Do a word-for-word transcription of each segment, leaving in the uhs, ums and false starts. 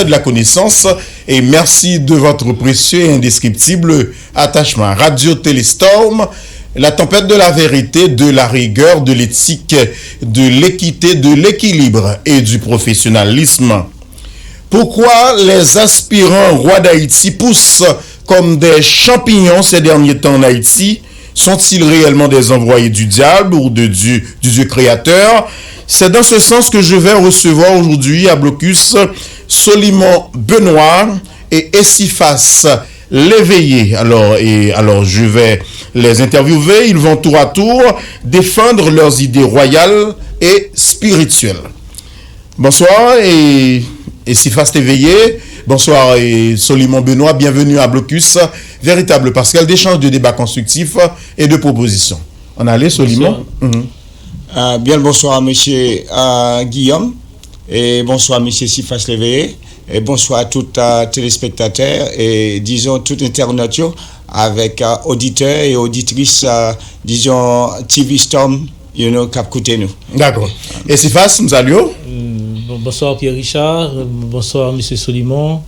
de la connaissance et merci de votre précieux et indescriptible attachement. Radio Téléstorm, la tempête de la vérité, de la rigueur, de l'éthique, de l'équité, de l'équilibre et du professionnalisme. Pourquoi les aspirants rois d'Haïti poussent comme des champignons ces derniers temps en Haïti? Sont-ils réellement des envoyés du diable ou de Dieu, du Dieu créateur? C'est dans ce sens que je vais recevoir aujourd'hui à Blocus Solimon Benoît et Esifas Léveillé. Alors, et, alors, je vais les interviewer. Ils vont tour à tour défendre leurs idées royales et spirituelles. Bonsoir, et, Esifas Léveillé. Bonsoir, et Solimon Benoît. Bienvenue à Blocus, véritable passerelle d'échange, de débat constructif et de propositions. On allait, Solimon. Bonsoir. Mhm. Euh, bien le bonsoir, monsieur euh, Guillaume. Et bonsoir, monsieur Sifas Léveillé. Et bonsoir à tout euh, téléspectateur et disons tout internaute avec euh, auditeurs et auditrices, euh, disons, T V Storm, you know, k ap koute nou. Dakò. Esifas, m salye w. Bon, bonswa Pierre Richard, bonswa Mesye Solimon,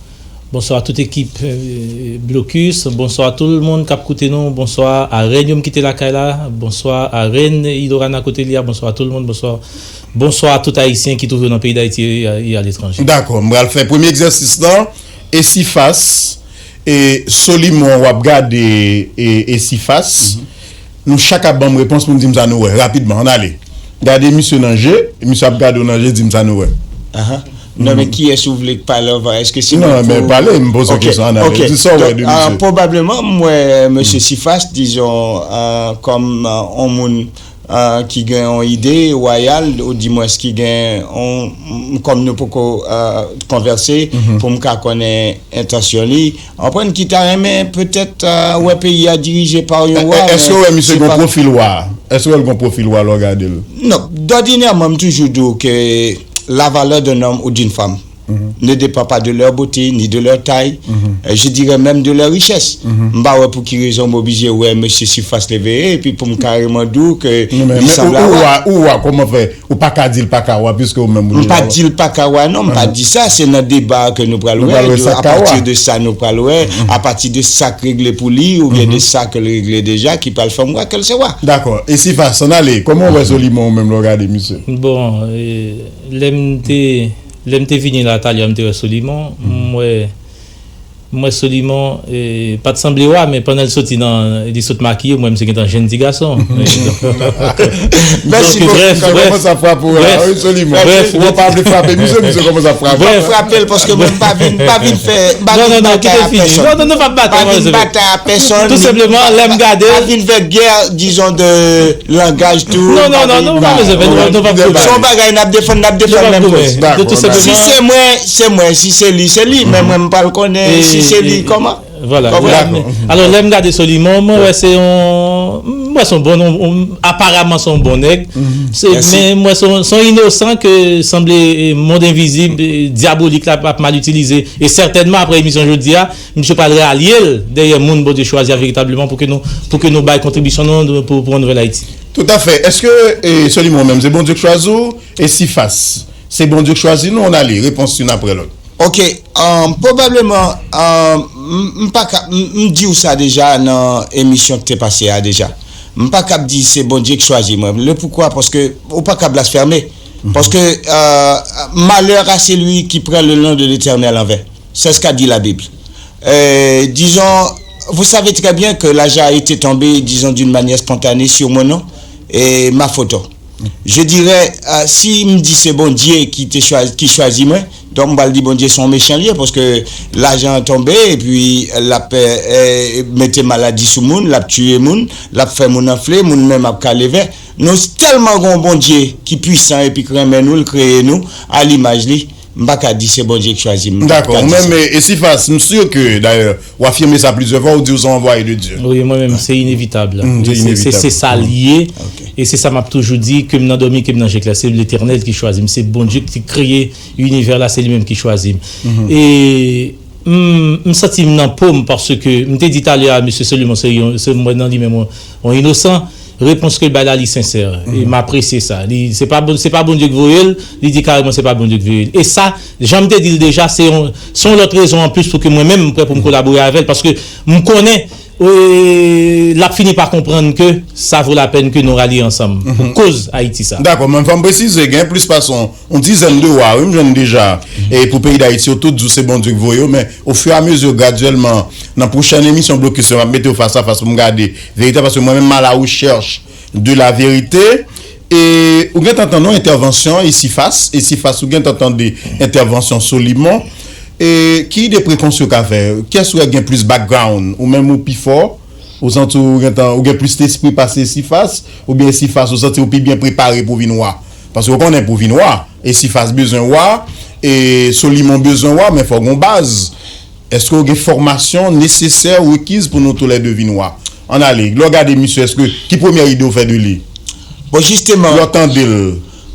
bonswa tout ekip eh, Blocus, bonswa tout moun k ap koute nou, bonswa a rèn yo m kite lakay la, bonswa a rèn Ilorana kote li a, bonswa tout moun, bonswa bonswa a tout Ayisyen ki twouve yo nan peyi Dayiti e aletranje. Dakò, m pral fè premye egzèsis lan, Esifas, e Solimon w ap gade Esifas, nou chak ap ban m repons pou n di m sa nou wè, rapidman, ann ale. Gade misye nan je, misye ap gade w nan je, di m sa nou wè. Aha. Non, men kiyès ou vle k pale anvan? Èske se mwen Non, men pale, m poze w kesyon, ann ale. Di sa w wè de misye. Pwobableman, m wè mesye Sifas, dizon, kòm yon moun ki gen yon ide wayal, oudimwens ki gen yon, kòm nou poko konvèse, pou m ka konnen entansyon li, w konprann, ki ta renmen petèt wè peyi a dirije pa yon wa. Èske w wè misye gen yon pwofil wa? Èske w wè l gen yon pwofil wa lè w gade l? Non, dòdinèman m toujou di w ke la valeur d'un homme ou d'une femme ne dépend pas de leur beauté ni de leur taille, euh, je dirais même de leur richesse. M pa wè pou ki rezon m oblije wè mesye Sifas Leveye epi pou m kareman di w ke li sanble a wa. Ou wa, kòman fè? Ou pa ka di l pa ka wa, piske ou menm ou deja wa. M pa di l pa ka wa, non, m pa di sa. Se nan deba ke nou pral wè, apati de sa nou pral wè, apati de sa k regle pou li, oubyen de sa ke l regle deja, ki pral fè m wè ke l se wa. Dakò. Esifas, ann ale. Kòman w wè Solimon ou menm lè w gade misye? Bon, lè m te, lè m te vini la talè a, m te wè Solimon, m wè M wè Solimon pa t sanble wa, men pandan l soti nan, li sot makiye, m wè misye gentan jenn ti gason. Mèsi bokou. Sa kòmanse ap frape w la wi Solimon. Ou pa vle frape misye, misye kòmanse ap frape w. Mwen frape l paske mwen m pa vin, m pa vin fè, m pa vin batay a pèsonn. Non, non, nou p ap batay. M pa vin batay a pèsonn. Tou senpleman, lè m gade. M pa vin fè gè, dizon, de langaj tou. Non, non, non, nou pa bezwen fè, nou p ap koupe. Se yon bagay n ap defann, n ap defann menm koz. Si se mwen, se mwen, si se li, se li, men mwen m pa l konnen si se li kòman. Vwala. Alò, lè m gade Solimon, mwen wè se yon, m wè se yon bon, yon, yon, aparaman se yon bon nèg. Se, men mwen se yon, se yon inosan ke sanble eh, mond envizib, eh, dyabolik la ap mal itilize. E sètènman, apre emisyon jodi a, misye pral ralye l dèyè moun Bondye chwazi a veritableman pou ke nou, pou ke nou bay kontribisyon nou pou, pou yon nouvèl Ayiti. Toutafè. Èske eh, Solimon menm, se Bondye k chwazi w? Esifas, se Bondye k chwazi nou? Ann ale, repons youn apre lòt. Ok, um, pwobableman, um, m pa ka, m di w sa deja nan emisyon ki te pase a deja. M pa kab di se Bondye ki chwazi mwen. Le poukwa? Paske ou pa ka blasfème. Paske uh, malheur à celui qui prend le nom de l'Éternel en vain. C'est ce qu'a dit la Bible. Euh, disons, vous savez très bien que l'argent a été tombé, disons, d'une manière spontanée sur mon nom et ma photo. Je dirais, euh, si m di se Bondye ki te chwazi, ki chwazi mwen, donk m pral di Bondye se yon mechan l ye, paske lajan an tonbe, epi l ap eh, mete maladi sou moun, l ap tiye moun, l ap fè moun anfle, moun menm ap kale vè. Nou tèlman gen yon Bondye ki pwisan epi k renmen nou, l kreye nou a limaj li. M pa ka di se Bondye k chwazi m. Dakò. Ou menm, Esifas, m si ke, dayè, ou afime sa plizyè fwa, ou di ou se yon anvwaye de Dye. Wi, mwen menm, se inevitab. Se sa l ye. E se sa m ap toujou di, ke m nan dòmi, ke m nan je klè, se Letènèl ki chwazi m. Se Bondye ki kreye inivè la, se li menm ki chwazi m. E m, m santi m nan po m, paske m te di talè a, mesye Solimon, se yon, se mwen nan li menm, yon inosan. Repons ke l bay la, li sensè. E m apresye sa. Li, se pa, bon- se pa Bondye ki voye l, li di kareman se pa Bondye ki voye l. E sa, jan m te di l deja, se yon, se yon lòt rezon anplis pou ke mwen menm, m prè pou m kolabore avè l, paske m konnen, e, l ap fini pa konprann ke sa vo lapèn ke nou ralye ansanm pou koz Ayiti sa. Dakò, men fò m presize, gen plis pase yon yon dizèn de wa, wi, m jwenn deja. E pou peyi Dayiti, yo tout di w se Bondye ki voye yo, men ofiramezi, gradyèlman, nan pwochèn emisyon Blokis yo, m ap mete yo fas a fas pou m gade verite, paske mwen menm, m a la rechèch de la verite. E ou gentan tande yon entèvansyon Esifas, Esifas, ou gentan tande entèvansyon Solimon. E ki ide prekons yo ka fè? Kiyès ou wè gen plis background? Ou menm ou pi fò? Ou santi w gentan, ou gen plis lespri pase Esifas, oubyen Esifas, ou santi w pi byen prepare pou vin wa? Paske w konnen pou vin wa, Esifas bezwen wa, e Solimon bezwen wa, men fò gen yon baz. Èske w gen fòmasyon nesesè, rekiz pou nou toulède vin wa? Ann ale, lè w gade misye, èske, ki premyè ide w fè de li? Bon, jisteman, lè w tande l,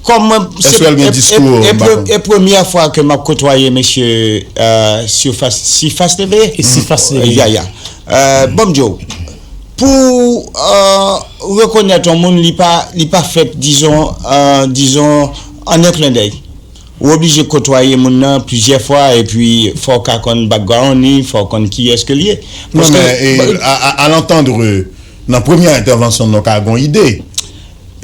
kòm mwen, se, èske l gen e, diskou, e, e, m pa pre- konnen. E premyè fwa ke m ap kotwaye mesye, euh, Sifas, Sifas Leve? E Sifas Leve. Ya, ya. Euh, bon, m di w, pou, euh, rekonèt yon moun, li pa, li pa fèt, dizon, euh, dizon, an en klendèy. Ou oblije kotwaye moun nan plizyè fwa, epi fò w ka konn background li, fò w konn kiyès ke l ye. Non, men, e, a, a, à l'entendre, nan premyè entèvansyon nou ka gen yon ide.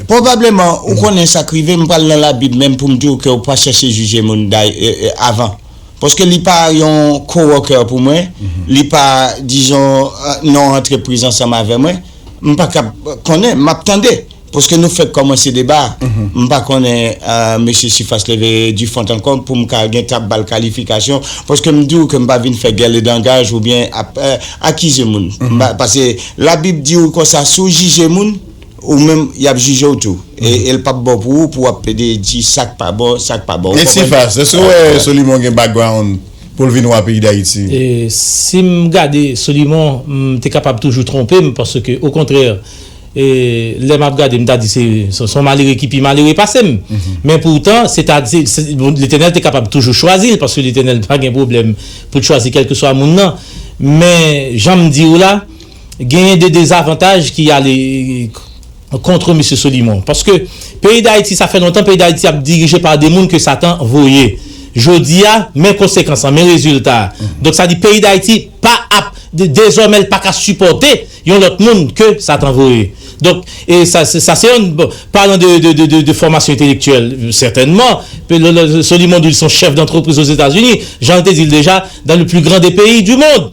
Pwobableman, ou konnen sa k rive, m pral nan Labib menm pou m di w ke w pa chèche jije moun day, e, e, avan. Paske li pa yon coworker pou mwen, li pa, dizon, euh, nan yon antrepriz ansanm avè mwen. M pa ka konnen, m ap tande. Paske nou fèk kòmanse deba a. M pa konnen, euh, mesye Sifas Leve Difont ankò pou m ka gen kab ba l kalifikasyon. Paske m di w ke m pa vin fè gèlè langaj oubyen ap, euh, akize moun. M pa, paske Labib di w konsa, si w jije moun, ou menm, y ap jije w tou. E, e l p ap bon pou ou, pou w ap pede di sa k pa bon, sa k pa bon. Ou konprann? Esifas, èske w wè Solimon gen background pou l vin wa peyi Dayiti? E, si m gade Solimon, m te kapab toujou twonpe m, paske, okontrè, e, lè m ap gade, m ta di se, se, se yon malere ki pi malere pase m. Men poutan, se ta, se, se, bon, Letènèl te kapab toujou chwazi l, paske Letènèl pa gen pwoblèm pou l chwazi kèlkeswa moun nan. Men, jan m di w la, genyen de dezavantaj ki ale kont mesye Solimon. Paske peyi Dayiti, sa fè lontan, peyi Dayiti ap dirije pa de moun ke Satan voye. Jodi a, men konsekans lan, men rezilta a. Donk, sa di peyi Dayiti pa ap, de, dezòmè, l pa ka sipòte yon lòt moun ke Satan voye. Donk, e sa, se- sa se yon, bon, palan de, de, de, de, de fòmasyon entelektyèl, sètènman, pe- le- le- Solimon di l se yon chèf dantrepriz Ozetazini, jan l te di l deja, dans le plus grand des pays du monde.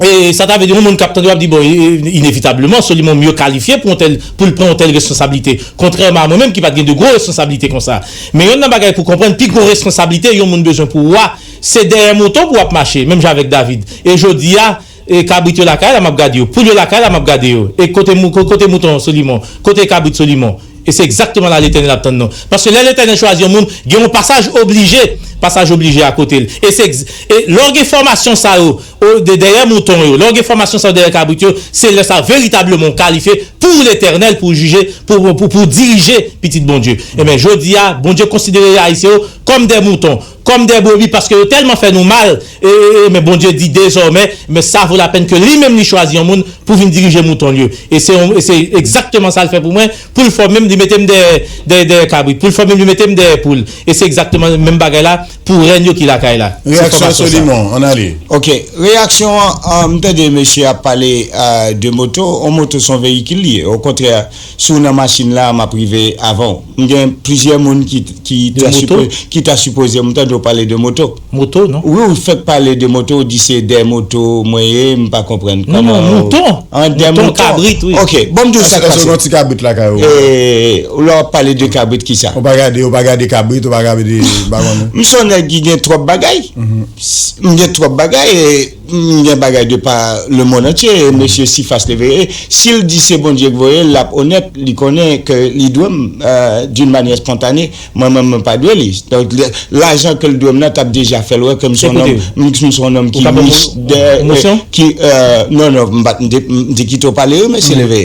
E sa ta vle di, yon moun k ap tande w ap di, bon, i- i- inevitableman, Solimon mye kalifye pou yon tèl, pou l pran yon tèl responsablite. Kontrèman a mwen menm ki pa t gen de gwo responsablite konsa. Men youn nan bagay pou konprann, pi gwo responsablite yon moun bezwen pou wa, se dèyè mouton pou w ap mache, menm jan avèk David. E jodi a, e kabrit yo lakay la, m ap gade yo. Poul yo lakay la, m ap gade yo. E kote mou- ko- kote mouton Solimon? Kote kabrit Solimon? E se egzakteman la Letènèl ap tann nou. Paske lè Letènèl chwazi yon moun, gen yon pasaj oblije, pasaj oblije akote l. E se egz- e lè w gen fòmasyon sa yo, o, de, dèyè mouton yo, lè w gen fòmasyon sa yo dèyè kabrit yo, se lè sa veritableman w kalifye pou Letènèl, pou w jije, pou, pou, pou, pou w dirije pitit Bondye. Enben, jodi a, Bondye konsidere Ayisyen yo kòm de mouton, kòm de brebi, paske yo tèlman fè nou mal, e, e, e, men Bondye di dezòmè, men sa vo lapèn ke li menm li chwazi yon moun pou vin dirije mouton l yo. E se yon- e se egzakteman sa l fè pou mwen, pou l fò menm li mete m dèyè, dèyè, dèyè kabrit, pou l fò menm li mete m dèyè poul. E se egzakteman menm bagay la pou rèn yo ki lakay la. Se fòmasyon sa. Reyaksyon Solimon, ann ale. Ok, reyaksyon an, an, m tande mesye ap pale, euh, de moto. Yon moto se yon veyikil li ye. Okontrè, si w nan machin la, m ap rive avan w. M gen plizyè moun ki, ki ta sipo- ki ta sipoze, m tande w pale de moto. Moto, non? Wi, ou fèk pale de moto, ou di se de moto mwen ye, m pa konprann. Non, non, mouton. An, de mouton, mouton. Kabrit, wi. Ok, bon, m di w sa k pase. Èske w gen ti kabrit lakay ou? E, lè w ap pale de kabrit, ki sa? Ou pa gade, ou pa gade kabrit, ou pa gade, m pa konnen. M se yon nèg ki gen twòp bagay. M gen twòp bagay, e m gen bagay de pa lemonn antye, e mesye Sifas Leve, e si l di se Bondye k voye l, l ap onèt, li konnen ke li dwe m, euh, d'une manière spontanée, mwen menm, mwen pa dwe li. Donk, le- lajan ke l dwe m nan t ap deja fè l wè ke m se yon nonm, m, m se yon nonm ki rich, de, euh, ki, euh, non, non, m pa- m te- m te kite w pale, wi, mesye Leve.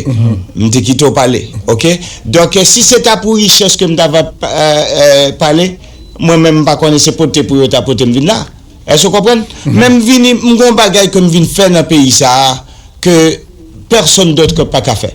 M te kite w pale, ok? Donk, euh, si se ta pou richès ke m ta va, euh, euh, pale, mwen menm, m pa konnen se pote pou yo ta pote m vin la. Èske w konprann? Men m vini, m gon bagay ke m vin fè nan peyi sa a, ke pèsonn dòt pa ka fè.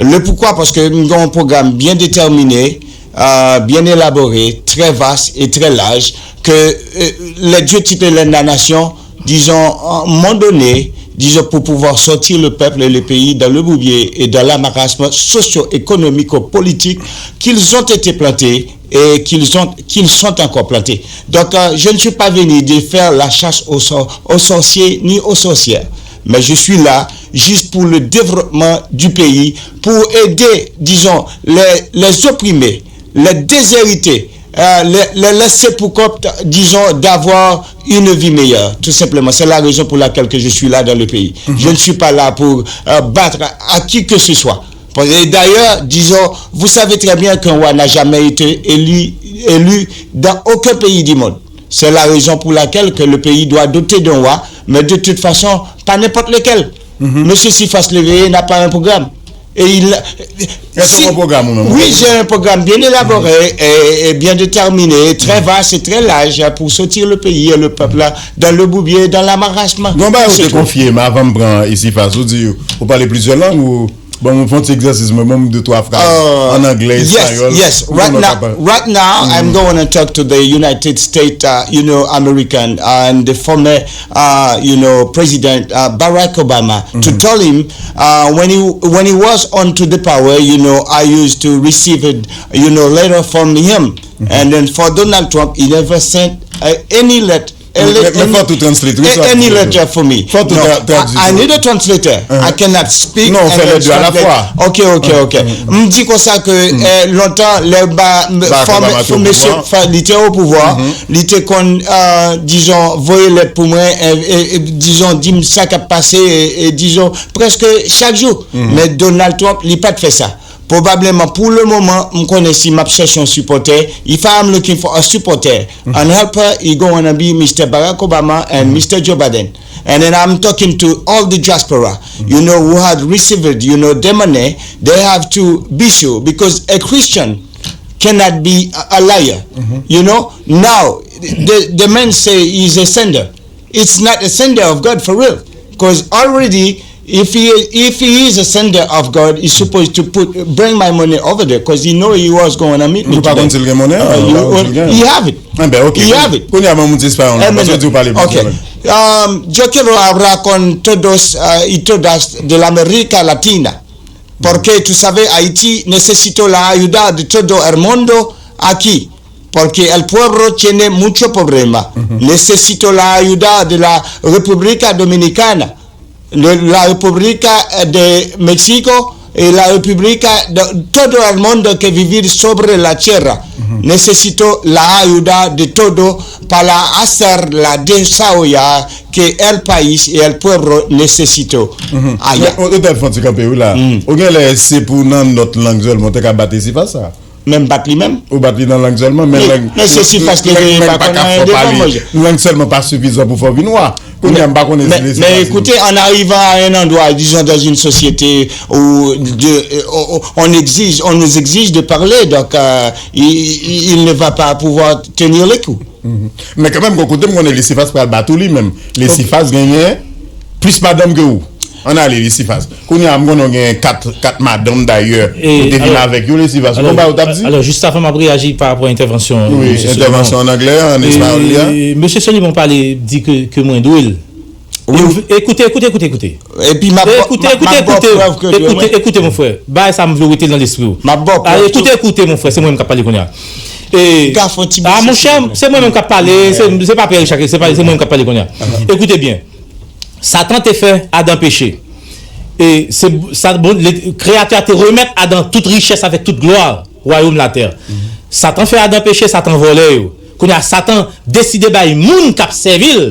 Le pourquoi, parce que nous avons un programme bien déterminé, euh, bien élaboré, très vaste et très large, que euh, les dieux tutélaires de la nation, disons, à un moment donné, disons, pour pouvoir sortir le peuple et le pays dans le bourbier et dans l'amarasme socio-économico-politique qu'ils ont été plantés et qu'ils ont, qu'ils sont encore plantés. Donc, euh, je ne suis pas venu de faire la chasse aux, sor- aux sorciers ni aux sorcières, mais je suis là juste pour le développement du pays, pour aider, disons, les, les opprimés, les déshérités, euh, les, les laisser pour compte, disons, d'avoir une vie meilleure, tout simplement. C'est la raison pour laquelle que je suis là dans le pays. Mm -hmm. Je ne suis pas là pour euh, battre à qui que ce soit. Et d'ailleurs, disons, vous savez très bien qu'un roi n'a jamais été élu, élu dans aucun pays du monde. C'est la raison pour laquelle que le pays doit doter d'un roi, mais de toute façon, pas n'importe lequel. Mm -hmm. Monsieur Sifas Léveillé n'a pas un programme. Et il, si, programme, oui, j'ai un programme bien élaboré et, et, bien déterminé, très vaste et très large pour sortir le pays et le peuple dans le bourbier et dans l'amarasme. Bon, bah, vous te confiez, mais avant de prendre ici face, vous dites, vous parlez plusieurs langues ou Bon, mwen fè yon ti egzèsis, mwen ban m de twa fraz an anglè, espayòl. Yes, yes. Right now, right now, I'm going to talk to the United States, uh, you know, American, uh, and the former, uh, you know, President uh, Barack Obama to tell him uh, when he when he was onto the power, you know, I used to receive it, you know, letter from him, and then for Donald Trump, he never sent uh, any letter Mwen fò tou translate wi sa. Any letter for me. Fò tou tradui. I need a translator. I cannot speak. Non, fè lè de a la fwa. Ok, ok, ok. M di konsa ke lontan lè ba fò mesye li te o pouvwa, li te konn dizon voye lèt pou mwen, dizon di m sa k ap pase, dizon prèske chak jou. Men Donald Trump li pa t fè sa. Probablement pour le moment, m konnen si m ap chèche yon sipòtè, if I am looking for a supporter, an helper, it go wanna be Mister Barack Obama and Mister Joe Biden. And then I'm talking to all the diaspora, you know, who had received, you know, the money, they have to be sure because a Christian cannot be a, a liar. You know, now the the man say he's a sender. It's not a sender of God for real. Because already, if he if he is a sender of God, he's supposed to put bring my money over there because he know he was going to meet me. Nou pa konn si l gen monnen. He have it. He have it. Kounye a ban moun ti espayòl la paske w di w pale plizyè lang. Yo quiero hablar con todos uh, y todas de la América Latina, porque tú sabes, Haití necesito la ayuda de todo el mundo aquí. Porque el pueblo tiene mucho problema. Necesito la ayuda de la República Dominicana, de la República de México y la República de todo el mundo que vivir sobre la tierra. Necesito la ayuda de todo para hacer la desarrollar que el país y el pueblo necesito allá. Ou te fè yon ti kanpe wi la. Ou gen lè se pou nan lòt lang sèlman ou te ka bat Esifas sa. Men m bat li menm. Ou bat li nan lang sèlman, men lang. Men se si paske li pa ka fè w pale. Lang sèlman pa sifizan pou fè w vin wa. Kounye a m pa konnen si li se. Men ekoute, en arrivant à un endroit, disons dans une société où de, on exige, on nous exige de parler, donc euh, il, il ne va pas pouvoir tenir le coup. Men kanmenm, gon kote m konnen Lesifas pral bat ou li menm. Lesifas genyen plis madanm ke ou. Ann ale, Lesifas. Kounye a, m konnen w gen kat, kat madanm dayè. Ou te vin avèk yo, Lesifas. Ou konn bagay ou t ap di? Alò, jis avan m ap reyaji pa rapò a entèvansyon Wi, entèvansyon an anglè, an espayòl li a. Mesye Solimon pale, di ke, ke mwen dwe l. Ekoute, ekoute, ekoute, ekoute. Epi m ap ba w prèv ke l dwe mwen. Ekoute, ekoute, mon frè. Bagay sa m vle w rete l nan lespri w. M ap ba w prèv tou. Ekoute, ekoute, mon frè, se mwen menm k ap pale kounye a. E, a, monchè, se mwen menm k ap pale, se, se pa Pierre Richard, se pa, se mwen menm k ap pale kounye a. Ekoute byen. Satan te fè Adan peche. E se sa, bon, Kreyatè a te remèt Adan tout richès avèk tout glwa wayòm latè. Satan fè Adan peche, Satan vòlè yo. Kounye a, Satan deside bay moun k ap sèvi l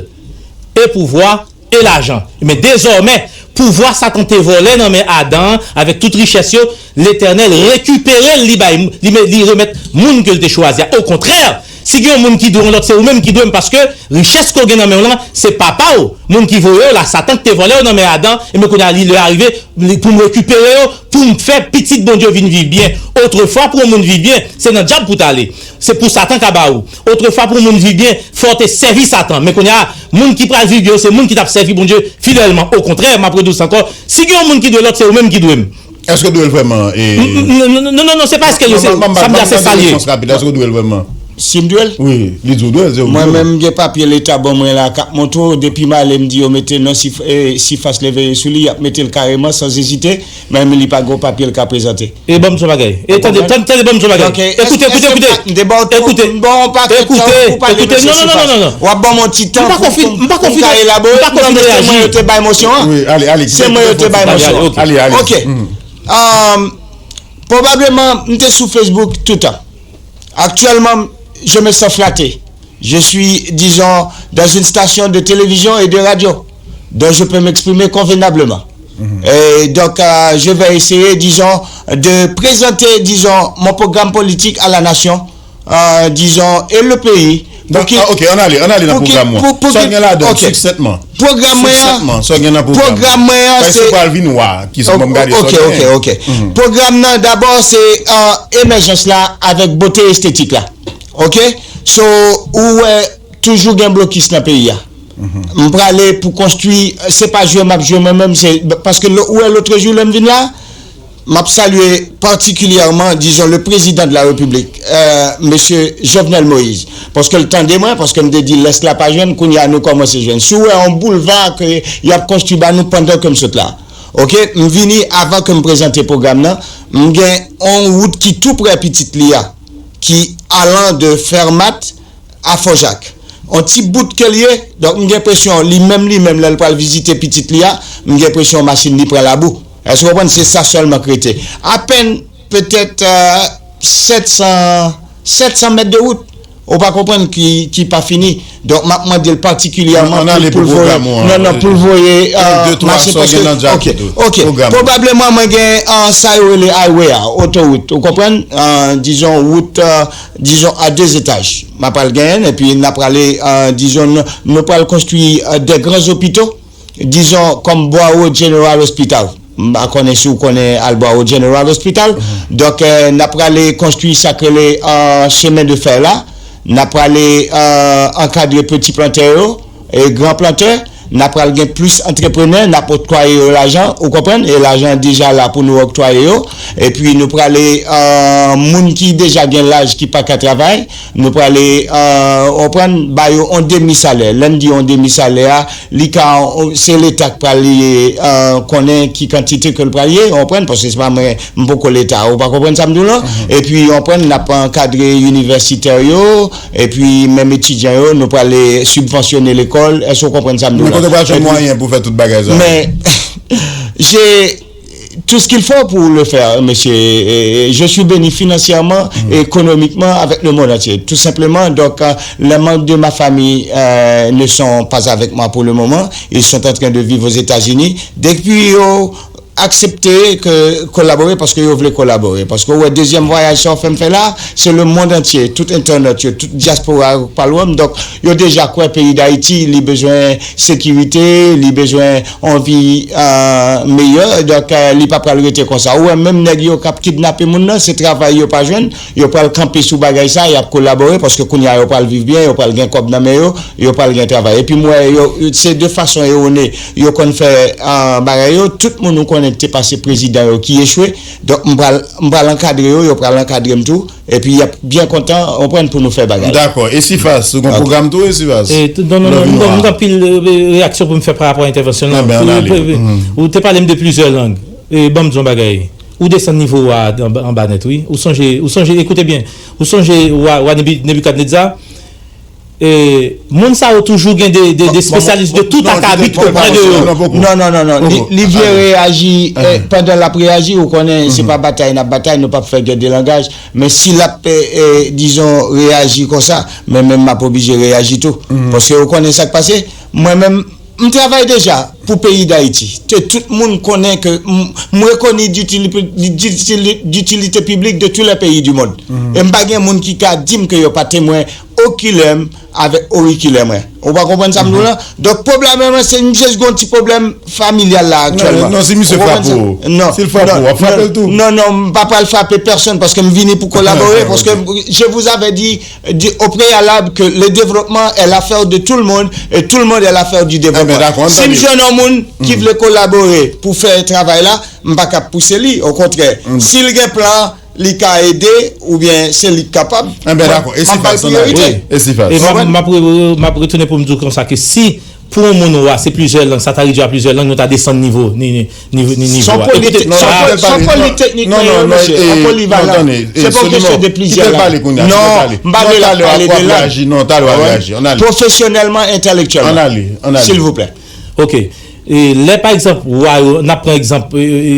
e pouvwa e lajan. Men dezòmè, pouvwa Satan te vòlè nan men Adan an avèk tout richès yo, Letènèl rekipere l, li bay, li, li remèt moun ke l te chwazi a. Okontrè, si gen yon moun ki dwe yon lòt, se ou menm ki dwe m, paske richès ke w gen nan men w lan, se papa w, moun ki voye w la, Satan ki te vòlè yo nan men Adan, e men kounye a, li lè a rive, li, pou m rekipere yo, pou m fè pitit Bondye vin viv byen. Otrefwa, pou yon moun viv byen, se nan dyab pou w t ale. Se pou Satan ka ba ou. Otrefwa, pou yon moun viv byen, fò w te sèvi Satan. Men kounye a, moun ki pral viv byen yo, se moun ki t ap sèvi Bondye fidèlman. Okontrè, m ap redi w sa ankò, si gen yon moun ki dwe lòt, se ou menm ki dwe m. Èske w dwe l vrèman? Non, non, non, se pa èske l ye, sa m di a se sa l ye. Èske w dwe l vrèman? Si m dwe l? Wi, li di w dwe l, se ou ki dwe l. Mwen menm, m gen papye Leta ban mwen la k ap montre w, depi m ale, m di yo mete non, si Sifas leve sou li, y ap mete l kareman, san ezite, menm li pa gen yon papye l ka prezante. E ban m di w yon bagay. E tande, tande, tande, ban m di w yon bagay. Ekoute, ekoute, ekoute. Ekoute, ekoute, ekoute, non, non, non, non, non. W ap ban m yon ti tan pou m ka elabore. M pa konfime reyaji. Se mwen yo te bay mosyon an. Se mwen yo te bay mosyon an. Ok. Probablement, m te sou Facebook tout tan. Actuellement, je me sens flatté. Je suis, disons, dans une station de télévision et de radio, dont je peux m'exprimer convenablement. Et donc, euh, je vais essayer, disons, de présenter, disons, mon programme politique à la nation, euh, disons, et le pays. Donk, ah, ok, ann ale, ann ale nan pwogram ou an. Sa w gen ladan, siksentman? Pwogram mwen an, siksentman, sa w gen nan pwogram ou an? Pwogram mwen an, se. Pral vin wa, ki se bon, m gade sa w gen. Ok, ok, ok. Pwogram nan, dabò, se, euh, emèjans la avèk bote estetik la. Ok? So, ou wè, toujou gen blokis nan peyi a. M prale pou konstwi, se pa jwe m ap jwe mwen menm, se paske ou wè lotrejou lè m vin la, m ap salye patikilyèman, dizon, le président de la République, euh, mesye Jovenel Moïse, paske l tande mwen, paske m te di lès la pa jwenn, kounye a nou kòmanse jwenn. Si w wè yon boulva ke y ap konstwi ba nou pandan ke m sot la, ok, m vini avan ke m prezante pwogram nan, m gen yon wout ki tou prè pitit li a, ki alan de Fèmat a Fòjak. On ti bout ke l ye, donk m gen enpresyon li menm, li menm, lè l pral vizite pitit li a, m gen enpresyon machin li pran labou. Èske w konprann? Se sa sèlman k rete. Apèn petèt, euh, sèt san, sèt san mèt de wout. Ou pa konprann ki, ki pa fini. Donk, m ap mande l patikilyèman pou, pou l voye. Non, non, pou l voye, euh, machin, paske, ok, ok. Pwobableman, mwen gen, euh, sa yo rele highway a, otowout. Ou konprann? Euh, dizon, wout, euh, dizon, a de etaj. M ap al genyen, epi n ap prale, euh, dizon, nou, nou pral konstwi, euh, de gran opito, dizon, kòm Broward General Hospital. M pa konnen si w konnen al Broward General Hospital. Donk, euh, n ap prale konstwi sa k rele, euh, chemen de fè la. N ap prale, euh, ankadre peti plantè yo, e gran plantè. N ap pral gen plis antreprenè, n ap oktwaye yo lajan, ou konprann? E lajan an deja la pou nou oktwaye yo. Epi nou prale, euh, moun ki deja gen laj ki pa ka travay, nou prale, euh, ou konprann, ba yo on demi salè. Lè m di on demi salè a, li ka, se Leta k pral, euh, konnen ki kantite ke l pral ye, ou konprann, paske se pa mwen, m poko Leta, ou pa konprann sa m di w lan? Epi, ou konprann, n ap ankadre inivèsitè yo, epi menm etidyan yo, nou prale sibvansyone lekòl. Èske w konprann sa m di w la? Men kote w pral jwenn mwayen pou fè tout bagay sa yo? Mais j'ai tout ce qu'il faut pour le faire, monsieur. Et je suis béni financièrement et économiquement avec le monde entier. Tout simplement, donc, euh, les membres de ma famille, euh, ne sont pas avec moi pour le moment. Ils sont en train de vivre aux États-Unis. Depi yo aksepte ke kolabore paske yo vle kolabore. Paske ou wè dezyèm vwayaj sa w fè m fè la, se le monde entier, tout entènot yo, tout dyaspora yo k pral wè m. Donk, yo deja kwè peyi Dayiti, li bezwen sekirite, li bezwen yon vi, euh, meyè. Donk, euh, li pa pral rete konsa. Ou wè, menm nèg yo k ap kidnape moun nan, se travay yo pa jwenn, yo pral kanpe sou bagay sa, y ap kolabore, paske kounye a yo pral viv byen, yo pral gen kòb nan men yo, yo pral gen travay. Epi m wè, yo, se de fason erone, yo konn fè, euh, bagay yo. Tout moun ou konnen ki te pase prezidan yo ki echwe. Donk, m pral, m pral ankadre yo, yo pral ankadre m tou. Epi, y ap byen kontan, ou konprann, pou nou fè bagay. Dakò. E Sifas, ou gen pwogram tou, e Sifas? E, non, non, non, m gen anpil, euh, reyaksyon pou m fè pa rapò a entèvansyon nan. Ou te pale m de plizyè lang. E, ban m di yon bagay. Ou desann nivo w a anba, anba nèt, wi. Ou sonje, ou sonje, ekoute byen. Ou sonje wa, wa Nebi-, Nebikadneza? E, moun sa yo toujou gen de, de, de spesyalis de tout akabit oprè de yo. Non, non, non, non. Li, li byen reyaji, eh, pandan l ap reyaji, ou konnen, se pa batay n ap batay, nou p ap fè gè de langaj. Men si l ap, eh, eh, dizon, reyaji konsa, mwen menm m ap oblije reyaji tou. Paske ou konnen sa k pase, mwen menm, m travay deja pou peyi Dayiti. Ke tout moun konnen ke m, m rekoni ditilite piblik de tous les pays du monde. E m pa gen moun ki ka di m ke yo pa temwen okilè m avèk orikilè mwen. Ou pa konprann sa m di w lan? Donk, pwoblèm mwen, se m jis gen yon ti pwoblèm familyal la aktyèlman. Non, non, si misye frape w, si l frape w, w ap frape l tou. Non, non, m pa pral frape pèsonn paske m vini pou kolabore, paske je vous avais dit, dit au préalable que le développement est l'affaire de tout le monde et tout le monde est l'affaire du développement. Si m jwenn moun ki vle kolabore pou fè travay la, m pa ka pouse li. Okontrè, si l gen plan, li ka ede, oubyen se li k kapab. Enben, dakò. E si fas, ann ale. E si fas. E m ap, m ap re- m ap retounen pou m di w konsa ke si pou yon moun ou a se plizyè lang, sa ta redui a plizyè lang, nou ta desann nivo, ni, ni, ni, ni nivo a. Ekoute, sa, sa politeknikman yo, mesye, an polivalan. Se pa yon kesyon de plizyè lang. Non, m pa vle l ap pale de lang. Pwofesyonèlman, entèlektyèlman. Silvouplè. Ok. E lè, pa egzanp, wa yo, n ap pran egzanp, e, e,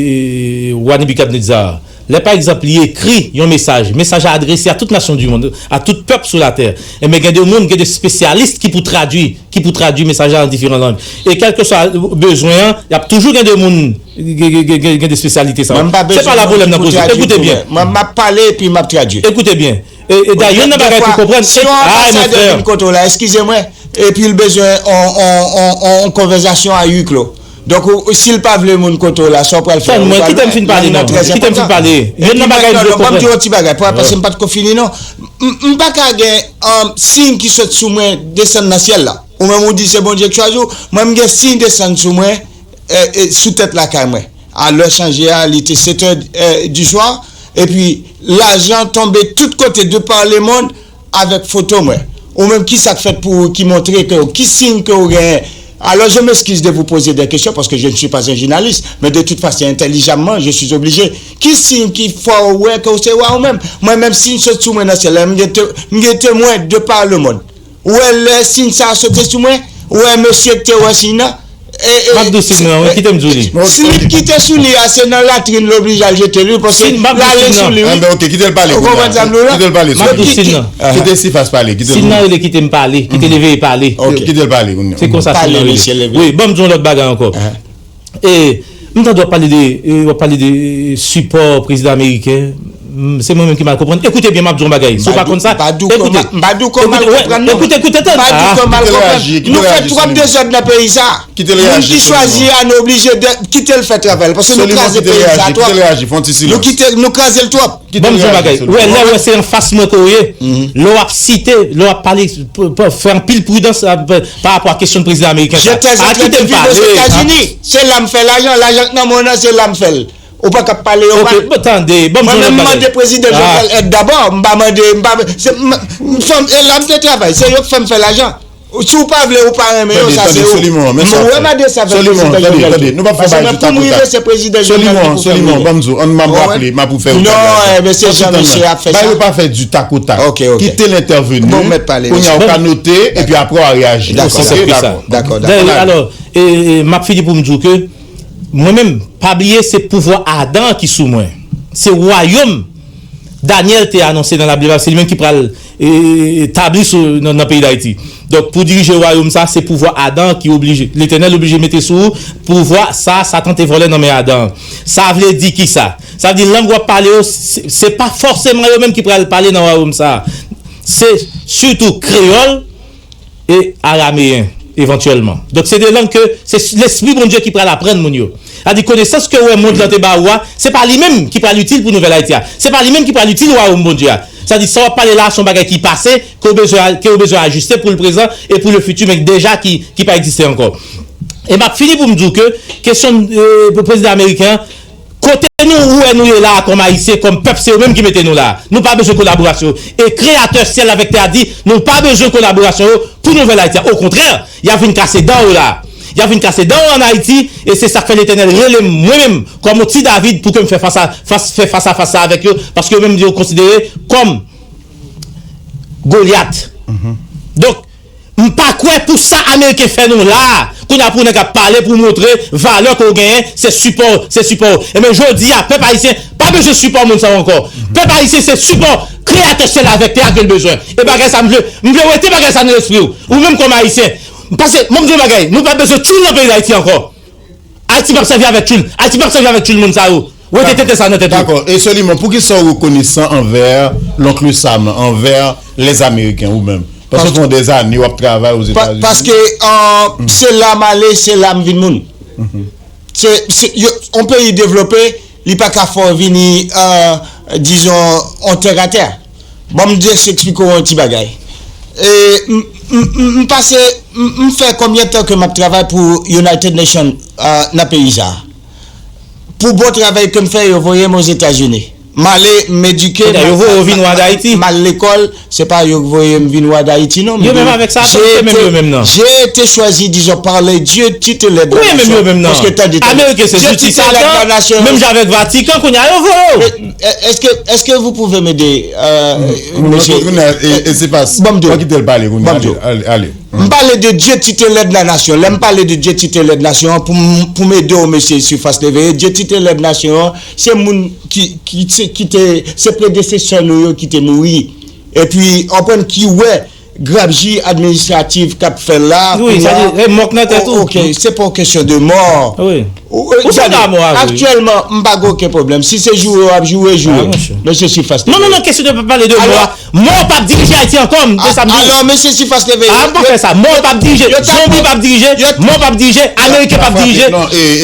e, wa Nebikadnetza a. Lè, pa egzanp, li ekri yon mesaj, mesaj la adrese a tout nasyon di mond, a tout pèp sou latè. Enben, gen de moun, gen de espesyalis ki pou tradui, ki pou tradui mesaj la an diferan lang. E kèlkeswa bezwen an, y ap toujou gen de moun, gen, gen, gen, gen, gen de espesyalite sa yo. Se pa la pwoblèm nan poze. Ekoute byen. Mwen, m ap pale epi m ap tradui. Ekoute byen. E, e dayè, youn nan bagay pou konprann, si yon anbasadè vin kote w la, eskize mwen, epi l bezwen on, on, on, on, on konvèsasyon a huis clos. Donk, ou, ou, si l pa vle moun kote w la, sa w pral fè? Tann mwen, kite m fin pale non. Kite m fin pale. Youn nan bagay m vle konprann. Ban m di w yon ti bagay, pa, paske m pa t ko fini non. M, m pa ka gen um, siy ki sot sou mwen desann nan syèl la. Ou menm ou di se Bondye k chwazi w, mwen m gen siy desann sou mwen, e, e, sou tèt lakay mwen. A lè chanje a, li te sèt è, e, di swa, epi lajan tonbe tout kote de par le monde avèk foto mwen. Ou menm, ki sa k fèt pou ou ki montre ke, ki siy ke ou genyen? Alors, je m'excuse de vous poser des questions parce que je ne suis pas un journaliste, mais de toute façon, intelligemment, je suis obligé. Ki siy ki fè w wè ke w se wa ou menm? Mwen menm, siy sot sou mwen nan syèl la, m gen te- m gen temwen de par le monde. Ou wè lè siy sa a soti sou mwen? Ou wè mesye k te wè siy nan? M ap di w siy nan, wi, kite m di w li. Slip ki te sou li a, se nan latrin l oblije al jete l, wi, paske l ale sou li, wi. Enben, ok, kite l pale kounye a. Ou konprann sa m di w la? Kite l pale. M ap di w siy nan. Kite Sifas pale, kite l. Siy nan rele kite m pale, kite l veye pale. Kite l pale kounye a. Se konsa siy nan rele. Wi, ban m di w yon lòt bagay ankò. E, m tande w ap pale de, e, w ap pale de, e, sipò prezidan ameriken. M, se mwen menm ki mal konprann. Ekoute byen, m ap di w yon bagay. Si w pa konn sa, ekoute. M pa di w ke w mal konprann, non. Ekoute, ekoute, tann. M pa di w ke w mal konprann. Nou fè twòp dezòd nan peyi sa. Moun ki chwazi a, nou oblije de, kite l fè travay li, paske nou kraze peyi sa twòp. Nou kite, nou kraze l twòp. Ban m di w yon bagay. Ou wè, lè w wè se anfas mwen ke w ye, lè w ap site, lè w ap pale, p- p- fè anpil pridans, a, p- pa rapò a kesyon prezidan ameriken sa. A, kite m pale. Se la m fè lajan, lajan k nan men w nan, se la m fè l. Ou pa ka ap pale yo mal. Ok, bon, tande, ban m di w yon lòt bagay. Mwen menm, m mande prezidan Jovenel èd dabò, m pa mande, m pa, se, m, m, fè m, e la m te travay, se yo k fè m fè lajan. Si w pa vle, ou pa renmen yo, sa se ou. Mwen wè madan sa fè prezidan Jovenel. Paske mwen, pou m rive, se prezidan Jovenel ki pou fè m rive. Soliman, ban m di w, ann, m ap raple, m ap ou fè ou. Non, enben, se jan mesye ap fè sa. Ba yo pa fè du tac au tac. Kite l entèveni. Kounye a, ou ka note, epi apre, w a reyaji. Dakò, dakò. Alò, e, e, m ap fini pou m di w ke mwen menm, pa bliye, se pouvwa Adan ki sou mwen. Se wayòm Danyèl te anonse nan Labib la, se li menm ki pral, e, e, tabli sou, nan, nan peyi Dayiti. Donk, pou dirije wayòm sa, se pouvwa Adan ki oblije, Letènèl oblije mete sou ou. Pouvwa sa, Satan te vòlè nan men Adan. Sa vle di kisa? Sa vle di lang w ap pale yo, se, se pa fòseman yo menm ki pral pale nan wayòm sa. Se sitou kreyòl, e arameyen, evantyèlman. Donk, se de lang ke se Lespri Bondye ki pral aprann moun yo. Sa di, konesans ke w wè mond lan te ba ou a, se pa li menm ki pral itil pou Nouvèl Ayiti a. Se pa li menm ki pral itil wayòm Bondye a. Sa di, sa w ap pale la a, se yon bagay ki pase, ke w bezwen, ke w bezwen ajiste pou le prezan e pou le fiti, men deja ki, ki pa egziste ankò. E m ap fini pou m di w ke kesyon, e, pou prezidan ameriken an, kote nou, ou wè nou ye la a kòm Ayisyen, kòm pèp, se yo menm ki mete nou la a. Nou pa bezwen kolaborasyon yo. E Kreyatè syèl avèk tè a di, nou pa bezwen kolaborasyon yo pou Nouvèl Ayiti a. Okontrè, y ap vin kase dan yo la a. Y ap vin kase dan yo ann Ayiti, e se sa k fè Letènèl rele m, mwen menm, kòm yon ti David, pou ke m fè fas a, fas, fè fas a fas la avèk yo, paske yo menm yo konsidere kòm Golyat. Donk, m pa kwè pou sa Ameriken fè nou la a. Kounye a pou nèg ap pale pou montre valè ke w genyen, se sipò, se sipò. Ebyen, jodi a, pèp ayisyen pa bezwen sipò moun sa yo ankò. Pèp ayisyen se sipò Kreyatè syèl avèk tè a ke l bezwen. E bagay sa, m vle, m vle wete bagay sa nan lespri w. Ou menm kòm Ayisyen. Paske, ban m di w yon bagay, nou pa bezwen tchoul nan peyi Dayiti ankò. Ayiti p ap sèvi avèk tchoul. Ayiti p ap sèvi avèk tchoul moun sa yo. Wete tenten sa nan tèt ou. Dakò. E Soliman, poukisa w rekonesan anvè Loncle Sam, anvè lèzameriken, ou menm? Paske w fè dèzane w ap travay Ozetazini. Paske, e, se la m ale, se la m vin moun. Se, se, yo, yon peyi devlope, li pa ka fè w vini, e, dizon, yon tèratè. Ban m jis eksplike w yon ti bagay. E, m, M, m, m pase, m, m fè konbyen tan ke m ap travay pou United Nations nan peyi sa a? Pou bon travay ke m fè, yo voye m Ozetazini. M ale, m edike, m al lekòl, se pa yo voye m vin wa Dayiti non. Yo menm avèk sa, se menm yo menm nan. J'ai été choisi, disons, par les dieux tuteleurs de la nation. Wi, menm yo menm nan. Paske tande, tande. Ameriken se zouti Satan, menm jan avèk Vatikan, kounye a yo voye w. Èske, èske vous pouvez m'aider, euh, monsieur? Bon, m di w. Bon, m di w. M pale de Dieu tuteleur de la nation. Lè m pale de Dieu tuteleur de la nation, pou m, pou m ede w, mesye Sifas Leveye, Dieu tuteleur de la nation, se moun ki, ki, se, ki te, se predesesè nou yo ki te mouri. Epi, w konprann, ki wè grabji administratif k ap fè la, wi, kounye a, sa di, e, mòk nan tèt ou. Ok, se pa yon kesyon de mò. Wi. Ou, ou sanble a mò a vre, wi. Aktyèlman, m pa gen okenn pwoblèm. Si se joure w ap joure, joure. Mesye Sifas Leveye. Non, non, non, kesyon de pa pale de mò a. Mò p ap dirije Ayiti ankò, m, se sa m di. Alò, mesye Sifas Leveye. A, m pa fè sa. Mò p ap dirije. Zonbi p ap dirije. Mò p ap dirije. Ameriken p ap dirije.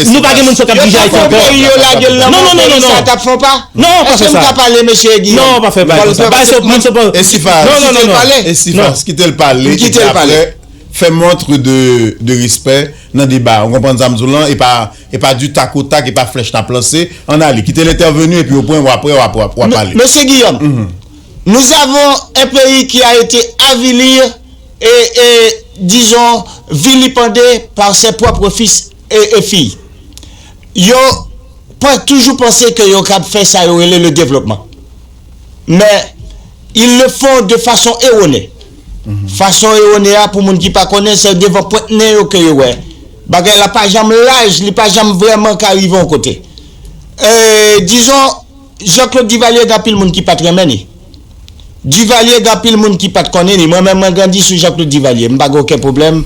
Nou pa gen moun sòt k ap dirije Ayiti ankò. Yo ta pran peyi yo lage l nan mò, peyi sa t ap fè yon pa. Non, pa fè sa. Èske m ka pale, mesye Guillaume? Non, pa fè bagay konsa. Bay sou moun se pa. Esifas. Non, non, non, non. Esifas, kite l pale. Kite l pale. Epi apre, fè montre de, de respè nan deba. Ou konprann sa m di w lan? E pa, e pa du tac au tac, e pa flèch n ap lanse. Ann ale. Kite l entèveni, epi au pwen, w apre, w ap, w ap, w ap pale. Monsieur Guillaume, nous avons un pays qui a été avili et, et, disons, vilipendé par ses propres fils et, et filles. Yo pa toujou panse ke yo kab fè sa yo rele le développement. Men, ils le font de façon erronée. Fason erone a, pou moun ki pa konnen, se devan pwent nen yo ke yo wè. Bagay la pa janm laj, li pa janm vrèman ka rive yon kote. E, dizon, Jean-Claude Duvalier, gen anpil moun ki pa t renmen li. Duvalier, gen anpil moun ki pa t konnen li. Mwen menm, mwen grandi sou Jean-Claude Duvalier. M pa gen okenn pwoblèm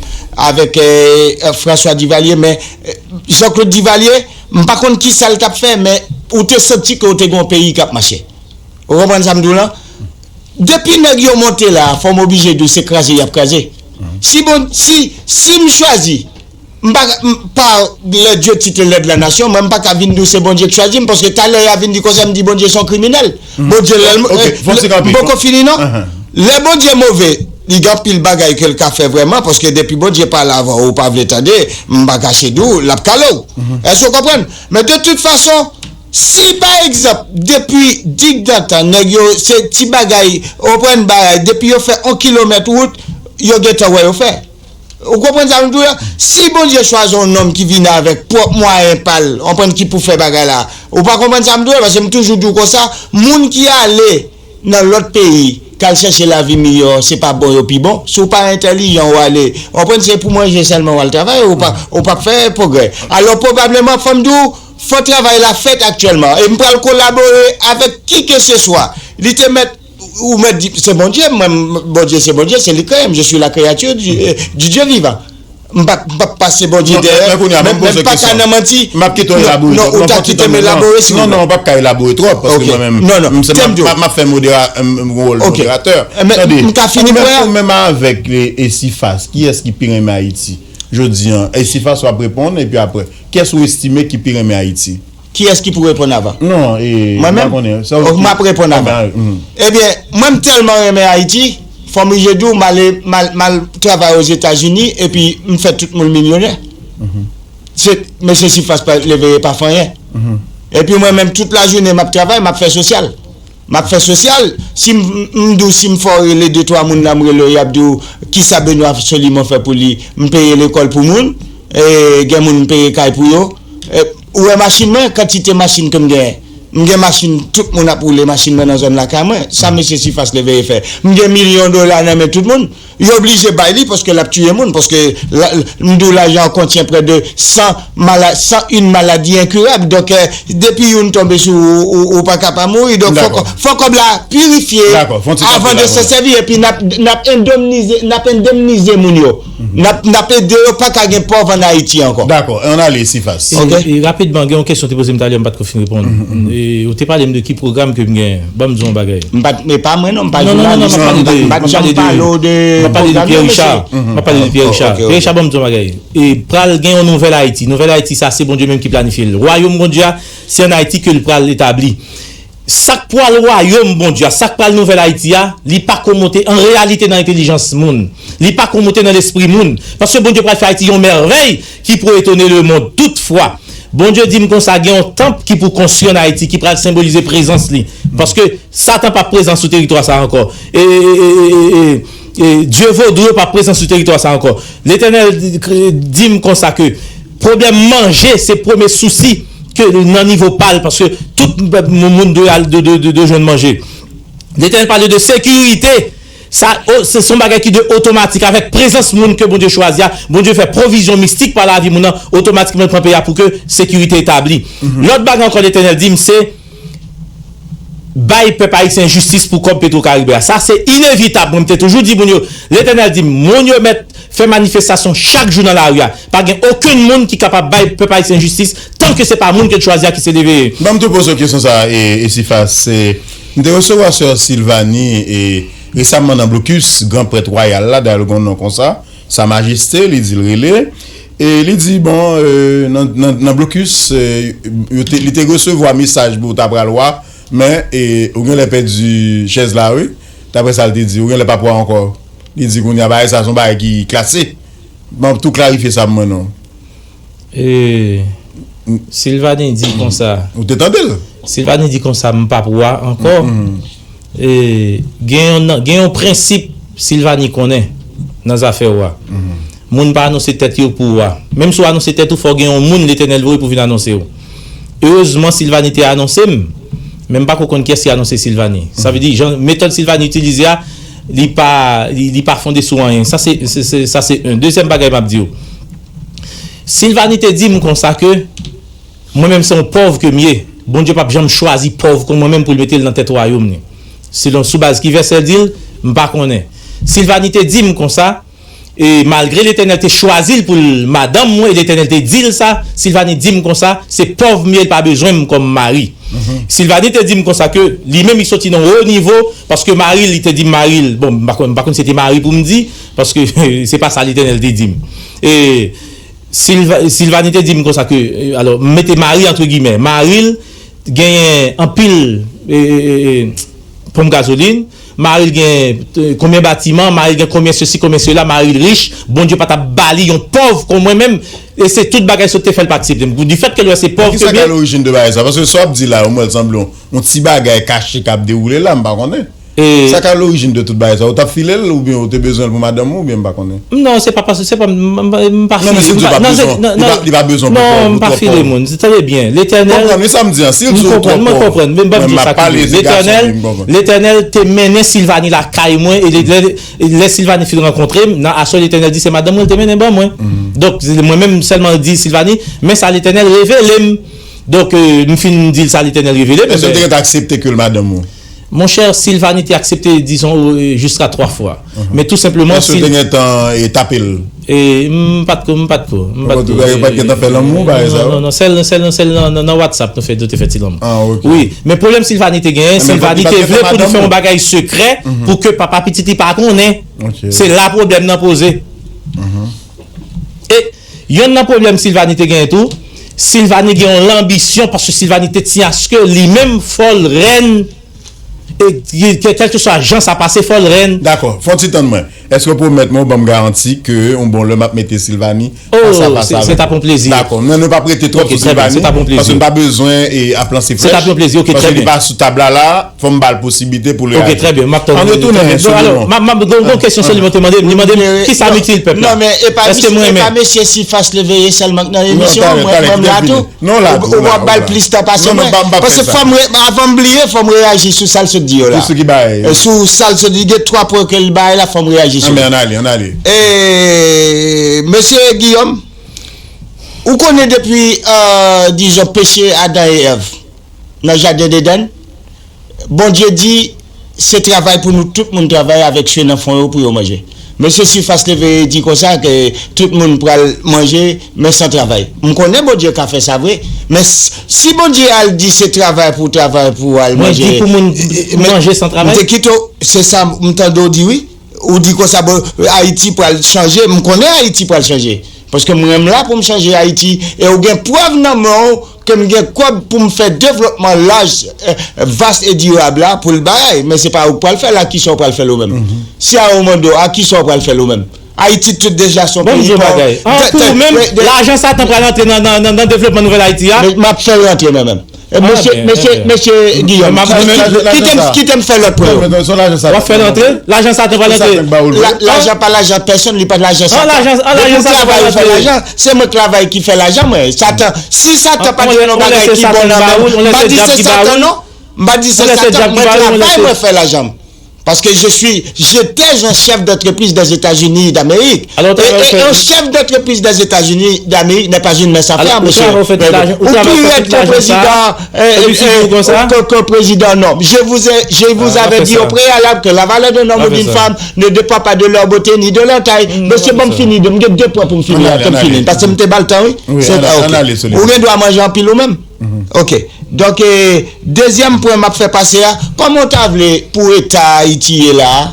avèk, e, François Duvalier, men, e, Jean-Claude Duvalier, m pa konn ki sa l t ap fè, men ou te santi ke w te gen yon peyi k ap mache. Ou konprann sa m di w lan? Depi nèg yo monte la, fò m oblije di w se kraze y ap kraze. Si bon, si, si m chwazi, m pa, m pa le Dieu tuteleur de la nation, mwen m pa ka vin di w se Bondye k chwazi m, paske talè y a vin di konsa, m di Bondye se yon kriminèl. Bondye, lè l, m poko fini non. Lè Bondye move, li gen anpil bagay ke l ka fè vrèman, paske depi Bondye pale avè w, ou pa vle tande, m pa kache di w, l ap kale w. Èske w konprann? Men de tout fason, si pa egzanp, depi digdantan, nèg yo, se ti bagay, ou konprann bagay, depi yo fè yon kilomèt wout, yo gentan wè yo fè. Ou konprann sa m di w la? Si Bondye chwazi yon nonm ki vini avèk pwòp mwayen pa l, ou konprann, ki pou fè bagay la, ou pa konprann sa m di w la? Paske m toujou di w konsa, moun ki ale nan lòt peyi, k al chèche lavi miyò, se pa bon yo pi bon. Si w pa entèlijan, w ale, w konprann, se pou manje sèlman w al travay, ou pa, ou p ap fè pwogrè. Alò, pwobableman, fò m di w, fò travay la fèt aktyèlman. E m pral kolabore avèk kikeseswa. Li te mèt, ou mèt di, se Bondye, mwen, Bondye se Bondye, se li k kreye m, je suis la créature du, euh, du Dieu vivant. M p ap, m p ap pase Bondye dèyè, men, men m pa ka nan manti. M ap kite w elabore twòp. Non, ou ta kite m elabore, silvouplè. Non, non, w p ap ka elabore twòp, paske mwen menm, m se, m ap, m ap, m ap fè modera-, m, m, wòl moderatè. Tande, ou menm, ou menm avèk, e, Esifas, kiyès ki pi renmen Ayiti? Jodi an, Esifas w ap reponn, epi apre, kiyès ou estime ki pi renmen Ayiti? Kiyès ki pou reponn avan? Non, e, mwen menm? Ok, m ap reponn avan. Ebyen, mwen m tèlman renmen Ayiti, fò m oblije di w, m ale, m al, m al travay Ozetazini, epi m fè tout moun milyonè. Se, mesye Sifas pa leve pa fè anyen. Epi mwen menm, tout lajounen, m ap travay, m ap fè sosyal. M ap fè sosyal. Si m, m di w, si m fè w rele de twa moun la, m rele w, y ap di w, kisa Benoît Solimon fè pou li? M peye lekòl pou moun, e, gen moun m peye kay pou yo. E, ou wè machin mwen, kantite machin ke m genyen. M gen machin, tout moun ap woule machin mwen nan zòn lakay mwen. Sa mesye Sifas Leveye fè. M gen milyon dola nan men tout moun. Yo oblije bay li paske l ap tiye moun, paske la, m di w lajan an kontyen prè de san mala-, san une maladie incurable. Donk, e, depi youn tonbe sou ou, ou, ou pa ka pa mouri. Donk, fò, fò kòb la pirifye avan de se sèvi, epi n ap, n ap endemnize, n ap endemnize moun yo. N ap, n ap ede yo, pa ka gen pòv ann Ayiti ankò. Dakò, ann ale, Esifas. E, e, rapidman, gen yon kesyon te poze m talè, m pa t ko fin reponn. E, ou te pale m de ki pwogram ke m genyen. Ban m di w yon bagay. M pa t, e pa mwen non, m pa jounalis. Non, non, non, m ap pale de, m ap pale de, m ap pale de Pierre Richard. M ap pale de Pierre Richard. Pierre Richard, ban m di w yon bagay. E pral gen yon nouvèl Ayiti. Nouvèl Ayiti sa, se Bondye menm ki planifye l. Wayòm Bondye a, se ann Ayiti ke l pral etabli. Sa k pral wayòm Bondye a, sa k pral nouvèl Ayiti a, li pa ko monte an reyalite nan entèlijans moun. Li pa ko monte nan lespri moun. Paske Bondye pral fè Ayiti yon mèvèy ki pou etone lemonn. Toutfwa, Bondye di m konsa, gen yon tanp ki pou konstwi ann Ayiti, ki pral senbolize prezans li. Paske Satan p ap prezan sou teritwa sa a ankò. E, e, e, e, e, e, e, dye vodou yo p ap prezan sou teritwa sa a ankò. Letènèl di, di m konsa ke pwoblèm manje se premye sousi ke nan nivo pa l, paske tout moun dwe al de, de, de, de jwenn manje. Letènèl pale de sekirite. Sa, o, se, se yon bagay ki de otomatik. Avèk prezans moun ke Bondye chwazi a, Bondye fè pwovizyon mistik pa lavi moun nan, otomatikman l pran peyi a pou ke sekirite etabli. Lòt bagay ankò Letènèl di m se, bay pèp ayisyen jistis pou kòb Petro Caribe a. Sa se inevitab. Mwen, m te toujou di moun yo, Letènèl di m, moun yo mèt fè manifestasyon chak jou nan lari a. Pa gen okenn moun ki kapab bay pèp ayisyen jistis tan ke se pa moun ke l chwazi a ki se deveye. Ban m tou poze w kesyon sa a, e, e Sifas, e, m te resevwa sè Silvani, e, resaman nan blokis, gran prèt wayal la, dayè l gen yon non konsa, Sa Majeste, li di l rele, e li di, bon, e, nan, nan, nan blokis, e, yo te, li te resevwa mesaj pou w ta pral wa, men, e, ou genlè pèdi chèz la, wi. Daprè sa l te di, ou genlè p ap wa ankò. Li di kounye a bagay sa se yon bagay ki klase. Ban m tou klarifye sa pou mwen non. E, Silvani di konsa. Ou te tande l? Silvani di konsa, m p ap wa ankò. E, gen yon, gen yon prensip Silvani konnen nan zafè wa. Moun pa anonse tèt yo pou wa. Menm si w anonse tèt ou, fò w gen yon moun Letènèl voye pou vin anonse w. Erezman, Silvani te anonse m, men m pa ko konn kiyès ki anonse Silvani. Sa vle di, jan, metòd Silvani itilize a, li pa, li, li pa fonde sou anyen. Sa se, se, se, sa se yon. Dezyèm bagay m ap di w. Silvani te di m konsa ke mwen menm se yon pòv ke m ye. Bondye p ap janm chwazi pòv kon mwen menm pou l mete l nan tèt wayòm li. Selon sou baz ki vèsè l di l, m pa konnen. Silvani te di m konsa, e malgre Letènèl te chwazi l pou l madanm mwen, e Letènèl te di l sa, Silvani di m konsa, se pòv m ye, l pa bezwen m kòm mari. Silvani te di m konsa ke li menm li soti nan wo nivo, paske mari l, li te di mari l, bon, m pa konn, m pa konn si se te mari pou m di, paske se pa sa Letènèl te di m. E Silva, Silvani te di m konsa ke, e, alò, m mete mari antre gimè, mari l genyen anpil, e, e, e, e, ponp gazolin, mari l gen, e, konbyen batiman, mari l gen konbyen sesi, konbyen sela, mari l rich, Bondye pa t ap ba li yon pòv kon mwen menm, e se tout bagay sa yo te fè l pa aksepte m. Difèt ke l wè se pòv ke m ye. Kisa k a lorijin de bagay sa? Paske sa w ap di la, ou wè l sanble yon, yon ti bagay kache k ap dewoule la, m pa konnen. E sa k a lorijin de tout bagay sa? Ou t ap file l oubyen ou te bezwen l pou madanm ou oubyen m pa konnen? Non, se pa paske se pa, m, m, m pa file. Non, men si l di w pa bezwen, li pa, li pa bezwen pou kò ou, twòp kò ou. Non, m pa file moun. Tande byen, Letènèl. Konprann, wi, sa m di an. Si l di w twòp kò, mwen konprann, men ban m di sa konsa. Letènèl, Letènèl te mennen Silvani lakay mwen, e lè, lè Silvani fin rankontre m, nan aswè Letènèl di se madanm mwen, l te mennen ban mwen. Donk, mwen menm sèlman di Silvani, men sa Letènèl revele m. Donk, e, m fin di l sa Letènèl revele m. Èske l te gentan aksepte ke l madanm ou? Monchè, Silvani te aksepte, dizon, e, jiska twa fwa. Men tou senpleman, èske w te gentan, e, tape l? E, m pa t ko, m pa t ko, m pa t ko. Ou pa t gentan fè lanmou, bagay sa yo? Non, non, non, sèl, sèl, sèl nan, nan, nan WhatsApp nou fè, nou te fè ti lanmou. Ah, ok. Wi, men pwoblèm Silvani te genyen, Silvani te vle pou nou fè yon bagay sekrè pou ke papa pitit li pa konnen. Ok. Se la pwoblèm nan poze. E yonn nan pwoblèm Silvani te genyen tou, Silvani gen yon lanbisyon, paske Silvani te tyen aske li menm fò l rèn, e, ke, kèlkeswa jan sa pase, fò l rèn. Dakò, fè yon ti tann mwen. Èske w pwomèt mwen, w ban m garanti ke yon bon lè m ap mete Silvani fas a fas avè w? Oh, se, se t ap yon plezi. Dakò, men nou p ap rete twòp sou Silvani, paske n pa bezwen, e, ap lanse flèch. Se t ap yon plezi, ok, trè byen. Paske li pa sou tab la la, fò m ba l posiblite pou l reyaji. Ok, trè byen, m ap tann. Ann retounen sou nou. Alò, m ap, m ap, gon, gon kesyon sèlman te mande m, li mande m, kisa m itil pèp la? Non, men e pa mesye Sifas Leveye sèlman k nan emisyon an, mwen, mwen m la tou. Non, la tou, ou w ap ba l plis tan pase mwen. Paske fò m, avan m bliye, fò m reyaji sou sa l sot di yo la. Sou sa l sot di, gen twa pwen ke l bay la, fò m reyaji sou yo. Ann ale, ann ale. E, mesye Guillaume, ou konnen depi, e, dizon, peche Adan e Èv nan jaden Edenn, Bondye di, se travay pou nou tout moun travay avèk sye nan fwon yo pou yo manje. Mesye Sifas Leveye di konsa ke tout moun pral manje, men san travay. M konnen Bondye ka fè sa vre, men s-, si Bondye al di se travay pou w travay pou w al manje, manje san travay? M te kite w, se sa m tande w di wi. Ou di konsa, bon, Ayiti pral chanje, m konnen Ayiti pral chanje. Paske mwen, m la pou m chanje Ayiti, e ou gen prèv nan men w ke m gen kòb pou m fè devlopman laj, eh, vas e dirab la pou l bagay. Men se pa ou k pral fè l, a kisa w pral fè l ou menm? Si a ou mande w, a kisa w pral fè l ou menm? Ayiti tout deja se yon peyi pòv. An pou ou menm, lajan Satan pral antre nan, nan, nan, nan devlopman Nouvèl Ayiti a? Men m ap fè l rantre mwen menm. E mesye, mesye, mesye Guillaume, kite m fè lòt pwen yo. W ap fè l antre? Lajan Satan pral antre? Lajan pa lajan pèsonn, li pa lajan Satan. Depi w travay ou fè lajan, se mwen k travay ki fè lajan mwen. Satan, si Satan pa t gen yon bagay ki bon nan men m, m pa di se Satan non. M pa di se Satan, mwen travay mwen fè lajan m. Parce que je suis, j'étais un chef d'entreprise des États-Unis d'Amérique. Et, et un chef d'entreprise des États-Unis d'Amérique n'est pas une mince affaire, monsieur. Ou pi rèd ke président, euh, euh, que, que président, non. Je vous ai, je vous avais dit au préalable que la valeur d'un homme ou d'une femme ne dépend pas de leur beauté ni de leur taille. Monsieur, bon, m fini, m gen de pwen pou m fini, pou m fini. Paske m te ba l tan, wi. Ou gen dwa manje anpil ou menm. Ok. Donk, eh, dezyèm pwen m ap fè pase a, kòman w ta vle pou eta Ayiti ye la a,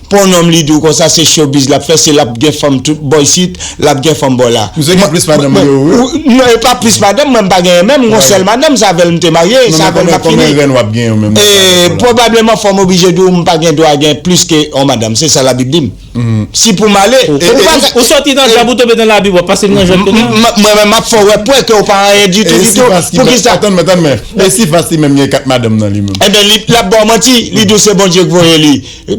pou yon nonm li di w konsa se showbiz l ap fè, se l ap gen fanm tout bò isit, l ap gen fanm bò la. Misye gen plis madanm yo, wi. Non, e pa plis madanm, mwen m pa genyen menm, m gon sèl madanm, se avè l m te marye, se avè l m ap fini. Konbyen rèn w ap genyen menm? Eh, pwobableman fò m oblije di w m pa gen dwa gen plis ke yon madanm, se sa Labib di m. Si pou m ale, ou soti nan djab, ou tonbe nan Labib, w ap pase m nan jwèt kounye a. Mwen menm, m ap fè w wè pwen ke w pa anyen ditou, ditou. Poukisa? Atann mwen, atann mwen. E si Fas li menm gen kat madanm nan li menm? Ebyen, li, l ap ba w manti, li di w se Bondye k voye li.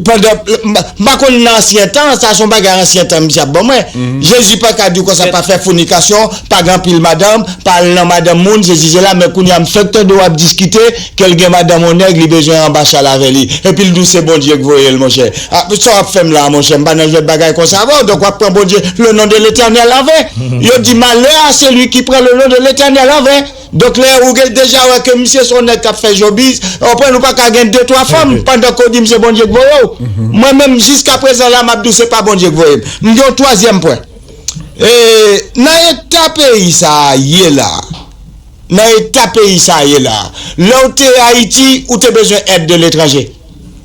Pandan, m, m pa konn nan ansyen tan, sa se yon bagay ansyen tan misye ap ban mwen. Jezi pa ka di w konsa pa fè fònikasyon, pa gen anpil madanm, pa al nan madanm moun, sesi sela, men kounye a m fèk tande w ap diskite, ke l gen madanm yon nèg, li bezwen anba chal avè li. Epi l di w se Bondye k voye l, monchè. A, sa w ap fè m la, monchè? M pa nan jwèt bagay konsa avè w. Donk w ap pran Bondye, le nom de l'Éternel, an ven. Yo di, malheur à celui qui prend le nom de l'Éternel en vain. Donk lè ou gen deja wè ke misye se yon nèg k ap fè showbiz, w konprann, ou pa ka gen de twa fanm pandan ke w di m se Bondye k voye w. Mwen menm, jiskaprezan la, m ap di w se pa Bondye k voye m. M gen yon twazyèm pwen. E, nan eta peyi sa a ye la, nan eta peyi sa a ye la, lè w te Ayiti, ou te bezwen èd de letranje.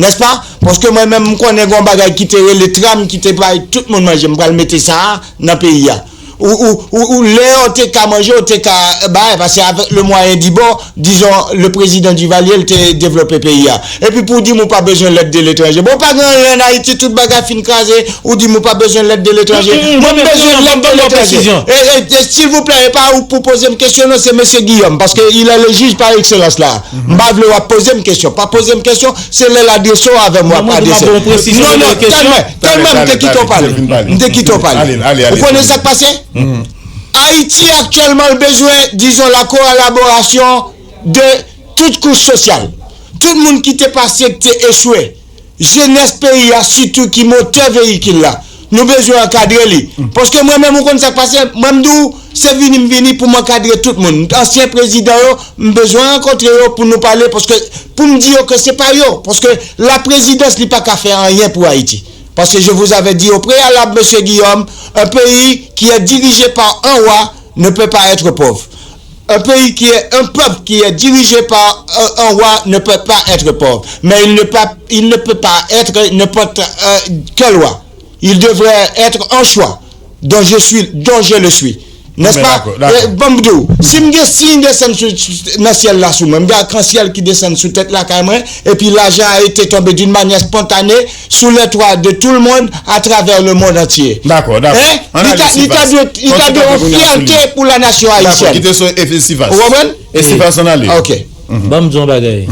Nèspa? Paske mwen menm, m konnen gen yon bagay ki te rele tram ki te bay tout moun manje. M pral mete sa a nan peyi a. Ou, ou, ou, ou, lè w te ka manje, w te ka bay, paske avec le moyen du bord, disons, le président Duvalier, l te devlope peyi a. Epi pou w di m ou pa bezwen lèd de letranje. Bon, pa gen anyen an Ayiti, tout bagay fin kraze, ou di m ou pa bezwen lèd de letranje. Mwen, m bezwen lèd de letranje. E, e, e, silvouplè, e pa ou pou poze m kesyon, non, se mesye Guillaume, paske il est le juge par excellence la. M pa vle w ap poze m kesyon. Pa poze m kesyon, se lè l adrese w avè m w ap adrese. Non, non, tèlman, tèlman m te kite w pale. M te kite w pale. Ou konnen sa k pase? Ayiti aktyèlman l bezwen, dizon, la kolaborasyon de tout kouch sosyal. Tout moun ki te pase, ki te echwe. Jenès peyi a, sitou ki motè veyikil la. Nou bezwen ankadre li. Paske mwen menm, ou konn sa k pase, mwen m di w, se vini m vini pou m ankadre tout moun. Ansyen prezidan yo, m bezwen rankontre yo pou nou pale, paske pou m di yo ke se pa yo. Paske la prezidans li pa ka fè anyen pou Ayiti. Parce que je vous avais dit au préalable, monsieur Guillaume, un pays qui est dirigé par un roi ne peut pas être pauvre. Un pays qui est, un peuple qui est dirigé par un, un roi ne peut pas être pauvre. Mais il ne peut, il ne peut pas être n'importe, euh, quel roi. Il devrait être un choix dont je suis, dont je le suis. N'est-ce pas? Dakò, dakò. E, ban m di w, si m gen siy desann sou, sou, nan syèl la sou mwen, m gen akansyèl ki desann sou tèt lakay mwen, epi l'argent a été tombé d'une manière spontanée sous les toits de tout le monde à travers le monde entier. Dakò, dakò. Hein? Li ta, li ta dwe, li ta dwe yon fyète pou la nation haïtienne. Dakò, kite sou Esifas. Ou konprann? Esifas ann ale. Ok. Ban m di w yon bagay.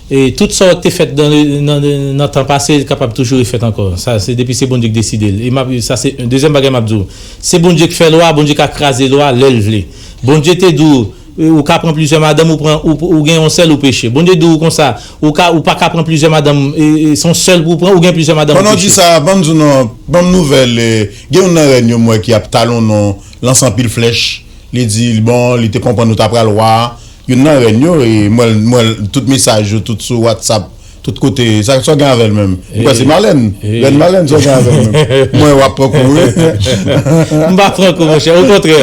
E tout sa w te fèt nan, nan, nan tan pase, kapab toujou refèt ankò. Sa, se depi se Bondye k deside l. E m ap, sa se dezyèm bagay m ap di w. Se Bondye k fè lwa, Bondye ka kraze lwa lè l vle. Bondye te di w, e, ou ka pran plizyè madanm, ou pran, ou, ou gen yon sèl, ou peche. Bondye di w konsa, ou ka, ou pa ka pran plizyè madanm, e, e, se yon sèl pou w pran, ou gen plizyè madanm, ou peche. Pandan w di sa, ban m di w non, ban m nouvèl, e, gen youn nan rèn yo m wè ki ap talonnen w, lanse anpil flèch. Li di, bon, li te konprann ou ta pral wa. Youn nan rèn yo, e, m wè l, m wè l, tout mesaj yo, tout sou WhatsApp, tout kote. Sa, sa w gen avè l menm? M kwè se Malèn. Rèn Malèn, sa w gen avè l menm? M wè w ap pran kou, wi. M pa pran kou, monchè. Okontrè,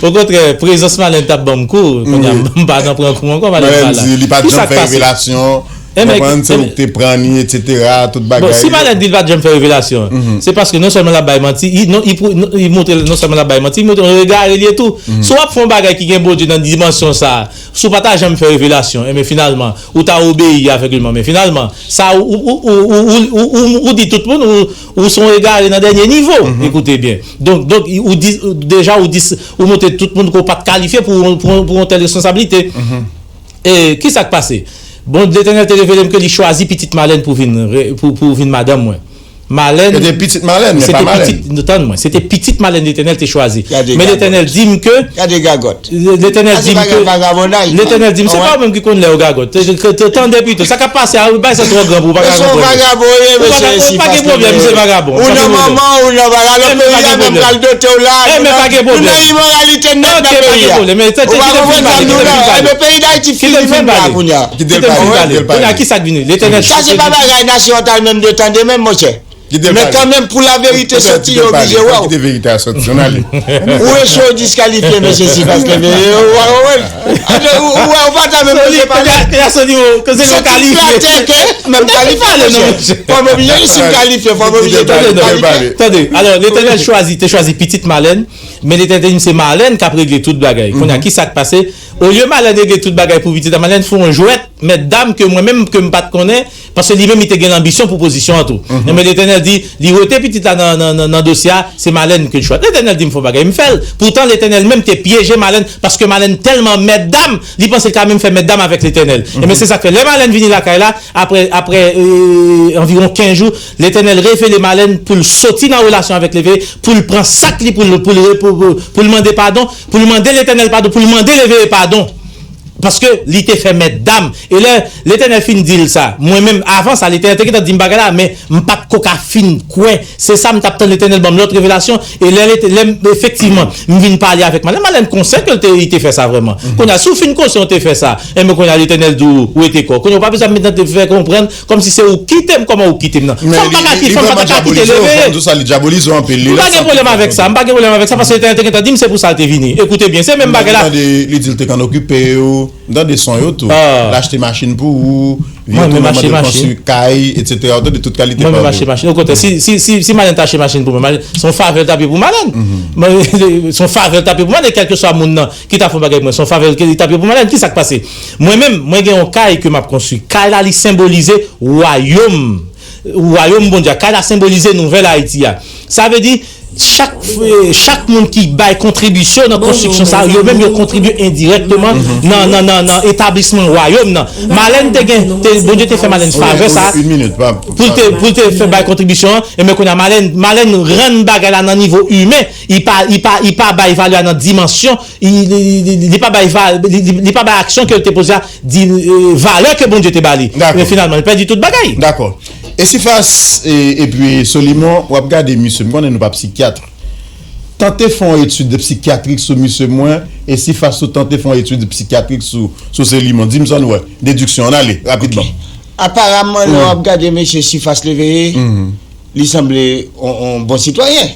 okontrè, prezans Malèn t ap ban m kou. Kounye a, m pa nan pran kou ankò, Malèn pa la. Malèn di, li pa t janm fè revelasyon. Konprann, se ou ki te pran li, etsetera, tout bagay. Bon, si Malèn di l pa t janm fè revelasyon, se paske non sèlman l ap bay manti, li, non, li, pou- non, li montre non sèlman l ap bay manti, li montre yon egare li ye tou. Si w ap fè yon bagay ki gen Bondye nan dimansyon sa a, si w pa ta janm fè revelasyon, enben finalman, ou ta obeyi avègleman. Men finalman, sa ou, ou, ou, ou, ou, ou, ou, ou di tout moun, ou, ou se yon egare nan dènye nivo. Ekoute byen. Donk, donk, ou di, deja, ou di, ou montre tout moun ke w pa t kalifye pou, pou, pou yon tèl responsablite. E ki sa k pase? Bon, Letènèl te revele m ke li chwazi pitit Malèn pou vin, re- pou, pou vin madanm mwen. Malèn. Se te pitit Malèn, men pa Malèn. Pitit, tann mwen, se te pitit Malèn Letènèl te chwazi. Men Letènèl di m ke. Gade gagòt. Letènèl di m ke. Letènèl di m, se pa ou menm ki konn lè yo gagòt. Tande pito, sa k ap pase a, bay sa twò gran pou ou pa ka konprann. Ou pa gen pwoblèm, se vagabon. Ou nan manman, ou nan vagabon, peyi a menm pral dote w la. Men pa gen pwoblèm. Nou nan imoralite nèt nan peyi a. Ou pa konprann sa m di w la. Enben peyi Dayiti fini menm la kounye a. Kite l fin pale. Kounye a, ki sa k vini? Letènèl. Sa se pa bagay nasyon an ta menm de tande menm, monchè. Men kanmenm, pou laverite soti, yo oblije wè w. Kite verite a soti, ann ale. Ou echwe, w diskalifye, mesye Sipas Leve. Ou pa konprann? Ou wè, ou pa ta menm oblije pale. Se tou flatè ke menm kalifye, mesye. Fò m oblije, si m kalifye, fò m oblije kalifye. Tande, alò, Letènèl chwazi, te chwazi pitit Malèn, men Letènèl te di m se Malèn k ap regle tout bagay. Kounye a, ki sa k pase? Olye Malèn regle tout bagay pou pitit a Malèn, fè yon jwèt mèt dam ke mwen menm, ke m pa t konnen, paske li menm, li te gen lanbisyon pou pozisyon an tou. Enben, Letènèl di, li wete pitit la nan, nan, nan, nan dosye a, se Malèn ke l chwazi. Letènèl di m fè yon bagay, m fè l. Poutan, Letènèl menm te pyeje Malèn, paske Malèn tèlman mèt dam, li panse l ka menm fè mèt dam avèk Letènèl. Enben, se sa k fè, lè Malèn vini lakay la, apre, apre, e, anviwon kenz jou, Letènèl revele Malèn pou l soti nan relasyon avèk Leve, pou l pran sak li, pou l, pou l, pou, pou, pou l mande padon, pou l mande Letènèl padon, pou l mande Leve padon. Paske li te fè mèt dam. E lè Letènèl fin di l sa, mwen menm, avan sa, Letènèl te gentan di m bagay la, men m pa t ko ka fin kwè. Se sa m t ap tann Letènèl ban m lòt revelasyon. E lè, lè m, efektivman, m vin pale avèk Malèn, Malèn konsyan ke l te, li te fè sa vrèman. Kounye a, si w fin konsyan w te fè sa, enben kounye a, Letènèl di w, rete kò w. Kounye a, w pa bezwen ap met nan te fè konprann, kòmsi se ou k kite m, kòman ou k kite m nan. Fò m pa ka kite, fò m pa ta kite Leve. M pa gen pwoblèm avèk sa, m pa gen pwoblèm avèk sa, paske Letènèl te gentan di m se pou sa l te vini. Ekoute byen, se menm bagay la. Li di l te konn okipe w. M tande son yo tou. L achte machin pou ou, vye tou mwen mande l konstwi kay, etsetera. Ou tande tout kalite pawòl yo. Mwen menm achte machin. Okontrè, si, si, si, si Malèn ta achte machin pou mwen, se yon favè l t ap ye pou Malèn. Se yon favè l t ap ye pou Malèn, kèlkeswa moun nan ki ta fè yon bagay pou mwen, se yon favè l t ap ye pou Malèn. Ki sa k pase? Mwen menm, mwen gen yon kay ke m ap konstwi. Kay la, li senbolize wayòm. Wayòm Bondye a. Kay la senbolize nouvèl Ayiti a. Sa vle di, chak, chak moun ki bay kontribisyon nan konstriksyon sa, yo menm yo kontribye endirèkteman nan, nan, nan, nan etablisman wayòm nan. Malèn te gen, te, Bondye te fè Malèn favè sa, pou l te, pou l te fè bay kontribisyon an, e men kounye a Malèn, Malèn rann bagay la nan nivo imen, li pa, li pa, li pa bay valè a nan dimansyon, li, li, li, li, li pa bay va-, li, li, li pa bay aksyon ke l te poze a, di, e, valè ke Bondye te ba li. Men finalman, li pèdi tout bagay. Dakò. Esifas, e, epi Solimon, w ap gade misye, m konnen nou pa psikyat. Tante fè yon etid psikyatrik sou misye mwen, Esifas tou tante fè yon etid psikyatrik sou, sou Solimon. Di m sa w wè, dediksyon, ann ale, rapidman. Aparaman, lè w ap gade mesye Sifas Leveye, li sanble yon, yon bon sitwayen.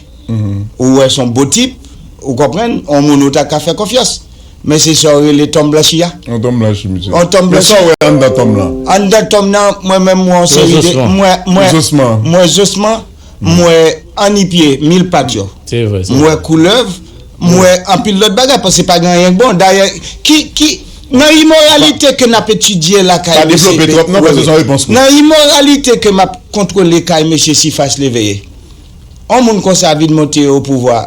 Ou wè se yon bon tip, ou konprann, yon moun ou ta ka fè konfyans. Men se sa w rele tonm blanchi a. Yon tonm blanchi, misye. Yon tonm blanchi. Men sa w wè anndan tonm lan? Anndan tonm nan, mwen menm, m wè yon seri de, m wè, m wè, m wè zosman, m wè annipye, mil pat yo. M wè koulèv, m wè anpil lòt bagay, paske pa gen anyen k bon. Dayè, ki, ki, nan imoralite ke n ap etidye lakay mesye, nan imoralite ke m ap kontwole kay mesye Sifas Leveye. Yon moun konsa vin monte o pouvwa,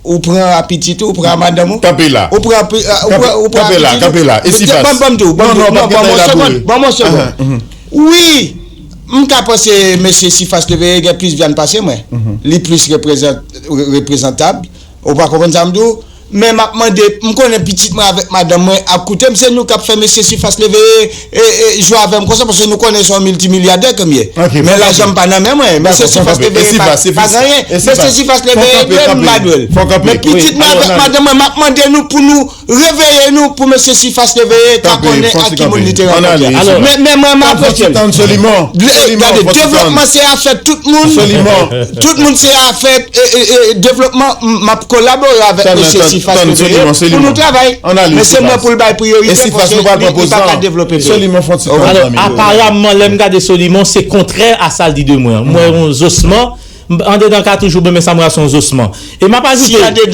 ou pran a pitit ou, ou pran a madanm ou. Kanpe la. Ou pran, ou pran, ou pran a pitit ou. Kanpe la, kanpe la. Esifas. Ban, ban m di w, ban m di w, ban m yon segond, ban m yon segond. Wi, m ka panse mesye Sifas Leveye gen plis vyann pase mwen. Li plis reprezant-, re-, reprezantab. Ou pa konprann sa m di w? Men m ap mande, m konnen pitit mwen avèk madanm mwen ap koute m, se nou k ap fè mesye Sifas Leveye, e, e, jwe avè m konsa, paske nou konnen se yon miltimilyadè ke m ye. Men lajan m pa nan men mwen. Mesye Sifas Leveye pa, pa gen anyen. Mesye Sifas Leveye dwe m, m pa dwe l. Men pitit mwen avèk madanm mwen, m ap mande nou pou nou reveye nou pou mesye Sifas Leveye ka konnen ak ki moun li te rankontre. Men, men mwen, m apresye l. Gade, devlopman se afè tout moun. Tout moun se afè, e, e, e, devlopman. M, m ap kolabore avèk mesye Sifas. Tann Soliman, Soliman. Pou nou travay. Mesye, mwen pou l bay priyorite paske li pa ka devlope peyi. Soliman, fon ti tan. Alò, aparamman, lè m gade Soliman, se kontrè a sa l di de mwen an. M wè yon zosman, andedan ka toujou bon, men sa m wè se yon zosman. E m ap ajoute, tande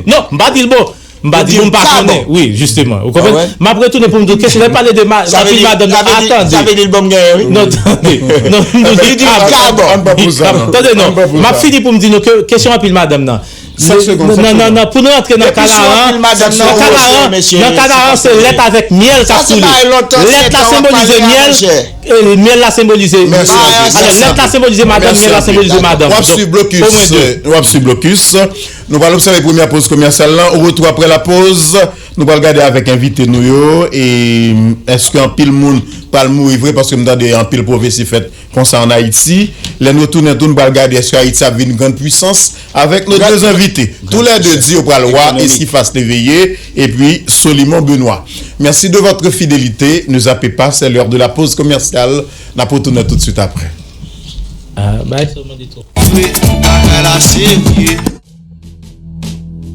non, m pa di l bon. M pa di bon, m pa konnen. Wi, jisteman. Ou konprann? M ap retounen pou m di w kesyon, lè pale de anpil madanm nan, atande. Sa vle di l bon m genyen, wi. Non, tande. Non, nou di kabon. Tande non. M ap fini pou m di nou ke kesyon anpil madanm nan. Nan, nan, nan, pou nou antre nan kanaran, nan kanaran, nan kanaran, se lèt avèk myèl k ap koule. Lèt la senbolize myèl, e myèl la senbolize. Alò, lèt la senbolize madanm, myèl la senbolize madanm. W ap swiv blokis. W ap swiv blokis. Nou pral obsève premyè poz komèsyal la. O retou apre la poz, nou pral gade avèk envite nou yo. E èske anpil moun pral mouri vre? Paske m tande anpil pwofesi fèt konsa ann Ayiti. Lè nou tounen tou, nou pral gade èske Ayiti ap vin grann pwisans avèk nos deux invités. Tous les deux di yo pral wa Esifas Léveillé epi Soliman Benoît. Merci de votre fidélité. Ne zappez pas, c'est l'heure de la pause commerciale. N ap retounen tout de suite après. Ah, bay sèlman de twòp. Vre, bagay la serye.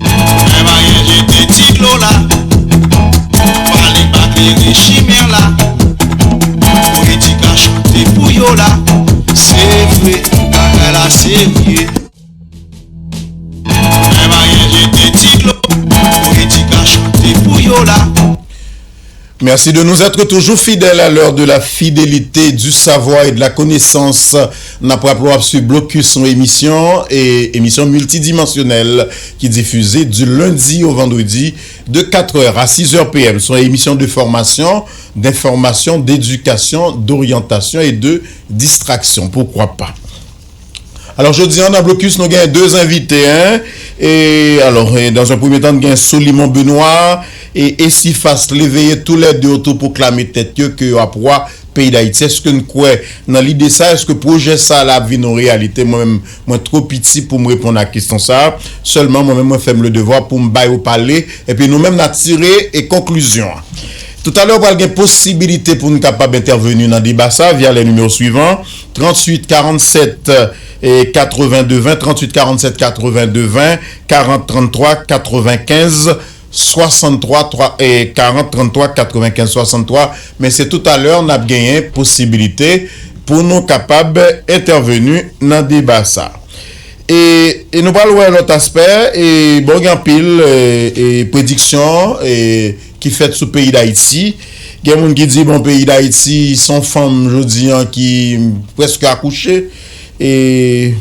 Mwen pa gen jete ti dlo la. Pale pa klere chimè la. Politik la chante pou yo la. Se vre, bagay la serye. Mwen pa gen jete ti dlo. Politik la chante pou yo la. Merci de nous être toujours fidèles à l'heure de la fidélité, du savoir et de la connaissance. N ap raple w ap swiv Blokis, yon emisyon, e, emisyon miltidimansyonèl ki difize di lendi o vandredi de quatre heures à six heures P M. Se yon emisyon de fòmasyon, denfòmasyon, dedikasyon, doryantasyon e de distraksyon. Poukwa pa? Alò, jodi a, nan Blokis, nou gen de envite, en. E, alò, e, dans un premier temps, nou gen Soliman Benoît e Esifas Léveillé, toulède otopwoklame tèt yo ke yo ap wa peyi Dayiti. Èske n kwè nan lide sa? Èske pwojè sa la ap vin yon reyalite? Mwen menm, mwen two piti pou m reponn a kesyon sa. Sèlman, mwen menm, mwen fè m le devwa pou m ba yo pale. Epi nou menm, n a tire e konklizyon an. Toutalè, pral gen posibilite pou n kapab entèveni nan deba sa via les numéros suivants, tranntuit karannsèt, e, katrevenndez ven, tranntuit karannsèt katrevenndez ven, karant tranntwa katrevenkenz swasanntwa, twa, e, karant tranntwa katrevenkenz swasanntwa. Men se toutalè n ap genyen posibilite pou nou kapab entèveni nan deba sa. E, e nou pral wè lòt aspè, e, bon, gen anpil, e, e, prediksyon, e, ki fèt sou peyi Dayiti. Gen moun ki di, bon, peyi Dayiti, se yon fanm jodi a ki prèske akouche, e,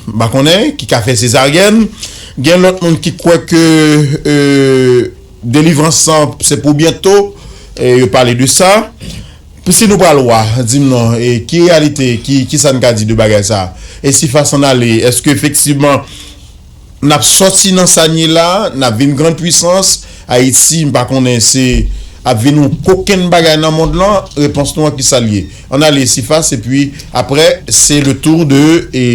m pa konnen, ki ka fè sezaryèn. Gen lòt moun ki kwè ke, e, delivrans lan, se pou byento, e, yo pale de sa. Si nou pral wa, di m non, e, ki reyalite, ki, ki sa n ka di de bagay sa? E si fason n ale, èske efektivman n ap sòti nan sa n ye la, n ap vin grann pwisans, Ayiti, m pa konnen se ap vin yon kokenn bagay nan mond lan, repons nou an ki sa l ye? Ann ale Esifas, epi apre, se le tour de, e,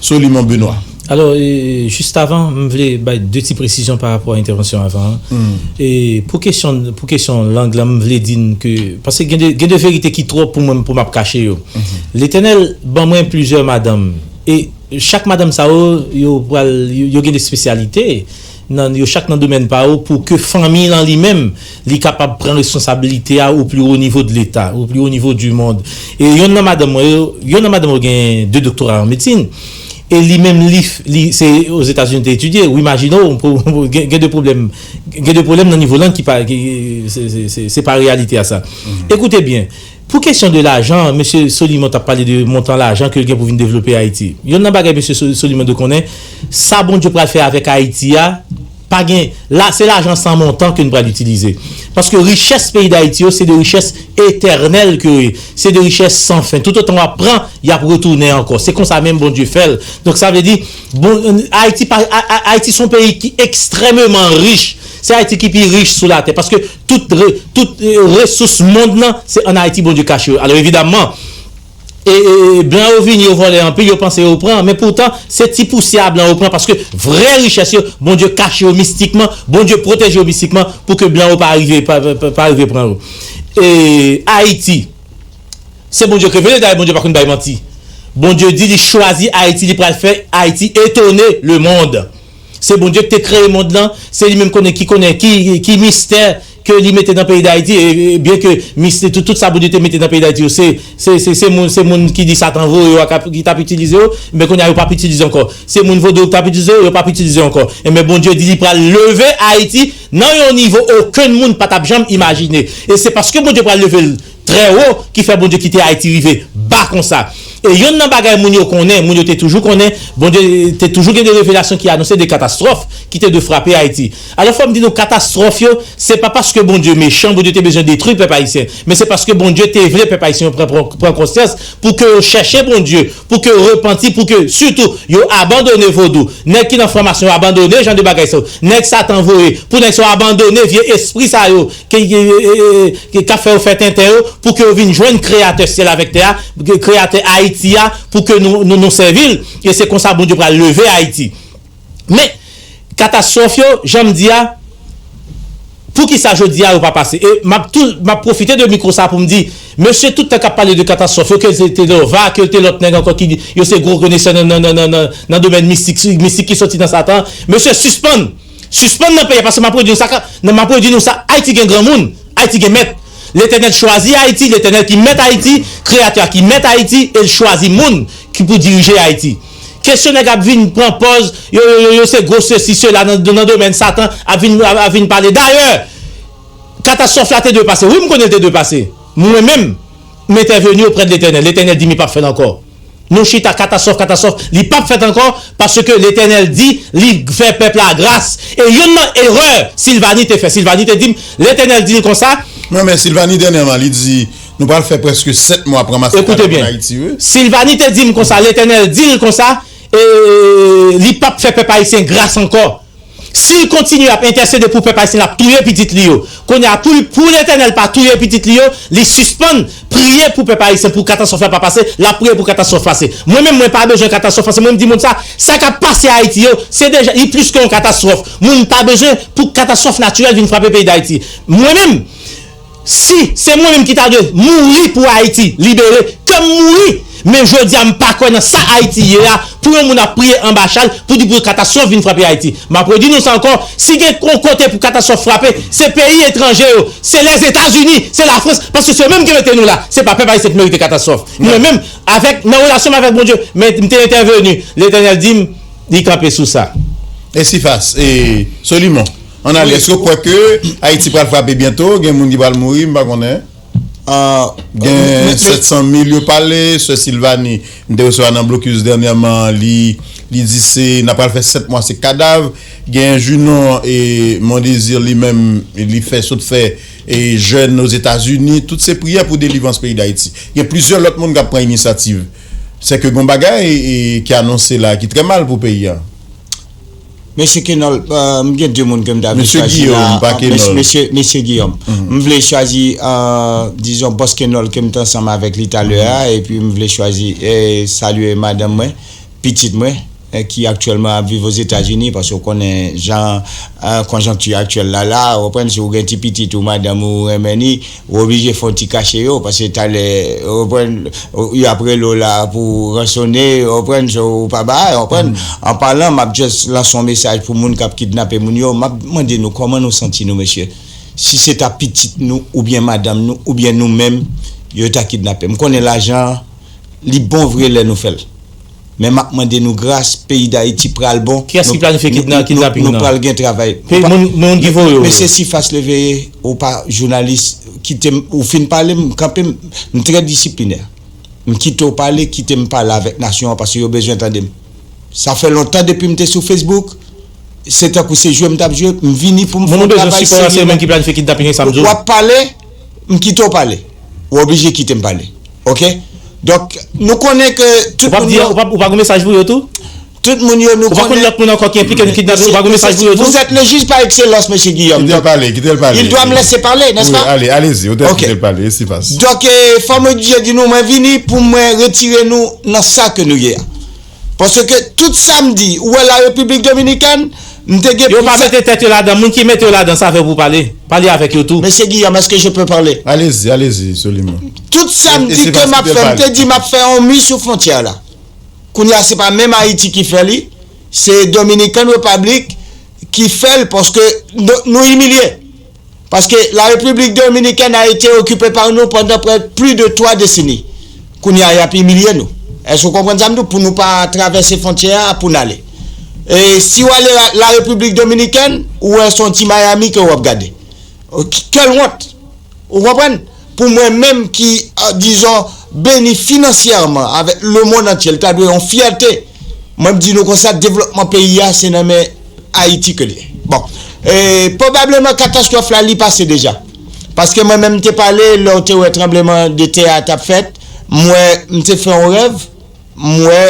Soliman Benoît. Alò, e, jis avan, m vle bay de ti presizyon pa rapò a entèvansyon avan an. E pou kesyon, pou kesyon lang lan, m vle di n ke, paske gen de, gen de verite ki twòp pou mwen, pou m ap kache yo. Letènèl ban mwen plizyè madanm. E chak madanm sa yo, yo pral, yo, yo gen de espesyalite. Nan, yo chak nan domèn pa yo, pou ke fanmi lan li menm, li kapab pran responsablite a o pli wo nivo de Leta, o pli wo nivo di mond. E yonn nan madanm mwen yo, yonn nan madanm mwen yo gen de doktora an medsin. E li menm, li, li, se Ozetazini li te etidye. Ou imajine w, pou, pou, gen, gen de pwoblèm, gen de pwoblèm nan nivo lang ki pa, ki, se, se, se, se pa reyalite a sa. Ekoute byen, pou kesyon de lajan, mesye Soliman t ap pale de montan lajan ke l gen pou vin devlope Ayiti. Yonn nan bagay mesye So-, Soliman dwe konnen, sa Bondye pral fè avèk Ayiti a, pa gen, la, se lajan san montan ke n pral itilize. Paske richès peyi Dayiti yo, se de richès etènèl ke yo ye. Se de richès san fen. Toutotan w ap pran, y ap retounen ankò. Se konsa menm Bondye fè l. Donk, sa vle di, bon, Ayiti pa, A-, A-, Ayiti se yon peyi ki ekstrèmeman rich. Se Ayiti ki pi rich sou latè. Paske tout re-, tout, e, resous mond lan, se ann Ayiti Bondye kache yo. Alò, evidamman, e, e, e, blan yo vini, yo vòlè anpil, yo panse yo pran, men poutan, se ti pousyè a blan yo pran, paske vrè richès yo, Bondye kache yo mistikman, Bondye pwoteje yo mistikman, pou ke blan yo pa rive, pa, pa, pa rive pran yo. E Ayiti, se Bondye k revele, dayè Bondye pa konn bay manti. Bondye di li chwazi Ayiti, li pral fè Ayiti etone lemonn. Se Bondye ki te kreye mond lan, se li menm konnen ki konnen ki, ki mistè ke li mete nan peyi Dayiti, e, e, byen ke mistè, tout, tout sa Bondye te mete nan peyi Dayiti yo, se, se, se, se moun, se moun ki di Satan voye yo a k ap, ki t ap itilize yo, men kounye a yo p ap itilize ankò. Se moun vodou yo k t ap itilize yo, yo p ap itilize yo ankò. Enben Bondye di li pral leve Ayiti nan yon nivo okenn moun pa t ap janm imajine. E se paske Bondye pral leve l trè wo ki fè Bondye kite Ayiti rive ba konsa. E yonn nan bagay moun yo konnen, moun yo te toujou konnen, Bondye te toujou gen de revelasyon ki anonse de katastwòf ki te dwe frape Ayiti. Alò, fò m di nou, katastwòf yo, se pa paske Bondye mechan, Bondye te bezwen detwi pèp ayisyen, men se paske Bondye te vle pèp ayisyen yo pran, pran, pran konsyans pou ke yo chèche Bondye, pou ke yo repanti, pou ke, sitou, yo abandone vodou. Nèg ki nan franmasyon yo abandone jan de bagay sa yo. Nèg Satan voye, pou nèg sa yo abandone vye espri sa yo, ke, ke, ke, ke, ke, k ap fè yo fè tenten yo, pou ke yo vin jwenn Kreyatè syèl avèk tè a, Kreyatè Ayiti a, pou ke nou, nou, nou sèvi l. E se konsa Bondye pral leve Ayiti. Men, katastwòf yo, jan m di a, poukisa jodi a yo pa pase? E m ap tou, m ap pwofite de mikwo sa pou m di, mesye, tout tan k ap pale de katastwòf yo, ke l te Lova, ke l te lòt nèg ankò ki di yo se gwo konesè nan, nan, nan, nan, nan, nan domèn mistik, mistik ki soti nan Satan, mesye, sispann! Sispann nan peyi a, paske m ap redi nou sa, nan, m ap redi nou sa, Ayiti gen granmoun, Ayiti gen mèt. Letènèl chwazi Ayiti, Letènèl ki mèt Ayiti, Kreyatè a ki mèt Ayiti, e l chwazi moun ki pou dirije Ayiti. Kesyon nèg ap vin pran pòz, yo, yo, yo, yo se gwo sesi, sela, nan, nan domèn Satan, ap vin, ap, ap vin pale. Dayè, katastwòf la te dwe pase. Wi, m konnen l te dwe pase. Mwen menm, m entèveni oprè de Letènèl. Letènèl di m li p ap fèt ankò. Nou chita, katastwòf, katastwòf, li p ap fèt ankò, paske Letènèl di li fè pèp la gras. E yonn nan erè Silvani te fè, Silvani te di m, Letènèl di l konsa. Non, men Silvani dènyèman, li di, nou pral fè prèske sèt mwa pran masak la nan Ayiti, wi. Silvani te di m konsa, Letènèl di l konsa, e li p ap fè pèp ayisyen gras ankò. Si l kontinye ap entèsede pou pèp ayisyen, l ap touye pitit li yo. Kounye a, pou, pou Letènèl pa touye pitit li yo, li sispann priye pou pèp ayisyen, pou katastwòf la pa pase, l ap priye pou katastwòf pase. Mwen menm, mwen pa bezwen katastwòf pase. Mwen, m di moun sa, sa k ap pase Ayiti yo, se deja, li plis ke yon katastwòf. Moun pa bezwen pou katastwòf natirèl vin frape peyi Dayiti. Mwen menm, si se mwen menm ki ta dwe mouri pou Ayiti libere, ke m mouri. Men jodi a, m pa kwè nan sa Ayiti ye a, pou yon moun ap priye anba chal, pou di pou katastwòf vin frape Ayiti. M ap redi nou sa ankò, si gen yon kote pou katastwòf frape, se peyi etranje yo, se Lèzetazini, se Lafrans, paske se yo menm ki mete nou la. Se pa pèp ayisyen ki merite katastwòf. Mwen menm, avèk, nan relasyon m avèk Bondye, men m te entèveni, Letènèl di m, li kanpe sou sa. Esifas, e, Solimon, ann ale, èske w kwè ke Ayiti pral frape byento? Gen moun ki pral mouri, m pa konnen. Ah, gen sèt san mil yo pale, sè Silvani, m te resevwa nan Blokis dènyèman, li, li di se, n ap pral fè sèt mwa se kadav. Gen Junon e Mondésir li menm, li fè sot fè e jèn Ozetazini, tout se priyè pou delivrans peyi Dayiti. Gen plizyè lòt moun k ap pran inisyativ. Sèke gon bagay e, ki anonse la ki trè mal pou peyi a. Mesye Kenòl, euh, m gen de moun ke m ta vle chwazi la. Mesye Giyòm, pa Kenòl. Mesye, mesye Giyòm. M vle chwazi, euh, dizon, bòs Kenòl ke m te ansanm avèk li talè a, epi m vle chwazi e salye madanm mwen, pitit mwen, eh, ki aktyèlman ap viv Ozetazini, paske w konnen jan, eh, konjonkti aktyèl la, la, w konprann, si w gen ti pitit ou madanm ou renmen li, ou oblije fè yon ti kache yo, paske talè, ou konprann, yo ap rele w la pou ransone, ou konprann, so, ou pa bay, ou konprann. An palan, m ap just lanse yon mesaj pou moun k ap kidnape moun yo, m ap mande nou kòman nou santi nou, mesye. Si se ta pitit nou, oubyen madanm nou, oubyen nou menm, yo ta kidnape. M konnen lajan, li bon vre lè nou fè l. Men m ap mande nou gras, peyi Dayiti pral bon. Kiyès ki planifye kidna-, kidnaping nan? Nou pral gen travay. Moun, moun ki voye w yo. Mesye Sifas Leveye, ou pa jounalis, kite m, ou fin pale, m kanpe, m, m trè disiplinè. M kite w pale, kite m pale avèk nasyon an, paske yo bezwen tande m. Sa fè lontan depi m te sou Facebook, se tankou se jwe m t ap jwe, m vini pou m fè yon travay serye. Moun bezwen sipò a, se moun ki planifye kidnaping, sa m di w. W ap pale, m kite w pale. Ou oblije kite m pale. Oke? Donk, nou konnen ke tout moun yo. Ou p ap di, ou p ap, ou pa gon mesaj pou yo tou? Tout moun yo, nou konnen. Ou pa konn lòt moun ankò ki enplike nan kidnaping, ou pa gon mesaj pou yo tou? Vous êtes le juge par excellence, mesye Guillaume. Kite l pale, kite l pale. Il doit me laisser parler, n'est-ce pas? Wi, ale, alezi, ou te kite l pale, espas. Donk, eh, fò mwen di nou, mwen vini pou mwen retire nou nan sa ke nou ye a. Paske tout sa m di, ou wè la Repiblik Dominikèn, m te gen. Yo pa mete tèt yo ladan, moun ki mete yo ladan, sa fè pou pale. Pale avèk yo tou. Mesye Guillaume, est-ce que je peux parler? Alezi, alezi, Solimon. Tout sa m di ke m ap fè, m te di m ap fè yon mi sou fwontyè la. Kounye a, se pa menm Ayiti ki fè li. Se Dominican Republic ki fè l paske nou, nou imilye. Parce que la République dominicaine a été occupée par nous pendant près, plus de trois décennies. Kounye a, y ap imilye nou. Èske w konprann sa m di w? Pou nou pa travèse fwontyè a, pou n ale. E si w ale la, la République dominicaine, ou wè se yon ti Miami ke w ap gade. Kèl wont! Ou konprann? Pou mwen menm ki, euh, dizon, beni finansyèman avèk lemonn antye, li ta dwe yon fyète. Mwen m di nou konsa, devlòpman peyi a, se nan men Ayiti ke l ye. Bon, e, pwobableman katastwòf la, li pase deja. Paske mwen menm, m te pale, lè w te wè tranbleman de tè a t ap fèt, m wè, m te fè yon rèv, m wè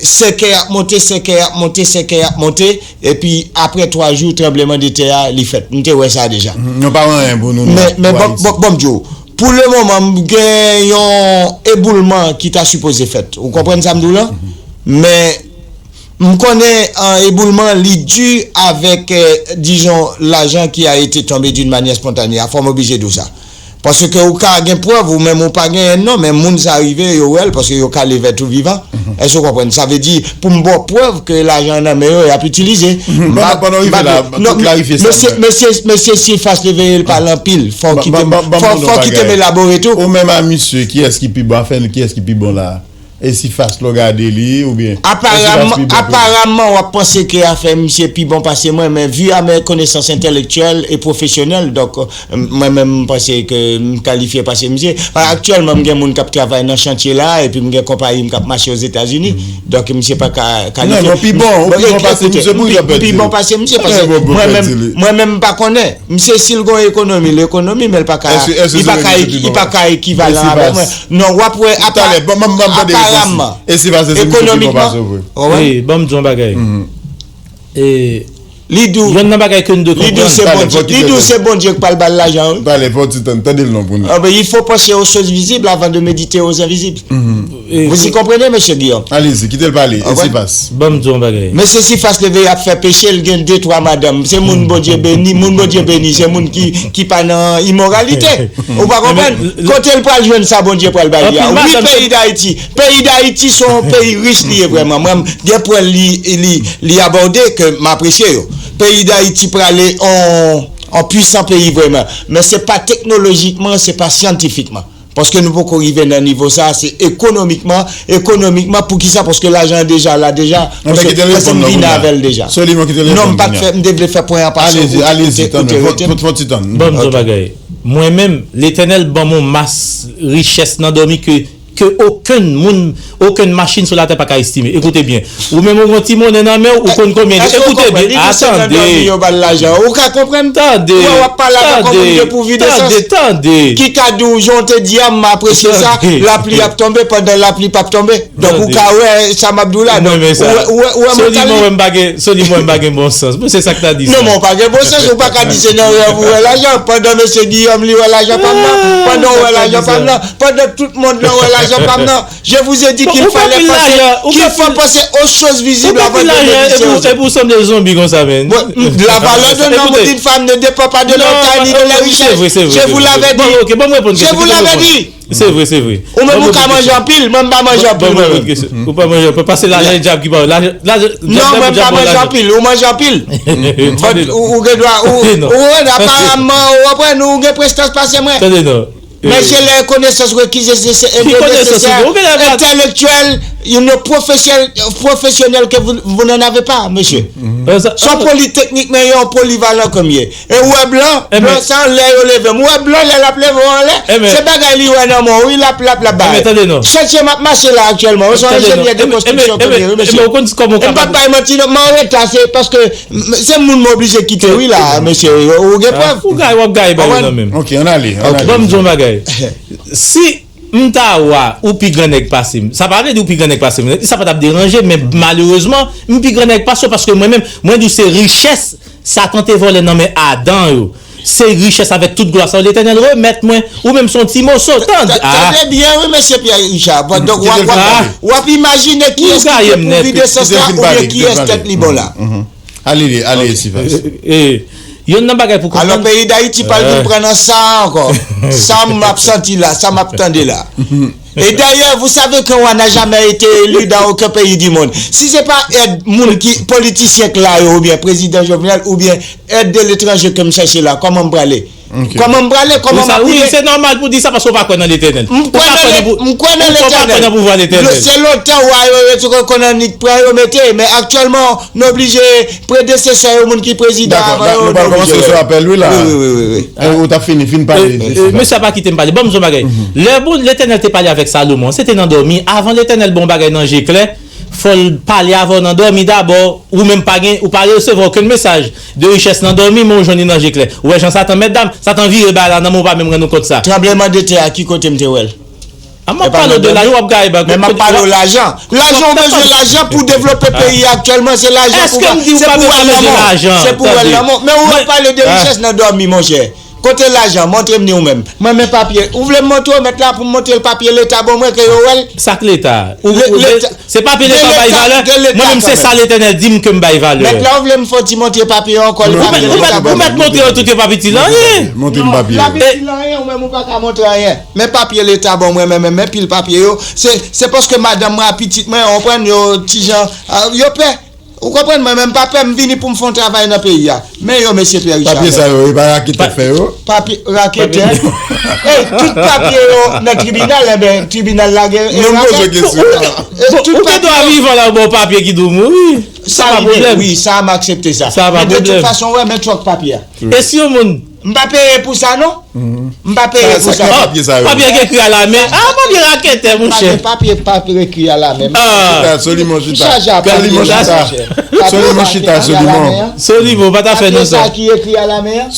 sèkèy ap monte, sèkèy ap monte, sèkèy ap monte, epi apre twa jou, tranbleman de tè a, li fèt. M te wè sa deja. Mhm. Nou pa wè anyen pou nou, non, men, men pou bon, Ayiti. Bon, bon, m di w, pou le moman, m gen yon eboulman ki ta sipoze fèt. Ou konprann sa m di w la? Mhm. Men, m konnen, an, eboulman, li di avèk, eh, dizon, lajan ki a été tombé d'une manière spontanée. A fò m oblije di w sa. Paske ou ka gen prèv, ou menm ou pa genyen non, men moun sa rive, yo wè l, paske yo ka leve tou vivan. Mhm. Èske w konprann? Sa vle di, pou m ba w prèv ke lajan an nan men yo, y ap itilize. Mhm. M pa, Pandan, pandan w rive la, non, tou klarifye sa, mesye, mesye, mesye Sifas Leveye, l pale anpil. Fò w kite m, fò, fò w kite m elabore tou. Ou menm a misye, kiyès ki pi bon? Afè nou, kiyès ki pi bon la? E Sifas, lè w gade li, oubyen Sifas pi bon ke li? Aparamman, w ap panse ke afè misye pi bon pase mwen, men vu à mes connaissances intellectuelles et professionnelles, donk, euh, mwen menm, m panse ke m kalifye pase misye. Aktyèlman, m gen moun k ap travay nan chantye la, epi m gen konpayi m k ap mache Ozetazini. Donk, misye pa ka kalifye. Non, non, pi bon, ou pi bon pase misye pou li pèdi. Pi bon pase misye, paske mwen menm, mwen menm, m pa konnen. Misye, si l gon ekonomi, l ekonomi, men l pa ka, li pa ka, li pa ka ekivalan avèk mwen. Non, w ap wè, apa-, aparamman, ekonomikman, w wè? Ey, ban m di yon bagay. Ey, li di w, yonn nan bagay ke n dwe konprann. Li di w se Bondye, li di w se Bondye k pral ba l lajan, wi. Talè, fò w ti tann, tande l non pou nou. Ah ben, il faut penser aux choses visibles avant de méditer aux invisibles. Vous y comprenez, monsieur Guillaume? Allez-y, kite l pale, Esifas. Ban m di w yon bagay. Mesye Sifas leve, y ap fè peche, l gen de twa madanm. Se moun Bondye beni, moun Bondye beni, se moun ki, ki pa nan imoralite. Ou pa konprann? Kote l pral jwenn sa Bondye pral ba li a? Wi, peyi Dayiti. Peyi Dayiti se yon peyi rich li ye vrèman. Mwen, m gen pwen li, li, li abòde ke m apresye yo. Peyi Dayiti prale on, on pwisan peyi vrèman. Men se pa teknolojikman, se pa syantifikman. Paske nou poko rive nan nivo sa, se ekonomikman, ekonomikman, poukisa? Paske lajan an deja la deja, paske m vin avè l deja. Non, m pa t fè, m te vle fè pwen an pase ou te, ou te rete m. Ban m di yon bagay. Mwen menm, Letènèl ban m yon mas richès nan dòmi ke, ke okenn moun, okenn machin sou latè pa ka estime. Ekoute byen. Ou menm ou gon ti monnen nan men w, ou konn konbyen li. Èske w konprann? Li di se nan dòmi yo ba l lajan. Ou ka konprann? Tande. Ou wè w ap pale avèk yon moun depouvi de sans. Tande, tande. Ki ka di w, jan w te di a, m apresye sa, lapli ap tonbe pandan lapli p ap tonbe. Donk, ou ka wè sa m ap di w la. Donk, ou wè, ou wè, ou wè mantalite. Solid mwen, m pa gen, solid mwen, m pa gen bon sans. Bon, se sa k ta di sa. Non, men w pa gen bon sans, ou pa ka di se nan rèv ou wè lajan. Pandan mesye Guillaume, li wè lajan pa m nan. Pandan w wè lajan pa m nan. Pandan tout mond lan wè lajan pa m nan. Je vous ai dit qu'il fallait penser, qu'il faut penser aux choses visibles avant de méditer aux autres. Epi ou sanble zonbi konsa, men. Bon, la valeur d'un homme ou d'une femme ne dépend pas de leur taille ni de leur richesse. Je vous l'avais dit. Je vous l'avais dit. Se vre, se vre. Ou menm ou ka manje anpil, mwen m pa manje anpil mwen menm. Ou pa manje anpil, paske lajan e dyab ki ba w. Lajan, lajan, non, mwen m pa manje anpil, ou manje anpil. Ou, ou gen dwa, ou, ou, aparamman, ou konprann, ou gen prestans pase mwen. Tande non. Mesye, les connaissances requises et nécessaires, intellectuelles, une profession-, professionnelle que vous, vous n'en avez pas, monsieur. Son politeknik, men yon polivalan ke m ye. E ou wè blan, blan sa lè yo leve m. Ou wè blan lè l ap leve w anlè. Se bagay li wè nan men w, wi, l ap, l ap, l ap bay. Chantye m ap mache la aktyèlman. Ou se yon enjenyè de konstriksyon ke m ye, wi, mesye. E m p ap bay manti non, m anreta, se paske m, se moun m oblije kite, wi, la, mesye. Ou gen prèv? Ou gaye, w ap gaye bay yo nan men m. Ok, ann ale, ann ale. Ban m di w yon bagay. Si m ta wè ou pi gran nèg pase m, sa pa vle di ou pi gran nèg pase m. Sa pa t ap deranje, men malerezman, m pi gran nèg pase w paske mwen menm, mwen di w se richès Satan te vòlè nan men Adan yo. Se richès avèk tout glwa sa yo Letènèl remèt mwen. Ou menm se yon ti moso. Tande, ah. Tande byen, wi, mesye Pierre Richard. Bon, donk, w ap, w ap, w ap imajine kiyès ki depouvi de sans la oubyen kiyès tèt li bon la. Ale, ale, Sifas. Yonn nan bagay pou konprann. Alò, peyi Dayiti pral vin pran nan sa a ankò. Sa m ap santi la, sa m ap tande la. Et d'ailleurs, vous savez que roi n'a jamais été élu dans aucun pays du monde. Si se pa èd moun ki politisyen k la yo oubyen prezidan Jovenel oubyen èd de l'étranger ke m chèche la, kòman m prale? Kòman m prale? Kòman m ap rive? Se nòmal pou di sa paske w pa kwè nan Letènèl. M kwè nan Letènèl. Se lontan wa yo rete kònannik pran yo mete, men aktyèlman nou oblije predesesè yo, moun ki prezidan avan yo, nou oblije. Dakò, nou pral kòmanse sou apèl wi la. Wi, wi, wi, wi. Ou t ap fini, fin pale. Mesye a pa kite m pale. Ban m di w yon bagay. Lè bon Letènèl te pale avèk Salomon, se te nan dòmi. Avan Letènèl ba w yon bagay nan je klè, fò l pale avè w nan dòmi dabò. Ou menm pa gen, ou pa resevwa okenn mesaj de richès nan dòmi, men ou jwenn li nan je klè. Ou wè jan Satan mèt dam, Satan vire bagay la nan men w, ou pa menm rann ou kont sa. Tranbleman de tè a, ki kote m te wè l? A, m ap pale w de lajan w ap gaye bank. Men m ap pale w lajan. Lajan, ou bezwen lajan pou devlope peyi a aktyèlman, se lajan pou, se pou wè l nan men w. Se pou wè l nan men w. Men ou ap pale de richès nan dòmi, monchè. Kote lajan? Montre m ni ou menm. Mwen men papye. Ou vle m montre w mèt la pou m montre l papye Leta ban mwen ke yo wè l? Sa k Leta? Ou, ou, se papye Leta w bay valè? Mwen menm se sa Letènèl di m ke m bay valè. Mèt la, ou vle m fè w ti montre papye yo ankò, li papye Leta ban mwen. Ou mèt montre yo tout, yo pa itil anyen. Montre m papye yo. Yo pa itil anyen, ou menm ou pa ka montre anyen. Men papye Leta ban mwen, men, men, men pil papye yo. Se, se paske madanm mwen ak pitit mwen, ou konprann, yo ti jan, a, yo pè. Ou konprann, mwen menm pa pè, m vini pou m fè yon travay nan peyi a. Men yo, mesye Pierre Richard. Papye sa yo, e pa raketè k fè yo? Papye, raketè. Ey, tout papye yo nan tribinal, enben, tribinal lage. Non, m poze kesyon. Ou gen dwa vivan la, bon papye ki di w mouri. Sa pa pwoblèm. Wi, sa, m aksepte sa. Sa pa pwoblèm. Men de tout fason, wè, men twòp papye a. E si yon moun M pa peye pou sa, non. M pa peye pou sa. Papye sa yo. Papye ki ekri alamen. A, papye raketè, monchè. Papye, papye pa ekri alamen. Chita, Soliman chita. Soliman chita. Soliman chita, Soliman. Soliman, pa ta fè nou sa. Papye sa ki ekri alamen an.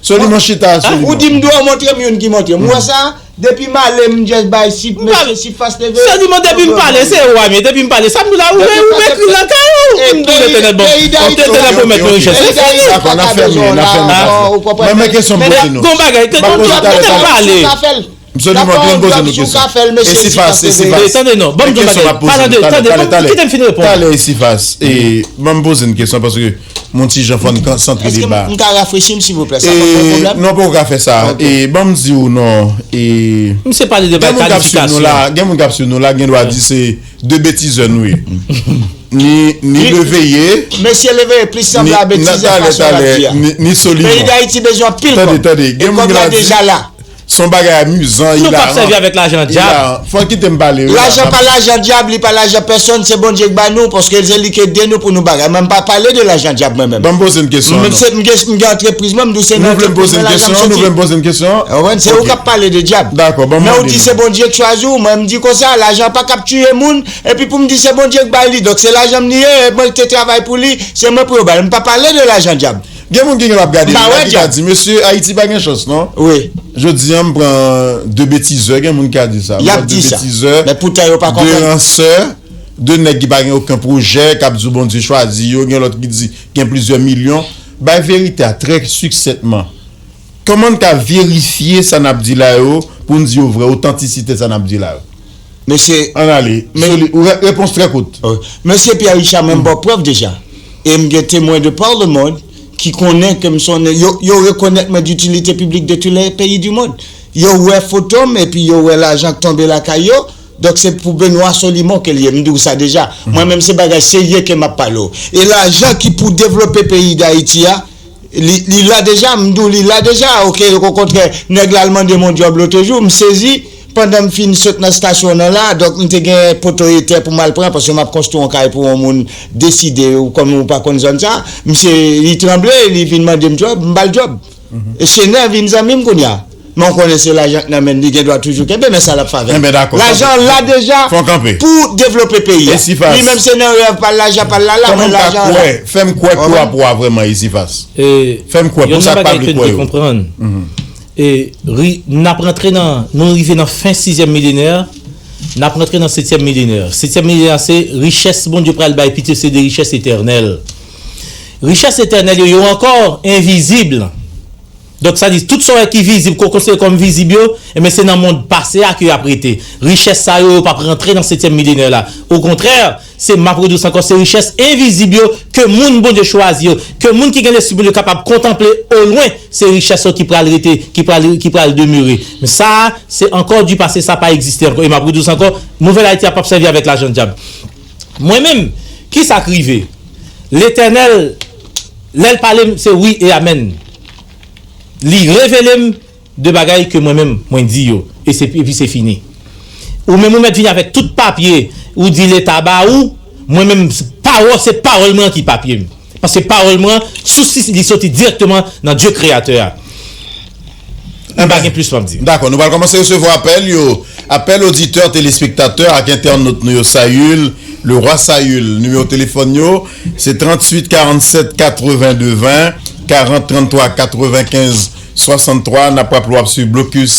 Soliman chita, Soliman. Ou di m dwe montre m youn ki montre m. Ou wè sa? Depi m ale, m just bay sip, mesye, sip fas leve. Soliman, depi m pale, se ou a m ye. Depi m pale, sa m di la, ou, ou ekri l nan kay ou. M di w Letènèl ban m, Letènèl pwomèt mwen richès. Se fini. Dakò, n ap fèmen, n ap fèmen. Mwen, men kesyon m poze nou. Gon bagay, ke, kote m pale. Soliman, ke m poze nou kesyon. E si fas, e si fas. Tande non, ban m di w bagay. Tande, tande, kite m fin reponn. Talè, e si fas. E, ban m poze n kesyon, paske Mon ti jan, fò n ka santre deba. Èske m ka rafrechi m, silvouplè? Sa pa yon pwoblèm? Non, poko ka fè sa. E, ban m di w non. E, misye pale de bay kalifikasyon. Gen moun k ap swiv nou la, gen dwa di se de betizè nou ye. Ni, ni Leveye, mesye Leveye plis sanble a betizè fason l ap di a. Ni, ni Soliman. Peyi Dayiti bezwen anpil kòb. Tande, tande. E kòb la deja la. Se yon bagay amizan, ilan. Nou p ap sèvi avèk lajan dyab. Fò w kite m pale, wi. Lajan pa lajan dyab, li pa lajan pèsonn, se Bondye k ba nou, paske se li k ede nou pou nou bagay. Mwen, m pa pale de lajan dyab, mwen menm. Ban m poze n kesyon, non. M gen, m gen antrepriz mwen, m di w se nan antrepriz mwen lajan m soti. Nou vle m poze n kesyon? Ou konprann, se ou k ap pale de dyab. Dakò, ban m mande nou. Men ou di se Bondye k chwazi w, mwen, m di konsa, lajan pa k ap tiye moun, epi pou m di se Bondye k bay li, donk se lajan m li ye, e mwen k te travay pou li, se mwen pou yo ba l. M pa pale de lajan dyab. Gen moun ki gen l ap gade nou la ki ka di, mesye, Ayiti pa gen chans, non? Wi. Jodi a, m pran de betizè, gen moun ki ka di sa. Y ap di sa. Men poutan yo pa konprann. De ransè, de nèg ki pa gen okenn pwojè, k ap di w Bondye chwazi yo, gen lòt ki di gen plizyè milyon. Bay verite a trè siksètman. Kòman n ka verifye sa n ap di la yo pou n di yo vrè, otantisite sa n ap di la yo? Mesye, ann ale. Soli-, ou re-, repons trè kout. Mesye Pierre Richard, mwen, m ba w prèv deja. E m gen temwen de par le monde ki konnen ke m se yon, yo, yo rekonèt mwen d'utilité publique de tous les pays du monde. Yo wè foto m epi yo wè lajan k tonbe lakay yo. Donk, se pou Benoît Soliman ke l ye. M di w sa deja. Mwen menm, se bagay serye ke m ap pale w. E lajan ki pou devlope peyi Dayiti a, Li, li la deja, m di w li la deja, oke, okontrè, nèg la al mande m yon djòb lòt jou, m sezi, pandan m fin sot nan stasyon an la, donk m te gen poto etè pou m al pran, paske m ap konstwi yon kay pou yon moun deside, ou kòm ou pa konn zòn sa, misye, li tranble, li vin mande m djòb, m ba l djòb. E Chenè vin zanmi m kounye a. Men w konnen se lajan k nan men l, li gen dwa toujou kenbe, men sa l ap fè avè l. Enben, dakò. Lajan an la deja pou devlope peyi a. Li menm se nan rèv pa l, lajan pa l la la, men lajan an la. Fè m kwè pou a pou a vrèman, Esifas. Fè m kwè pou sa k pa vle kwè yo. E, ri-, n ap rantre nan, nou rive nan fen sizyèm milenè, n ap rantre nan setyèm milenè. Setyèm milenè, se richès Bondye pral bay pitit yo, se de richès etènèl. Richès etènèl yo, yo ankò envizib. Donk, sa di, tout sa w wè ki vizib, ke w konsidere kòm vizib yo, ebyen, se nan mond pase a ke y ap rete. Richès sa yo, yo p ap rantre nan setyèm milenè la. Okontrè, se, m ap redi w sa ankò, se richès envizib yo ke moun Bondye chwazi yo, ke moun ki gen lespri Bondye kapab kontanple olwen, se richès yo ki pral rete, ki pral, ki pral demere. Men sa a, se ankò di pase, sa pa egziste ankò. E m ap redi w sa ankò, Nouvèl Ayiti a p ap sèvi avèk lajan dyab. Mwen menm, ki sa k rive? Letènèl, lè l pale m, se wi e amèn. Li revele m de bagay ke mwen menm, mwen di yo. E se, epi se fini. Ou menm, ou mèt vini avèk tout papye, ou di Leta ba ou, mwen menm, pawòl, se pawòl mwen ki papye m. Paske pawòl mwen, sous li, li soti dirèkteman nan Dye Kreyatè a. M pa gen plis pou m di. Dakò, nou pral kòmanse resevwa apèl yo. Apèl oditè, telespektatè ak entènot nou yo, Sayil, Leroy Sayil. Nimewo telefòn yo, se tranntuit karannsèt katrevenndez ven, karant tranntwa katrevenkenz swasanntwa. N ap raple w ap swiv Blokis,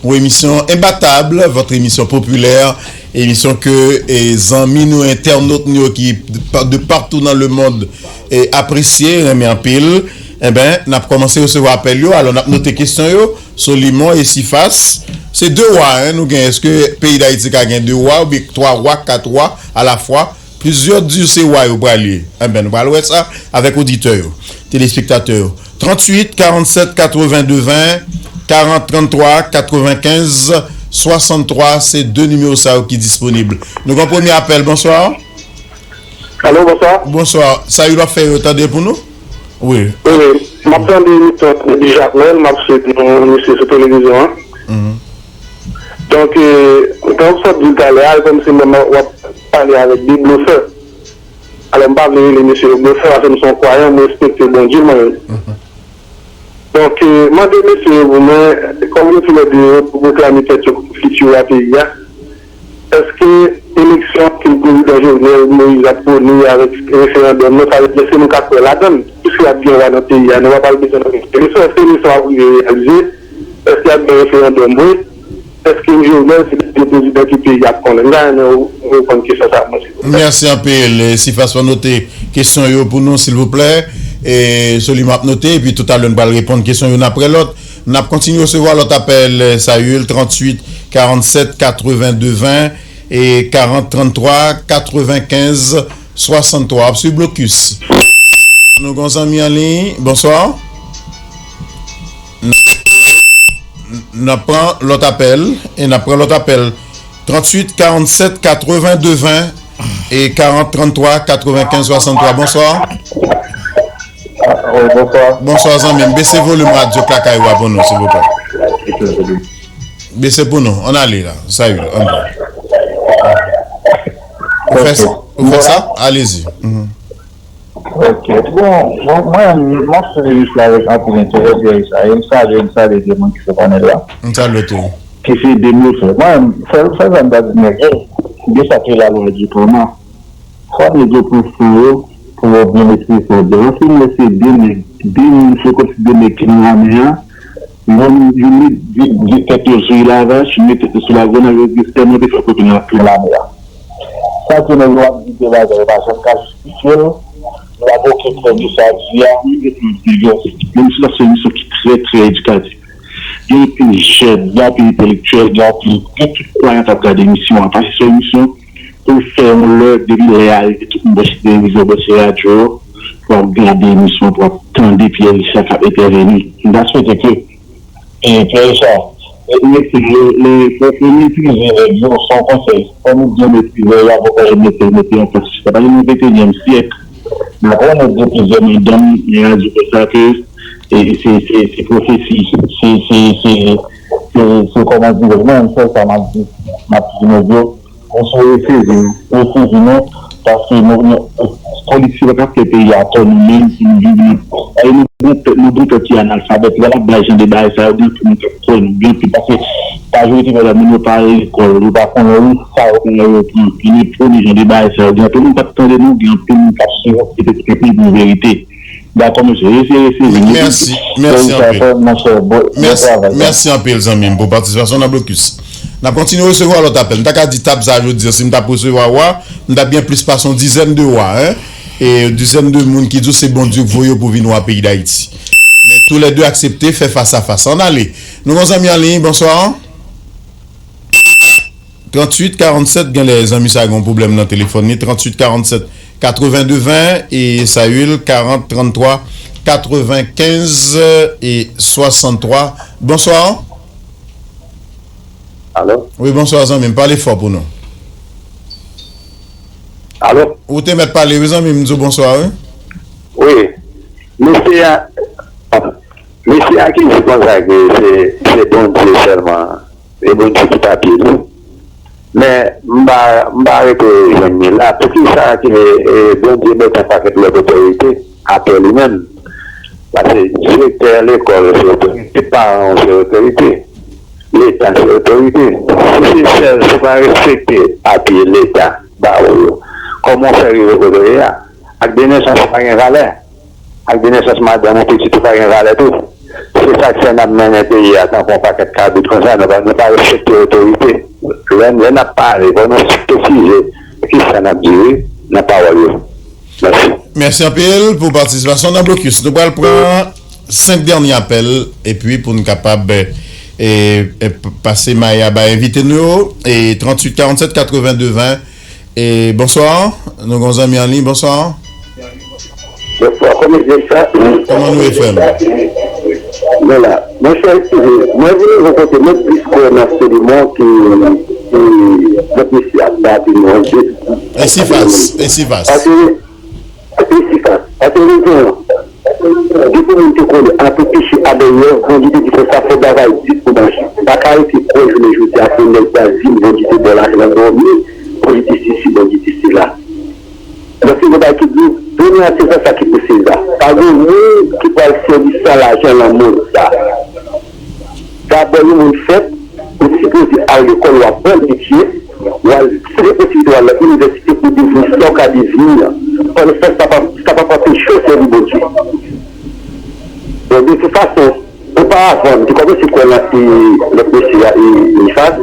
yon emisyon enbatab, votre émission populaire, emisyon ke, e, zanmi nou, entènot nou yo ki de pa-, de partout dans le monde, e, apresye, renmen anpil. Enben, n ap kòmanse resevwa apèl yo. Alò, n ap note kesyon yo. Solimon e Sifas. Se de wa, en, nou gen. Èske peyi Dayiti ka gen de wa oubyen twa wa, kat wa alafwa? Plizyè di se wa yo pral ye. Enben, nou pral wè sa avèk oditè yo, telespektatè yo. Tranntuit karannsèt katrevenndez ven, karant tranntwa katrevenkenz swasanntwa, se de nimewo sa yo ki disponib. Nou gen premye apèl. Bonswa. Alo, bonswa. Bonswa. Sa yo ap fè yo tande pou nou? Wi. Wi, wi. M ap tande emisyon an depi Jakmèl, m ap swete yon mesye sou televizyon an. Mhm. Donk, eh, jan w sot di l talè a, e kòmsi mwen w ap pale avèk de blofè. Alò, m pa vle rele mesye yo blofè, paske m se yon kwayan, m respekte Bondye mwen menm. Mhm. Donk, eh, mande mesye yo pou mwen, kòm yo tou lè de yo pwoklame tèt yo kòm fiti wa peyi a, èske eleksyon ke prezidan Jovenel Moïse ap pwone avèk referandòm nan, sa vle di èske nou ka kwè ladan l? Piske ap gen wa nan peyi a, nou pa pral bezwen nan eleksyon. Èske eleksyon ap rive reyalize? Èske ap gen referandòm vre? Èske Jovenel se premye prezidan ke peyi a ap konnen? M ta renmen w reponn kesyon sa a pou mwen, silvouplè. Mèsi anpil. E, Sifas, fè note kesyon yo pou nou, silvouplè. E, Solimon ap note, epi toutalè, n pral reponn kesyon youn apre lòt. N ap kontinye resevwa lòt apèl, e, Sayil, tranntuit karannsèt katrevenndez ven e karant tranntwa katrevenkenz swasanntwa. W ap swiv Blokis. Nou gen yon zanmi an liy. Bonswa. N ap pran lòt apèl. E n ap pran lòt apèl. Tranntuit karannsèt katrevenndez ven e karant tranntwa katrevenkenz swasanntwa. Bonswa. Wi, bonswa. Bonswa, zanmi m. Bese volim radyo k lakay ou a pou nou, silvouplè. Bese pou nou. Ann ale la. Sayil, ann ale. Ou fè sa? Ou fè sa? Alezi. Mhm. Ok. Bon, bon, mwen, m ap swiv emisyon avèk anpil enterè, Pierre Richard, e m salye, m salye de moun ki sou panèl la. M salye tou. Ki se de mesye. Mwen, sèl, sèl sa m ta di nèg yo, de sa ke lalwa di kòman. Fò nèg yo pran san yo pou yo byen metrize sa yo. Paske mwen se de nèg, de moun, se kòmsi de nèg ki nan lame a, yon, yon nèg di, di tèt yo sou Ilavach, yon nèg tèt yo sou Lagrenav, yo di sèlman te fè kote nan, nan lame a. Sa ke nèg yo ap di de bagay yo pa janm ka jistifye l, n ap oke prèv de sa di a. Menm si sa se yon emisyon ki trè, trè edikatif. Gen anpil jèn, gen anpil entelektyèl, gen anpil, gen tout kwayan k ap gade emisyon an. Paske se yon emisyon pou l fè yon lè, depi lè a rive, tout moun branche televizyon, branche radyo, pou ap gade emisyon, pou ap tande Pierre Richard k ap entèveni. M ta swete ke, e, Pierre Richard, e, mete, le, le, fò, fò metrize nèg yo, se yon konsèy. Fò nou byen metrize yo, avan fò yo mete, mete yon plas. Sa pa gen nan ventenyèm syèk. Dakò, nou gen plizyè madanm nan radyo konsa ke, e, se, se, se pwofesi, se, se, se, se, se kòman di, mwen, sèl sa m ap di, m ap di nèg yo, nou sou resezi nou, resezi nou, paske nou, nou, politik se pa k ap fè peyi a tò nou menm, pou nou viv nan, e nou gon pèp, nou gon pèp ki analfabèt, lè n ap bay jan de bagay sa yo, gen anpil moun k ap kwè nou, gen anpil, paske majorite pèp la, moun yo pa lekòl, yo pa konnen wi sa yo konnen yo pran, gen de premye jan de bagay sa yo, gen anpil moun k ap tande nou, gen anpil moun k ap swiv nou, se petèt anpil bon verite. Dakò, mesye. Rete, rete, rete. Mèsi, mèsi anpil. Mèsi, mèsi anpil, zanmi m, pou patisipasyon nan Blokis. N ap kontinye resevwa lòt apèl. M ta ka di tab sa jodi a, si m t ap resevwa wa, m t ap gen plis pase yon dizèn de wa, en. E dizèn de moun ki di w se Bondye k voye yo pou vin wa peyi Dayiti. Men toulède aksepte fè fas a fas. Ann ale. Nou gen yon zanmi an liy, bonswa. Tranntuit karannsèt, genlè zanmi sa gen yon pwoblèm nan telefòn li. Tranntuit karannsèt katrevenn de ven e Sayil karant tranntwa katrevenkenz e swasanntwa. Bonswa. Alo? Wi, bonswa, zanmi m. Pale fò pou nou. Alo? Ou te mèt pale, wi, zanmi m. M di w bonswa, wi. Wi. Mesye a, mesye a ki di konsa ke se, se Bondye sèlman, e Bondye ki papye li. Men, m pa, m pa rete jwenn li la. Poukisa ke, e, Bondye mete yon pakèt lòt otorite apre li menm? Paske direktè lekòl se otorite, paran se otorite, Leta se otorite. Si se sèl, si w pa respekte papye Leta ba ou yo, kòman w fè rive kote w ye a? Ak de nesans ou pa gen valè. Ak de nesans madanm ou, pitit ou pa gen valè tou. Se sa k fè n ap mennen peyi a tankou yon pakèt kabrit konsa, nou pa, nou pa respekte otorite. Lè, lè n ap pale, fò nou presize kisa n ap di, wi, nan pawòl yo. Mèsi. Mèsi anpil pou patisipasyon w nan blokis. Nou pral pran senk dènye apèl, epi pou n kapab, e, e, p-, pase may a bay envite nou yo, e tranntuit karannsèt katrevenn de ven. E, bonswa, nou gen yon zanmi an liy, bonswa. Bonswa, kòman w ye, frè m? Kòman nou ye, frè m? Mwen la. Monchè, eskize, mwen vin yon kote, mwen plis kwè nan Solomon ke, ke lòt mesye a, Babylon. Esifas, Esifas. Paske, Esifas, paske rezon an, depi moun te konnen antre peche Adan e Èv, Bondye te di konsa, fò bagay di pou mache. M pa ka rete kwè jounen jodi a pou nèg ta di m Bondye te ba w lajan nan dòmi, Bondye te sesi, Bondye te sela. Donk, se yon bagay ki di, donnen a Seza sa ki pou Seza. Pa gen moun ki pral sèvi san lajan nan mond sa. Dabò, yon moun fèt, ou sipoze al lekòl, w aprann etidye, w al, si se posiblite, w al nan inivèsite pou w devni sa w ka devni an. Pandan se tan, sa p ap, sa p ap anpeche w sèvi Bondye. Donk, de tout fason, oparavan, m te kòmanse kwè nan, e, lòt mesye a, e, Elifaz,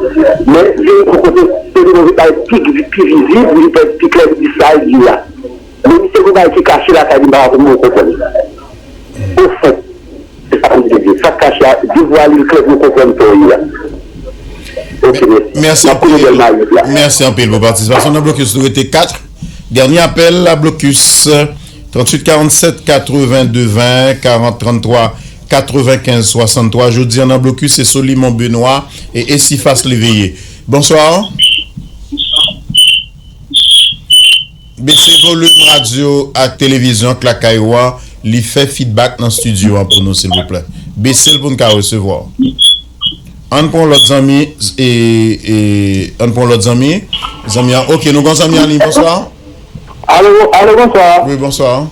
men vin yon kote, se li move pa pi, pi vizib, li pa pi klè, li di sa l di la. Men misye gon bagay ki kache lakay li, m pa konn konprann. Ofèt, se sa pou m te di. Sa k kache a, devwale l klè pou nou konprann sa w ye a. Ok, mèsi. Mèsi anpil. Mèsi anpil pou patisipasyon nan blokis. Nou rete kat. Dènye apèl la blokis. Tranntuit karannsèt katrevenn de ven, karant tranntwa katrevenkenz swasanntwa. Jodi a nan blokis, se Solimon Benoît e Esifas Leveye. Bonswa. Bese volim radyo ak televizyon k lakay ou an, li fè feedback nan estidyo an pou nou, silvouplè. Bese l pou n ka resevwa w. Ann pran lòt zanmi, e, e, ann pran lòt zanmi. Zanmi an, ok, nou gen zanmi an liy, bonswa. Alo, alo, bonswa. Wi, bonswa.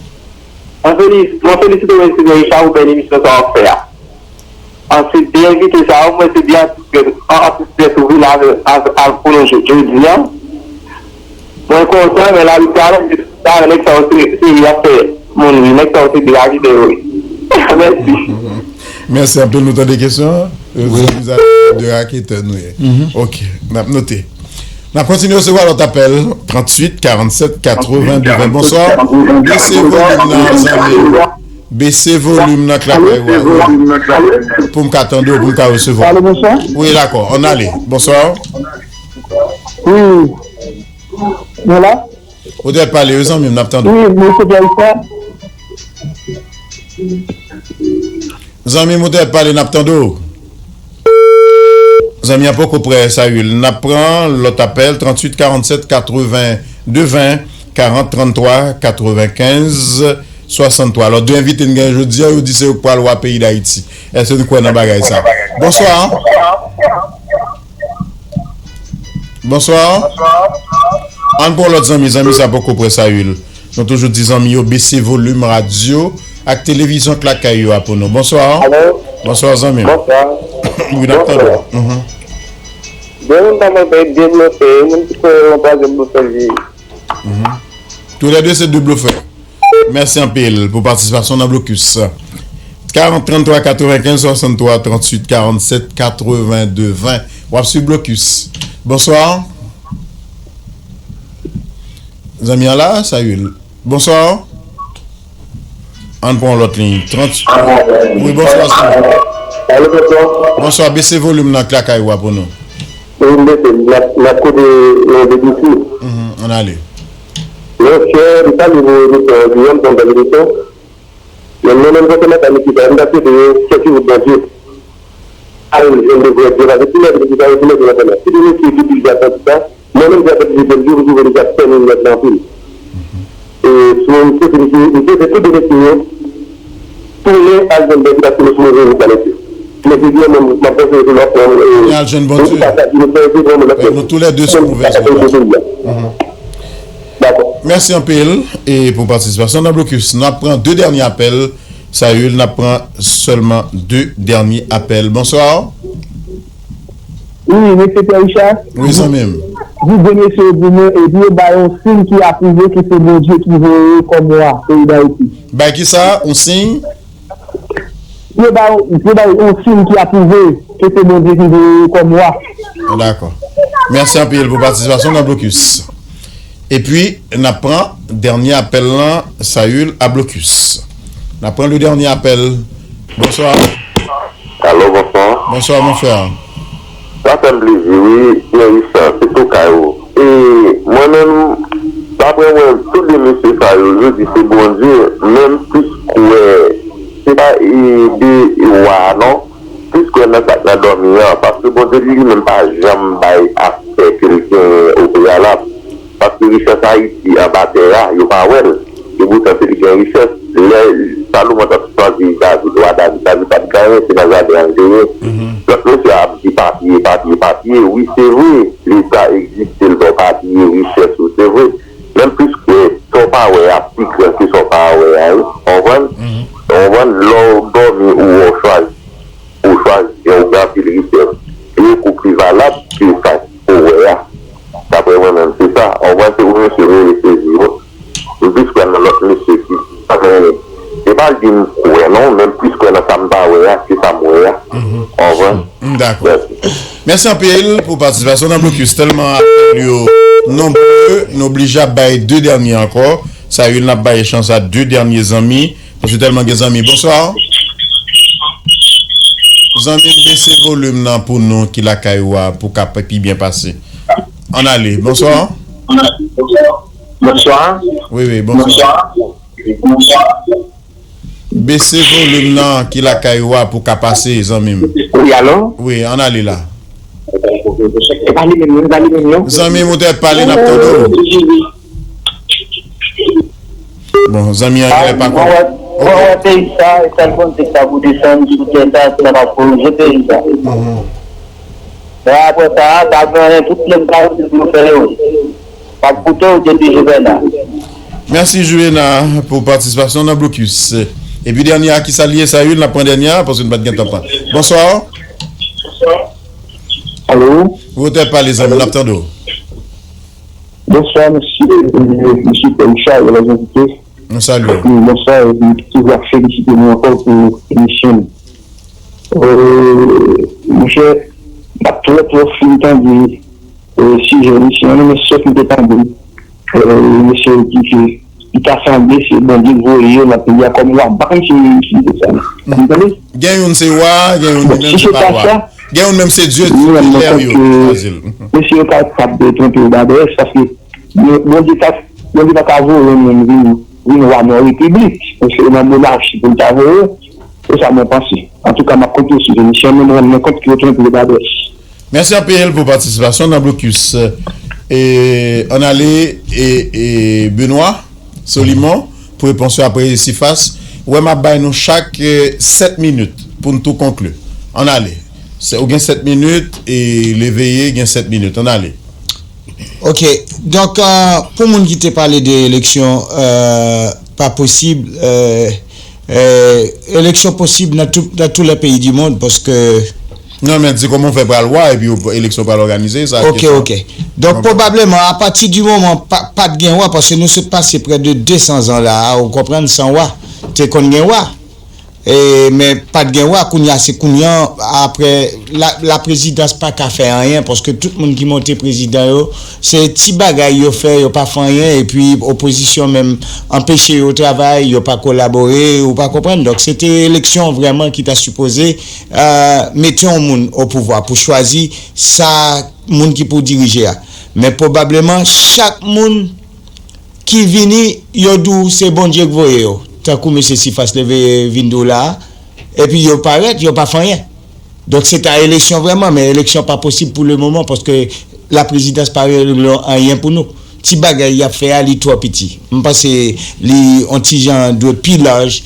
Mwen felis-, mwen felisite w, mesye Richard, pou bèl emisyon sa w ap fè a. Answit, de envite sa yo, mwen se de atis, an, atis Pètouvil avè, avè, avè, pou nou jodi an. Mwen kontan, men lavi pa lwen, men nèg sa yo se, se y ap fè moun ri, nèg sa yo se de raketè yo ye. Mèsi. Mèsi anpil, nou tande kesyon an. Yo di nou se de raketè nou ye. Ok, n ap note. N ap kontinye resevwa lòt apèl, tranntuit karannsèt katrevenn de ven. Bonswa. Bese volim nan, zanmi. Bese volim nan k lakay ou a, pou m ka tande w, pou m ka resevwa. Alo, bonswa. Wi, dakò. Ann ale. Bonswa. Wi. Mwen la. Ou dwe pale, wi, zanmi m, n ap tande w. Wi, mesye Pierre Richard. Zanmi m, ou dwe pale, n ap tande w. Zanmi an poko prè, Sayil. N ap pran lòt apèl, tranntuit karannsèt katrevenn de ven, karant tranntwa katrevenkenz swasanntwa. Alò, de envite n gen jodi a, yo di se yo k pral wa peyi Dayiti. Èske n kwè nan bagay sa? Bonswa. Bonswa. Ann pran lòt zanmi, zanmi sa poko prè, Sayil. Nou toujou di zanmi yo bese volim radyo ak televizyon k lakay yo a pou nou. Bonswa. Alo? Bonswa, zanmi m. Bonswa. Wi, n ap tande w. Bonswa. Mhm. De moun pa mwen pè de blofè, yon moun ki kwè yon twazyèm blofè li ye. Mhm. Toulède se de blofè. Mèsi anpil pou patisipasyon nan blokis. Karant tranntwa katrevenkenz swasanntwa tranntuit karannsèt katrevenn de ven. W ap swiv blokis. Bonswa. Zanmi an la, Sayil. Bonswa. Ann pran yon lòt liy. Trant. Wi, bonswa, sè. Alo, bonswa. Bonswa, bese volim nan k lakay ou a pou nou. Wi, m bese, m ap, m ap koute yon depi fi. Mhm, ann ale. Monchè, m salye nou, emisyon an, Guillaume, bon, bèl emisyon. Men mwen menm, konsènan sa, m ta swete yo sèvi Bondye. Al jwenn de vrè Dye, paske tou lè de ki sa yo tou lè de nan fè nan. Si de mesye ki pil gad nan tout sa, mwen menm, se apèt li bèl jou, jou, li ap fè nou nèt nan anpil. E si mwen, m swete, m swete tout de mesye yo, tounen al jwenn Bondye, paske nou sou move wout la, mesye. Mesye, di mwen, m ap panse sou lòt, e, al jwenn Bondye. Paske nou fè, se vrèman lòt. Nou tou lè de sou move wout la. Dakò. Mèsi anpil e pou patisipasyon nan blokis. N ap pran de dènye apèl. Sayil, n ap pran sèlman de dènye apèl. Bonswa. Wi, mesye Pierre Richard. Wi, zanmi m. Di gwo mesye yo di mwen, epi yo bay yon siy ki apwouve ke se Bondye ki voye yo kòm wa peyi Dayiti. Bay ki sa? Yon siy? Yo bay, yo bay yon siy ki apwouve ke se Bondye ki voye yo kòm wa. Dakò. Mèsi anpil pou patisipasyon nan blokis. Epi, n ap pran dènye apèl lan, Sayil a blokis. N ap pran le dènye apèl. Bonswa. Alo, bonswa. Bonswa, mon frè. Sa fè m plezi, wi, Pierre Richard, se tou kay ou. E mwen menm, daprè mwen, tou de mesye sa yo, yo di se Bondye, menm plis kwè, se pa, e, de wa, non. Plis kwè nan sa k nan dòmi an, paske Bondye li, li menm pa janm bay aspè ke l genyen opreyalab. Paske richès Ayiti anba tè a, yo pa wè l. E poutan se li gen richès. Lè Salomon t ap chwazi David, wa David, David pa t gen anyen, se nan jaden an l te ye. Lòt mesye a ap di papye, papye, papye. Wi, se vre, Leta egziste, l ba w papye, richès ou, se vre. Menm plis ke sa w pa wè a pi gran ke sa w pa wè a, wi. Ou konprann? Ou konprann? Lè w dòmi, ou wè w chwazi. Ou chwazi gen ou gen anpil richès. Li bokou pli valab ke sa ou wè a. Daprè mwen menm, se sa. Ou konprann, se pou mesye yo reflechi yo. M plis kwè nan lòt mesye ki, men, se pa l di m kwè non, men m plis kwè nan sa m pa wè a, ke sa m wè a. Ou konprann? M dakò. Mèsi. Mèsi anpil pou patisipasyon nan blokis. Tèlman apèl yo nonbre, nou oblije ap bay de dènye ankò. Sayil, n ap bay chans a de dènye zanmi. Paske tèlman gen zanmi. Bonswa. Zanmi m, bese volim nan pou nou ki lakay ou a pou ka pi byen pase. Ann ale. Bonswa. Bonswa. Wi, wi, bonswa. Bese volim nan ki lakay ou a pou ka pase, zanmi m. Wi, alo? Wi, ann ale la. E pa li menm non, e pa li menm non. Zanmi m, ou te pale, n ap tande w. Bon, zanmi an genlè pa konn. Mwen wè peyi sa, e sèl Bondye ki ka pou desann sou tè sa, ki ka pou korije peyi sa. Men apre sa, pa gen anyen, tout lè m pa wè yo fè yo. M ap koute w depi Juvena. Mèsi Juvena pou patisipasyon nan blokis. Epi dènye a, kisa l ye, Sayil, n ap pran dènye a, paske n pa t gen tan pran. Bonswa. Alo? Ou te pale, zanmi, n ap tande w. Bonswa, mesye, mesye Pierre Richard, e lèzenvite. Nou salye w. Bonswa, epi toujou ap felisite nou ankò pou emisyon nou. Monchè, m ap twò, twò fin tande sijè emisyon an, men sòf m te tande, mesye yo di ke li ta sanble se Bondye k voye yo nan peyi a kòm wa. M pa konn si, si se sa. Ou tande? Gen youn se wa, gen youn li menm se pa wa. Gen youn menm se Dye, Dye lè yo chwazi l. Mesye yo pa kapab twonpe yo dadrès, paske Bondye pa, Bondye pa ka voye yon moun vin, vin wa nan yon repiblik. Se nan monarchi pou l ta voye. Se sa mwen panse. Antouka, m ap konte sou emisyon, men mwen rann mwen kont ke yo twonpe yo dadrès. Mèsi anpil pou patisipasyon nan blokis. E, ann ale, e, e, Benoît Solimon, pou repons yo apre Sifas. Ou wè m ap bay nou chak, e, sèt minit pou n tou konkli. Ann ale. Se, ou gen sèt minit, e Leveye gen sèt minit. Ann ale. Ok. Donk, e, pou moun ki te pale de eleksyon, e, pa posib, e, e, eleksyon posib nan tout, dans tous les pays du monde, paske Non, men di kòman w fè pral wa, epi w, eleksyon pral òganize, sa. Ok, ok. Donk, pwobableman, apati di moman pa, pa t gen wa, paske nou sot pase prè de de san zan la a, ou konprann, san wa. Te konn gen wa. E, men pa t gen wa, kounye a se kounye a, apre la, la prezidans pa ka fè anyen, paske tout moun ki monte prezidan yo, se ti bagay yo fè, yo pa fè anyen, epi opozisyon menm anpeche yo travay, yo pa kolabore, ou pa konprann. Donk, se te eleksyon vrèman ki ta sipoze, euh, mete yon moun o pouvwa pou chwazi sa moun ki pou dirije a. Men pwobableman, chak moun ki vini, yo di w se Bondye k voye yo. Tankou mesye Sifas Leve vin di w la a, epi yo parèt, yo pa fè anyen. Donk, se ta eleksyon vrèman, men eleksyon pa posib pou le moman, paske la prezidans pa regle anyen pou nou. Ti bagay y ap fè a, li twò piti. M panse li on ti jan dwe pi laj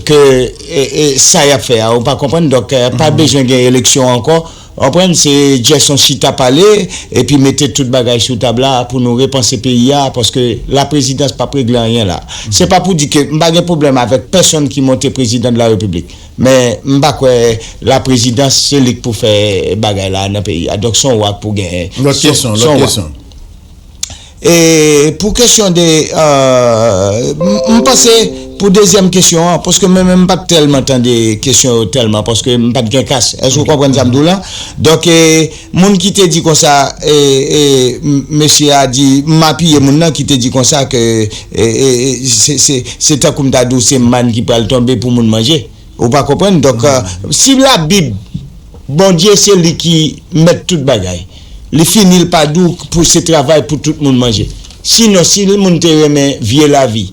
ke, e, e, sa y ap fè a, ou pa konprann? Donk, e, pa bezwen gen eleksyon ankò. Konprann, se just on chita pale, epi mete tout bagay sou tab la pou nou repanse peyi a, paske la prezidans p ap regle anyen la. Se pa pou di ke m pa gen pwoblèm avèk pèsonn ki monte prezidan de la repiblik, men m pa kwè la prezidans se li k pou fè bagay la nan peyi a. Donk, se yon wa k pou genyen. Lòt kesyon, lòt kesyon. E pou kesyon de, euh, m, m panse pou dezyèm kesyon an, paske mwen menm m pa t tèlman tande kesyon yo tèlman, paske m pa t gen kas. Èske w konprann sa m di w la? Donk, e, moun ki te di konsa, e, e, m, mesye a di, m apiye moun nan ki te di konsa ke, e, e, e, se, se, se tankou m ta di w se màn ki pral tonbe pou moun manje. Ou pa konprann? Donk, euh, si Labib, Bondye se li ki mèt tout bagay. Li fini, li pa di w pou se travay pou tout moun manje. Sinon, si moun te renmen vye lavi,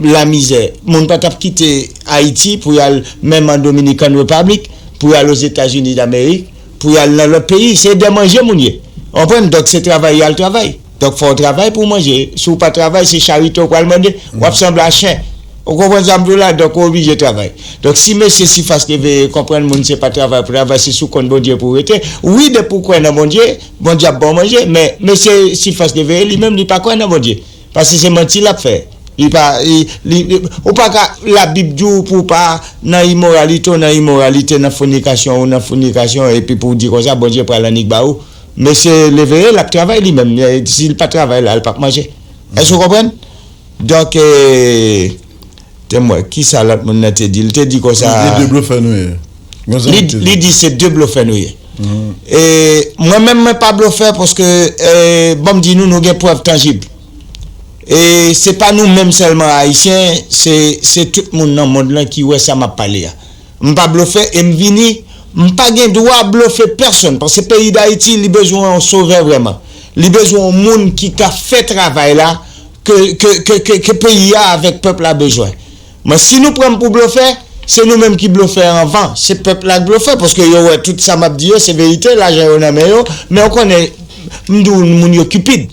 lamizè, moun pa t ap kite Ayiti pou y al menm an Dominican Republic, pou y al Ozetazini Damerik, pou y al nan lòt peyi. Se dè manje moun ye. Konprann? Donk, se travay y al travay. Donk, fò w travay pou w manje. Si w pa travay, se charite w pral mande. W ap sanble a chen. Ou konprann sa m di w la? Donk, ou oblije travay. Donk, si mesye Sifas Leve konprann moun se pa travay pou travay, se sou kont Bondye pou w rete. Wi, depi w kwè nan Bondye, Bondye ap ba w manje. Men, mesye Sifas Leve, li menm, li pa kwè nan Bondye. Paske se manti l ap fè. Li pa, li, li, li, ou pa ka, Labib di w pou w pa nan imoralite, ou nan imoralite, nan fònikasyon, ou nan fònikasyon, epi pou w di konsa, Bondye pral annik ba ou. Mesye Leve, l ap travay li menm. E, si l pa travay la, l p ap manje. Èske w konprann? Donk, e, te m wè, kisa lòt moun nan te di? Li te di konsa. Li di de blofè nou ye. Li, li di se de blofè nou ye. E, mwen menm, mwen pa blofè paske, e, ban m di nou, nou gen prèv tanjib. E se pa nou menm sèlman Ayisyen, se, se tout moun nan mond lan ki wè sa m ap pale a. M pa blofè e m vini, m pa gen dwa blofe pèsonn, paske peyi Dayiti, li bezwen yon sovè vrèman. Li bezwen yon moun ki ka fè travay la ke, ke, ke, ke, ke peyi a avèk pèp la bezwen. Men si nou pran m pou blofè, se nou menm ki blofè anvan. Se pèp la k blofè, paske yo wè tout sa m ap di yo, se verite, lajan yo nan men yo, men w konnen, m di w, moun yo kipid.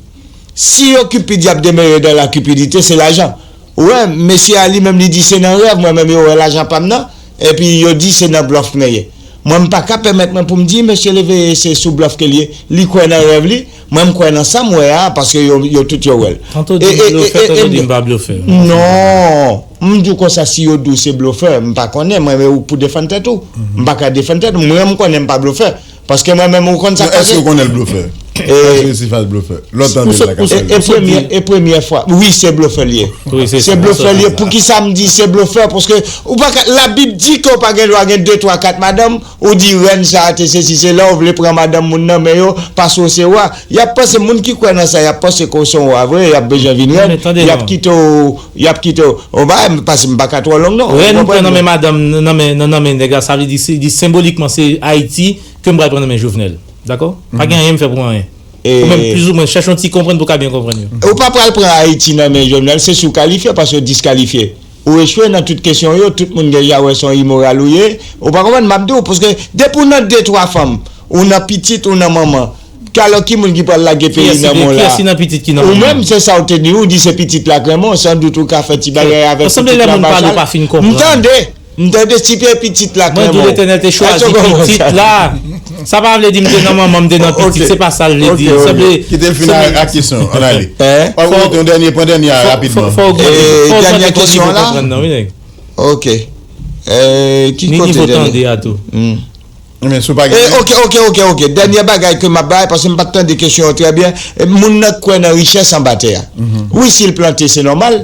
Si yo kipid, y ap demere dan la kipidite, se lajan. Ou wè, mesye a li menm li di se nan rèv, mwen menm yo wè lajan pa m nan, epi yo di se nan blòf mwen ye. Mwen m pa ka pèmèt mwen pou m di, mesye Leveye se sou blòf ke l ye, li kwè nan rèv li, mwen m kwè nan sa m wè a, paske yo, yo tout yo wè l. Tanto di m blofè, tanto di m pa blofè. Non, m di w konsa, si yo di w se blofè, m pa konnen, mwen, men ou pou defann tèt ou. M pa ka defann tèt m, mwen m konnen m pa blofè. Paske mwen menm, ou konn sa k pase? Èske w konnen l blofè? Èske Sifas blofè? Lè w tande l la k ap pale. E premyè, e premyè fwa. Wi, se blofè l ye. Se blofè l ye. Poukisa m di se blofè? Paske ou pa ka, Labib di ke w pa gen dwa gen de, twa, kat madanm, ou di rèn sa a te sesi, sela, ou vle pran madanm moun nan men yo, paske w se wa. Y ap panse, moun ki kwè nan sa, y ap panse ke w se yon wa vre, y ap bezwen vin rèn, y ap kite w, y ap kite w. Ou pa, paske m pa ka twò long non. Rèn m pran nan men madanm, nan men, nan, nan men nèg la, sa vle di, se, di senbolikman, se Ayiti, ke m pral pran nan men Jovenel. Dakò? Pa gen anyen m fè pou anyen. Ou menm, plizoumwen, chèche yon ti konprann pou w ka byen konprann yo. Ou pa pral pran Ayiti nan men Jovenel, se si w kalifye, paske w diskalifye. Ou echwe nan tout kesyon yo, tout moun deja wè se yon imoral ou ye. Ou pa konprann, m ap di w, paske depi w nan de, twa fanm, ou nan pitit, ou nan manman, alò ki moun ki pral lage peyi nan men w la? Kiyès ki nan pitit ki nan manman? Ou menm, se sa w te di, ou di se pitit la k renmen w, sandout ou ka fè ti bagay avèk pitit la, machin. M tande! M tande si pitit la k renmen w. Mwen di w Letènèl te chwazi pitit la. Sa pa vle di m te nan manman, m te nan pitit, se pa sa l vle di. Sanble. Kite l fin ak kesyon an, ann ale. Fò w rete yon dènye, pran dènye a rapidman. Fò w ogmante, fò w ogmante nivo konprann nan, wi nèg. Ok. Ni nivo tande a tou. Men si w pa gen. Ok, ok, ok, ok. Dènye bagay ke m ap bay, paske m pa t tande kesyon an trè byen. Moun nan k kwè nan richès anba tè a. Wi, si l plante, se nòmal.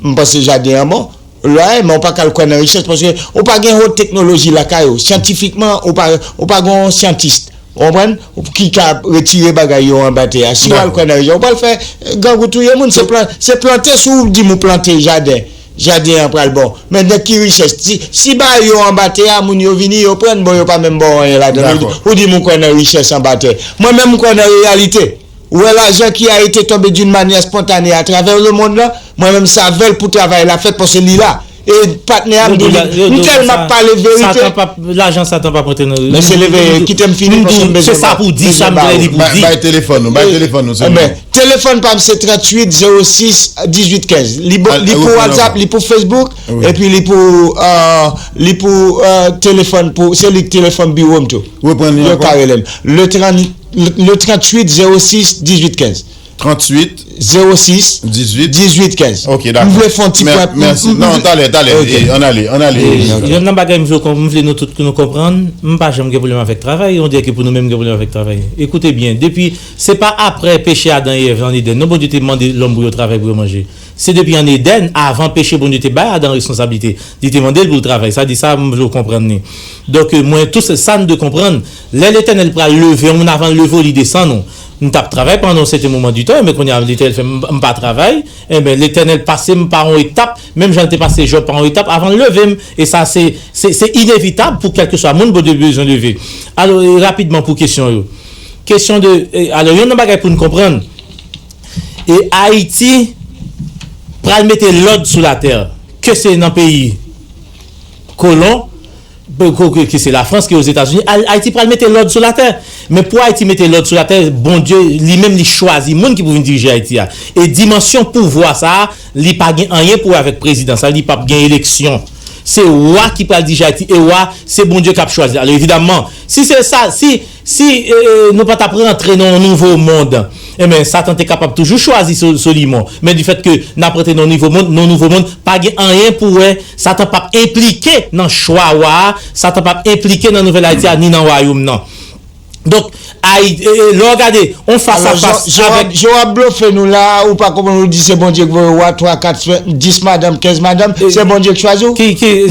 M panse jaden an bon. lwa, men ou pa ka al kwè nan richès, paske ou pa gen wòt teknoloji lakay ou. Syantifikman, ou pa, ou pa gen yon syantis, ou konprann, ki ka retire bagay yo anba tè a. Si w al kwè nan richès, ou pral fè, eh, grangou touye moun, se plan, se plante, si w di m ou plante jaden, jaden an pral bon. Men nan ki richès? Si, si bagay yo anba tè a, moun yo vini, yo pran, bon, yo pa menm ba w anyen ladan. Ou di, ou di m ou kwè nan richès anba tè. Mwen menm, m kwè nan reyalite. Ou wè lajan ki a été tombé d'une manière spontanée à travers le monde la, mwen menm, sa vèl pou travay la fèt, paske li la. E patnè a m di li, m tèlman ap pale verite. Satan p ap, lajan Satan p ap antre nan. Mesye, leve, kite m fini, paske m bezwen bay, m bezwen bay ou. Bay, bay telefòn nou, bay telefòn nou, se mwen. Telefòn pa m se tranntuit zewo sis dizuit kenz. Li pou WhatsApp, li pou Facebook, epi li pou, euh, li pou, euh, telefòn pou, se li telefòn biwo m tou. Reprann li ankò. Yo ka rele m. Le trant, le tranntuit zewo sis dizuit kenz. Tranntuit zewo sis dizuit kenz. Ok, dakò. M vle fè yon ti pwent. Mèsi. Non, talè, talè. Ann ale, ann ale. Youn nan bagay m vle, m vle nou tout nou konprann, m pa janm gen pwoblèm avèk travay, on dirè ke pou nou menm gen pwoblèm avèk travay. Ekoute byen, depi, se pa aprè peche Adan e Èv ann Edenn, non, Bondye te mande lòm pou yo travay, pou yo manje. Se depi ann Edenn, avan peche, Bondye te bay Adan responsablite. Li te mande l pou l travay. Sa di sa, m vle w konprann li. Donk, mwen, tou se sa n dwe konprann. Lè Letènèl pral leve yon moun, avan l leve w, li desann ou. M t ap travay pandan yon sèten moman di tan, men kounye a Letènèl fè m, m pa travay. Enben, Letènèl pase m pa yon etap, menm jan l te pase Jòb pa yon etap avan l leve m. E sa, se, se, se inevitab pou kèlkeswa moun Bondye bezwen leve. Alò, e, rapidman pou kesyon yo. Kesyon de, e, alò, youn nan bagay pou n konprann, e Ayiti pral mete lòd sou latè, ke se nan peyi kolon, ke, ke, ke se Lafrans, ke Ozetazini, Ay-, Ayiti pral mete lòd sou latè. Men pou Ayiti mete lòd sou latè, Bondye li menm li chwazi moun ki pou vin dirije Ayiti a. E dimansyon pouvwa sa a, li pa gen anyen pou wè avèk prezidan sa, li p ap gen eleksyon. Se wa ki pral dirije Ayiti, e wa, se Bondye k ap chwazi. Alò, evidamman, si se sa, si, si, e, e, nou pa t ap rantre nan yon nouvo mond, enben, Satan te kapab toujou chwazi So-, Solomon. Men difèt ke n ap rantre nan yon nouvo mond, nan yon nouvo mond, pa gen anyen pou wè, Satan p ap enplike nan chwa wa a, Satan p ap enplike nan Nouvèl Ayiti a, ni nan wayòm nan. Donk, Ayi-, e, e, lè w gade, on fas a fas avèk. Jan w ap blofe nou la, ou pa konprann, ou di se Bondye k voye wa, twa, kat, dis madanm, kenz madanm, se Bondye k chwazi w?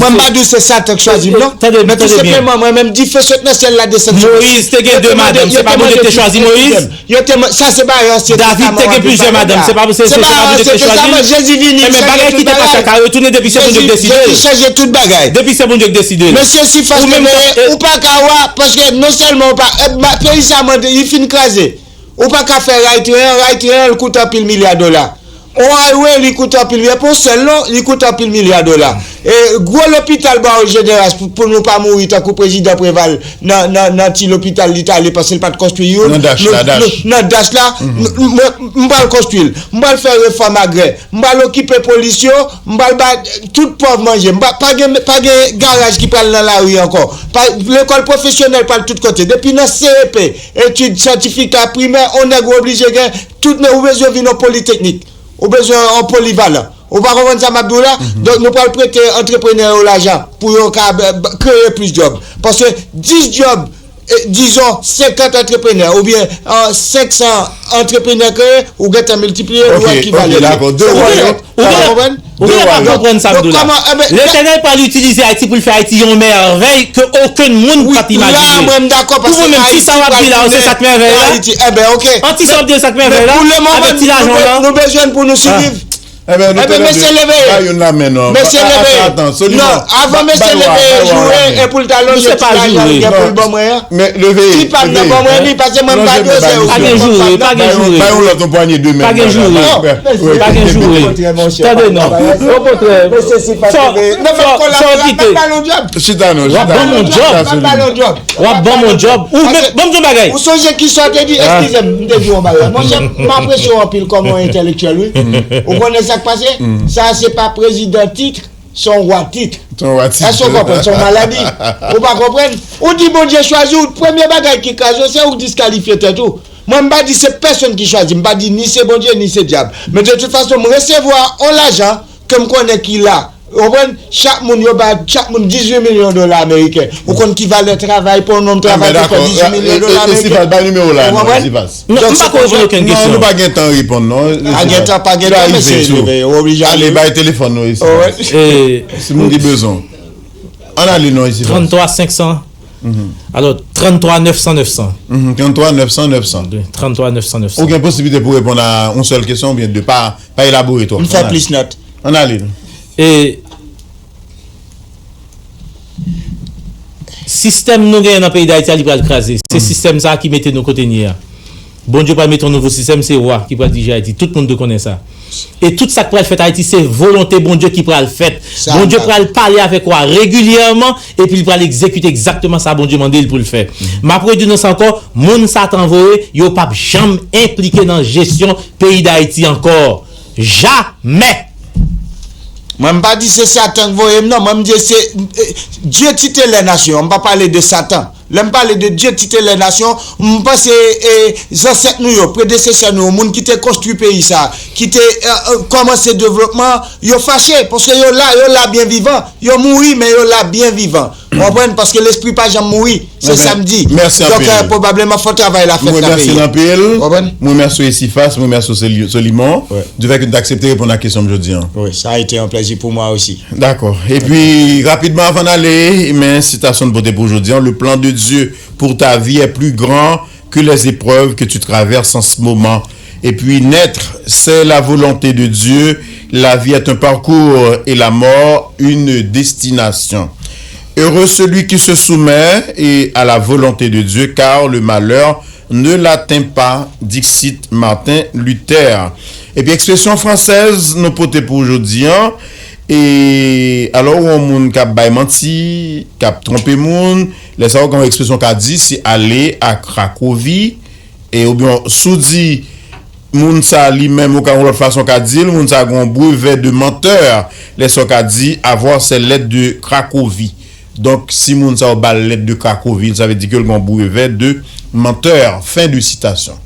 Mwen, m pa di w se Satan k chwazi m, non. Men tou senpleman, mwen menm, dife sot nan syèl la desann sou mwen. Moyiz te gen de madanm, se pa Bondye ki te chwazi Moyiz? Yo te man-, sa se bagay Ansyen Testaman. David te gen plizyè madanm, se pa, se, se, se pa Bondye ki te chwazi l. Jezi vini, li chanje tout bagay. Enben, bagay ki te pase ak Karo, tounen depi se Bondye k deside l. Jezi chanje tout bagay. Depi se Bondye k deside l. Mesye, si fas leve, ou pa ka wa, paske non sèlman ou pa, e, ma-, peyi sa mande, li fin kraze. Ou pa ka fè Ray Train, Ray Train, li koute anpil milya dola. On highway, li koute anpil milya, pou sèl non, li koute anpil milya dola. E gwo lopital Bawòl Jeneral, pou, pou nou pa mouri tankou prezidan Preval nan, nan, nan ti lopital li t ale paske l pa t konstwi youn. Nan Dach la, Dach. Nan Dach la, m, m, m pral konstwi l. M pral fè refòm agrè. M pral okipe polis yo. M pral ba tout pòv manje. M pa, pa gen, pa gen garaj ki pral nan lari ankò. Pa, lekòl pwofesyonèl pral tout kote. Depi nan C E P, etid syantifik a, primè, on nèg ou oblije gen, tout nèg ou bezwen vin yon politeknik. Ou bezwen yon polivalan. Ou pa konprann sa m ap di w la? Donk, nou pral prete antreprenè yo lajan pou yo ka, e, b-, kreye plis djòb. Paske dis djòb, e, dizon, senkant antreprenè oubyen, e, senk san antreprenè kreye, ou gentan miltipliye, ou wè ki valè li. Ou gentan pa konprann sa m di w la. Letènèl pral itilize Ayiti pou l fè Ayiti yon mèvèy ke okenn moun pa t imajine. Pou mwen menm, ti sa w ap di la, se sa k mèvèy la? An ti sa w ap di, sa k mèvèy la? Avèk ti lajan w lan? Nou bezwen l pou nou siviv. Enben, nou te leve, bay youn lamen non. Mesye leve. Atan, Soliman. Non, avan mesye leve, joure, e pou l ta lonje ti lajan li gen pou l ban mwen an. Men leve, ti pa m nan ban mwen li, paske mwen m pa doze ou. Pa gen joure, pa gen joure. Bay yon lòt, yon pwanye de men. Pa gen joure. Pa gen joure. Tande non. Okontrè. Mesye, si pa leve. Fò w kite. Chita non, chita non. W ap ban m yon djòb. W ap ban m yon djòb. Ou menm, ban m di yon bagay. Ou sonje kisa w te di? Eskize m, m te di w yon bagay. Monchè, m apresye w anpil kòm yon entèlektyèl, wi. Ou konnen sa k pase? Sa a se pa prezidan tit, se yon wa tit. Se yon wa tit. Èske w konprann? Se yon maladi. Ou pa konprann? Ou di Bondye chwazi w, premye bagay ki kraze w, se ou k diskalifye tèt ou. Mwen, m pa di se pèsonn ki chwazi m, m pa di ni se Bondye, ni se dyab. Men de tout fason, m resevwa yon lajan ke m konnen ki la. Ou konprann? Chak moun yo ba chak moun dizuit milyon dola ameriken. Ou konn ki valè travay pou yon nonm travay pou fè dizuit milyon dola ameriken? Esifas, bay nimewo la non, Esifas. Non, m pa ko reponn okenn kesyon. Non, nou pa gen tan reponn non. Pa gen tan, pa gen tan, mesye, ou oblije ale. Ale, bay telefòn nou Esifas. Si moun ki bezwen. Ann ale non Esifas. Trannntwa senk san. Alò, trannntwa nèf san nèf san. Trannntwa nèf san nèf san. Trannntwa nèf san nèf san. Ou gen posiblite pou reponn a yon sèl kesyon oubyen de, pa, pa elabore twòp. M fè plis nòt. Ann ale. E sistèm nou genyen nan peyi Dayiti a, li pral kraze. Se sistèm sa a ki mete nou kote n ye a. Bondye pral mete yon nouvo sistèm, se wa ki pral dirije Ayiti. Tout moun dwe konnen sa. E tout sa k pral fèt Ayiti, se volonte Bondye ki pral fèt. Bondye pral pale avèk wa regilyèman, epi li pral egzekite egzakteman sa Bondye mande l pou l fè. M ap redi nou sa ankò, moun Satan voye, yo p ap janm enplike nan jesyon peyi Dayiti ankò. Jamè! Mwen, m pa di se Satan k voye m, non. Mwen, m di se, eh, Dye titelè nasyon an. M pa pale de Satan. Lè m pale de Dye titelè nasyon, m panse, eh, zansèt nou yo, predesesè nou yo, moun ki te konstwi peyi sa, ki te, eh, eh, kòmanse devlopman, yo fache, paske yo la, yo la byen vivan. Yo mouri, men yo la byen vivan. Ou konprann? Paske lespri pa janm mouri. Se sa m di. Donk, eh, pwobableman, fò travay la fèt nan peyi a. Mwen remèsye w anpil. Ou konprann? Mwen remèsye Esifas, mwen remèsye Soli-, Solimon, du fait que nou t aksepte reponn a kesyon m jodi an. Wi, sa a été un plaisir pour moi aussi. Dakò. Epi, rapidman, avan n ale, men sitasyon n pote pou jodi an, le plan de Dieu pour ta vie est plus grand que les épreuves que tu traverses en ce moment. Et puis naître, c'est la volonté de Dieu. La vie est un parcours et la mort une destination. Heureux celui qui se soumet et à la volonté de Dieu, car le malheur ne l'atteint pas, dixit Martin Luther. Epi ekspresyon fransèz nou pote pou jodi an, e alò ou yon moun k ap bay manti, k ap twonpe moun, lè sa yo gen yon ekspresyon ka di, se ale a krakovi, e oubyen si w di moun sa li menm ou ka yon lòt fason ka di l, moun sa gen yon brevet de menteur, lè sa w ka di avoir ses lettres de Cracovie. Donk, si moun sa yo ba l lèt de Cracovie, sa vle di ke l gen yon brevet de menteur. Fin de citation.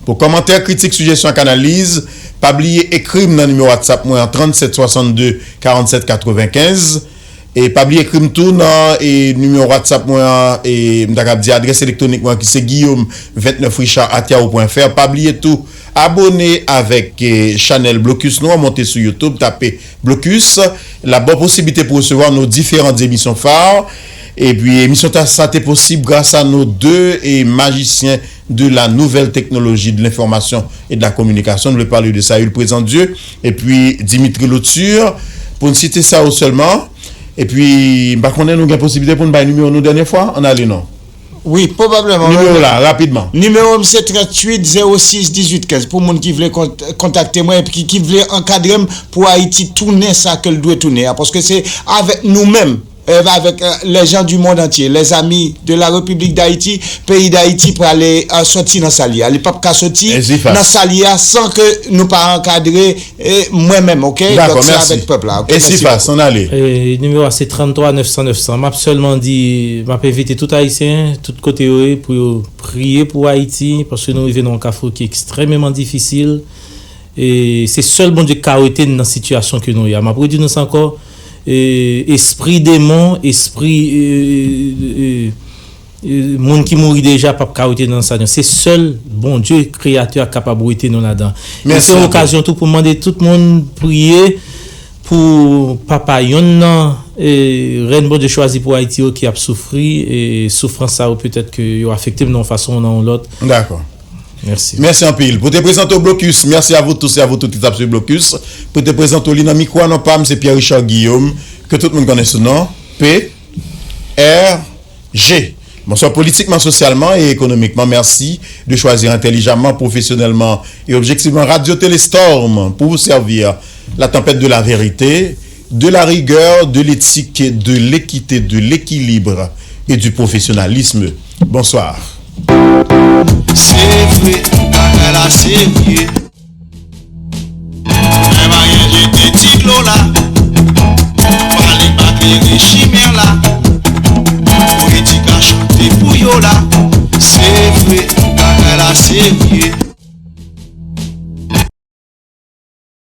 Pou kòmantè, kritik, sijesyon ak analiz, pa bliye ekri m nan nimewo WhatsApp mwen an, tranntsèt swasannde, karannsèt katrevenkenz. E pa bliye ekri m tou nan, e, nimewo WhatsApp mwen an, e, m ta kab di adrès elektwonik mwen ki se guillaume vingt-neuf richard at yahoo point fr. Pa bliye tou, abone avèk, e, chanèl Blocus nou an, monte sou YouTube, tape Blocus, l ap ba w posiblite pou resevwa nos différentes émissions phares. Epi, emisyon ta, sa te posib gras a nos deux, e, magiciens de la nouvelle technologie de l'information et de la communication. Nou vle pale de Saül Présandieu epi Dimitri Lauture, pou n site sa yo sèlman. Epi, m pa konnen nou gen posiblite pou n bay nimewo nou dènye fwa. Ann ale non. Wi, pwobableman. Nimewo la, rapidman. Nimewo m se tranntuit zewo sis dizuit kenz. Pou moun ki vle kont-, kontakte mwen epi ki, ki vle ankadre m pou Ayiti tounen sa ke l dwe tounen an. Paske se avèk nou menm, eh, avèk, eh, les gens du monde entier, les amis de la République d'Haïti, peyi Dayiti prale, eh, soti nan sa l ye a. Li p ap ka soti nan sa l ye a san ke nou pa ankadre E mwen menm, oke? Dakò, mèsi. Donk, se avèk pèp la, oke? Mèsi Esifas, ann ale. E, nimewo a se trannntwa nèf san nèf san. M ap sèlman di, m ap envite tout Ayisyen, tout kote yo ye, pou yo priye pou Ayiti, paske nou rive nan yon kafou ki ekstrèmeman difisil. E se sèl Bondye ki ka rete n nan sitiyasyon ke nou ye a. M ap redi nou sa ankò, e, espri demon, espri, e, e, e, moun ki mouri deja p ap ka rete nan sa non. Se sèl Bondye, Kreyatè a, k kapab rete nou ladan. E se yon okazyon tou pou m mande tout moun priye pou papa yonn nan, e, rèn Bondye chwazi pou Ayiti yo ki ap soufri, e soufrans sa yo petèt ke yo afekte m nan yon fason ou nan yon lòt. Dakò. Mèsi. Mèsi anpil. Pou te prezante w Blocus, merci à vous tous et à vous toutes qui êtes sur Blocus. Pou te prezante w li nan mikwo a non pa m, se Pierre Richard Guillaume, ke tout moun konnen sou non P R G. Bonsoir. Politiquement, socialement et économiquement, merci de choisir intelligemment, professionnellement et objectivement Radio Télé Storm pour vous servir. La tempête de la vérité, de la rigueur, de l'éthique, de l'équité, de l'équilibre et du professionnalisme. Bonsoir. Se vre, bagay la serye. Mwen pa gen jete ti dlo la. Pale pa klere chimè la. Politik a chante pou yo la. Se vre, bagay la serye.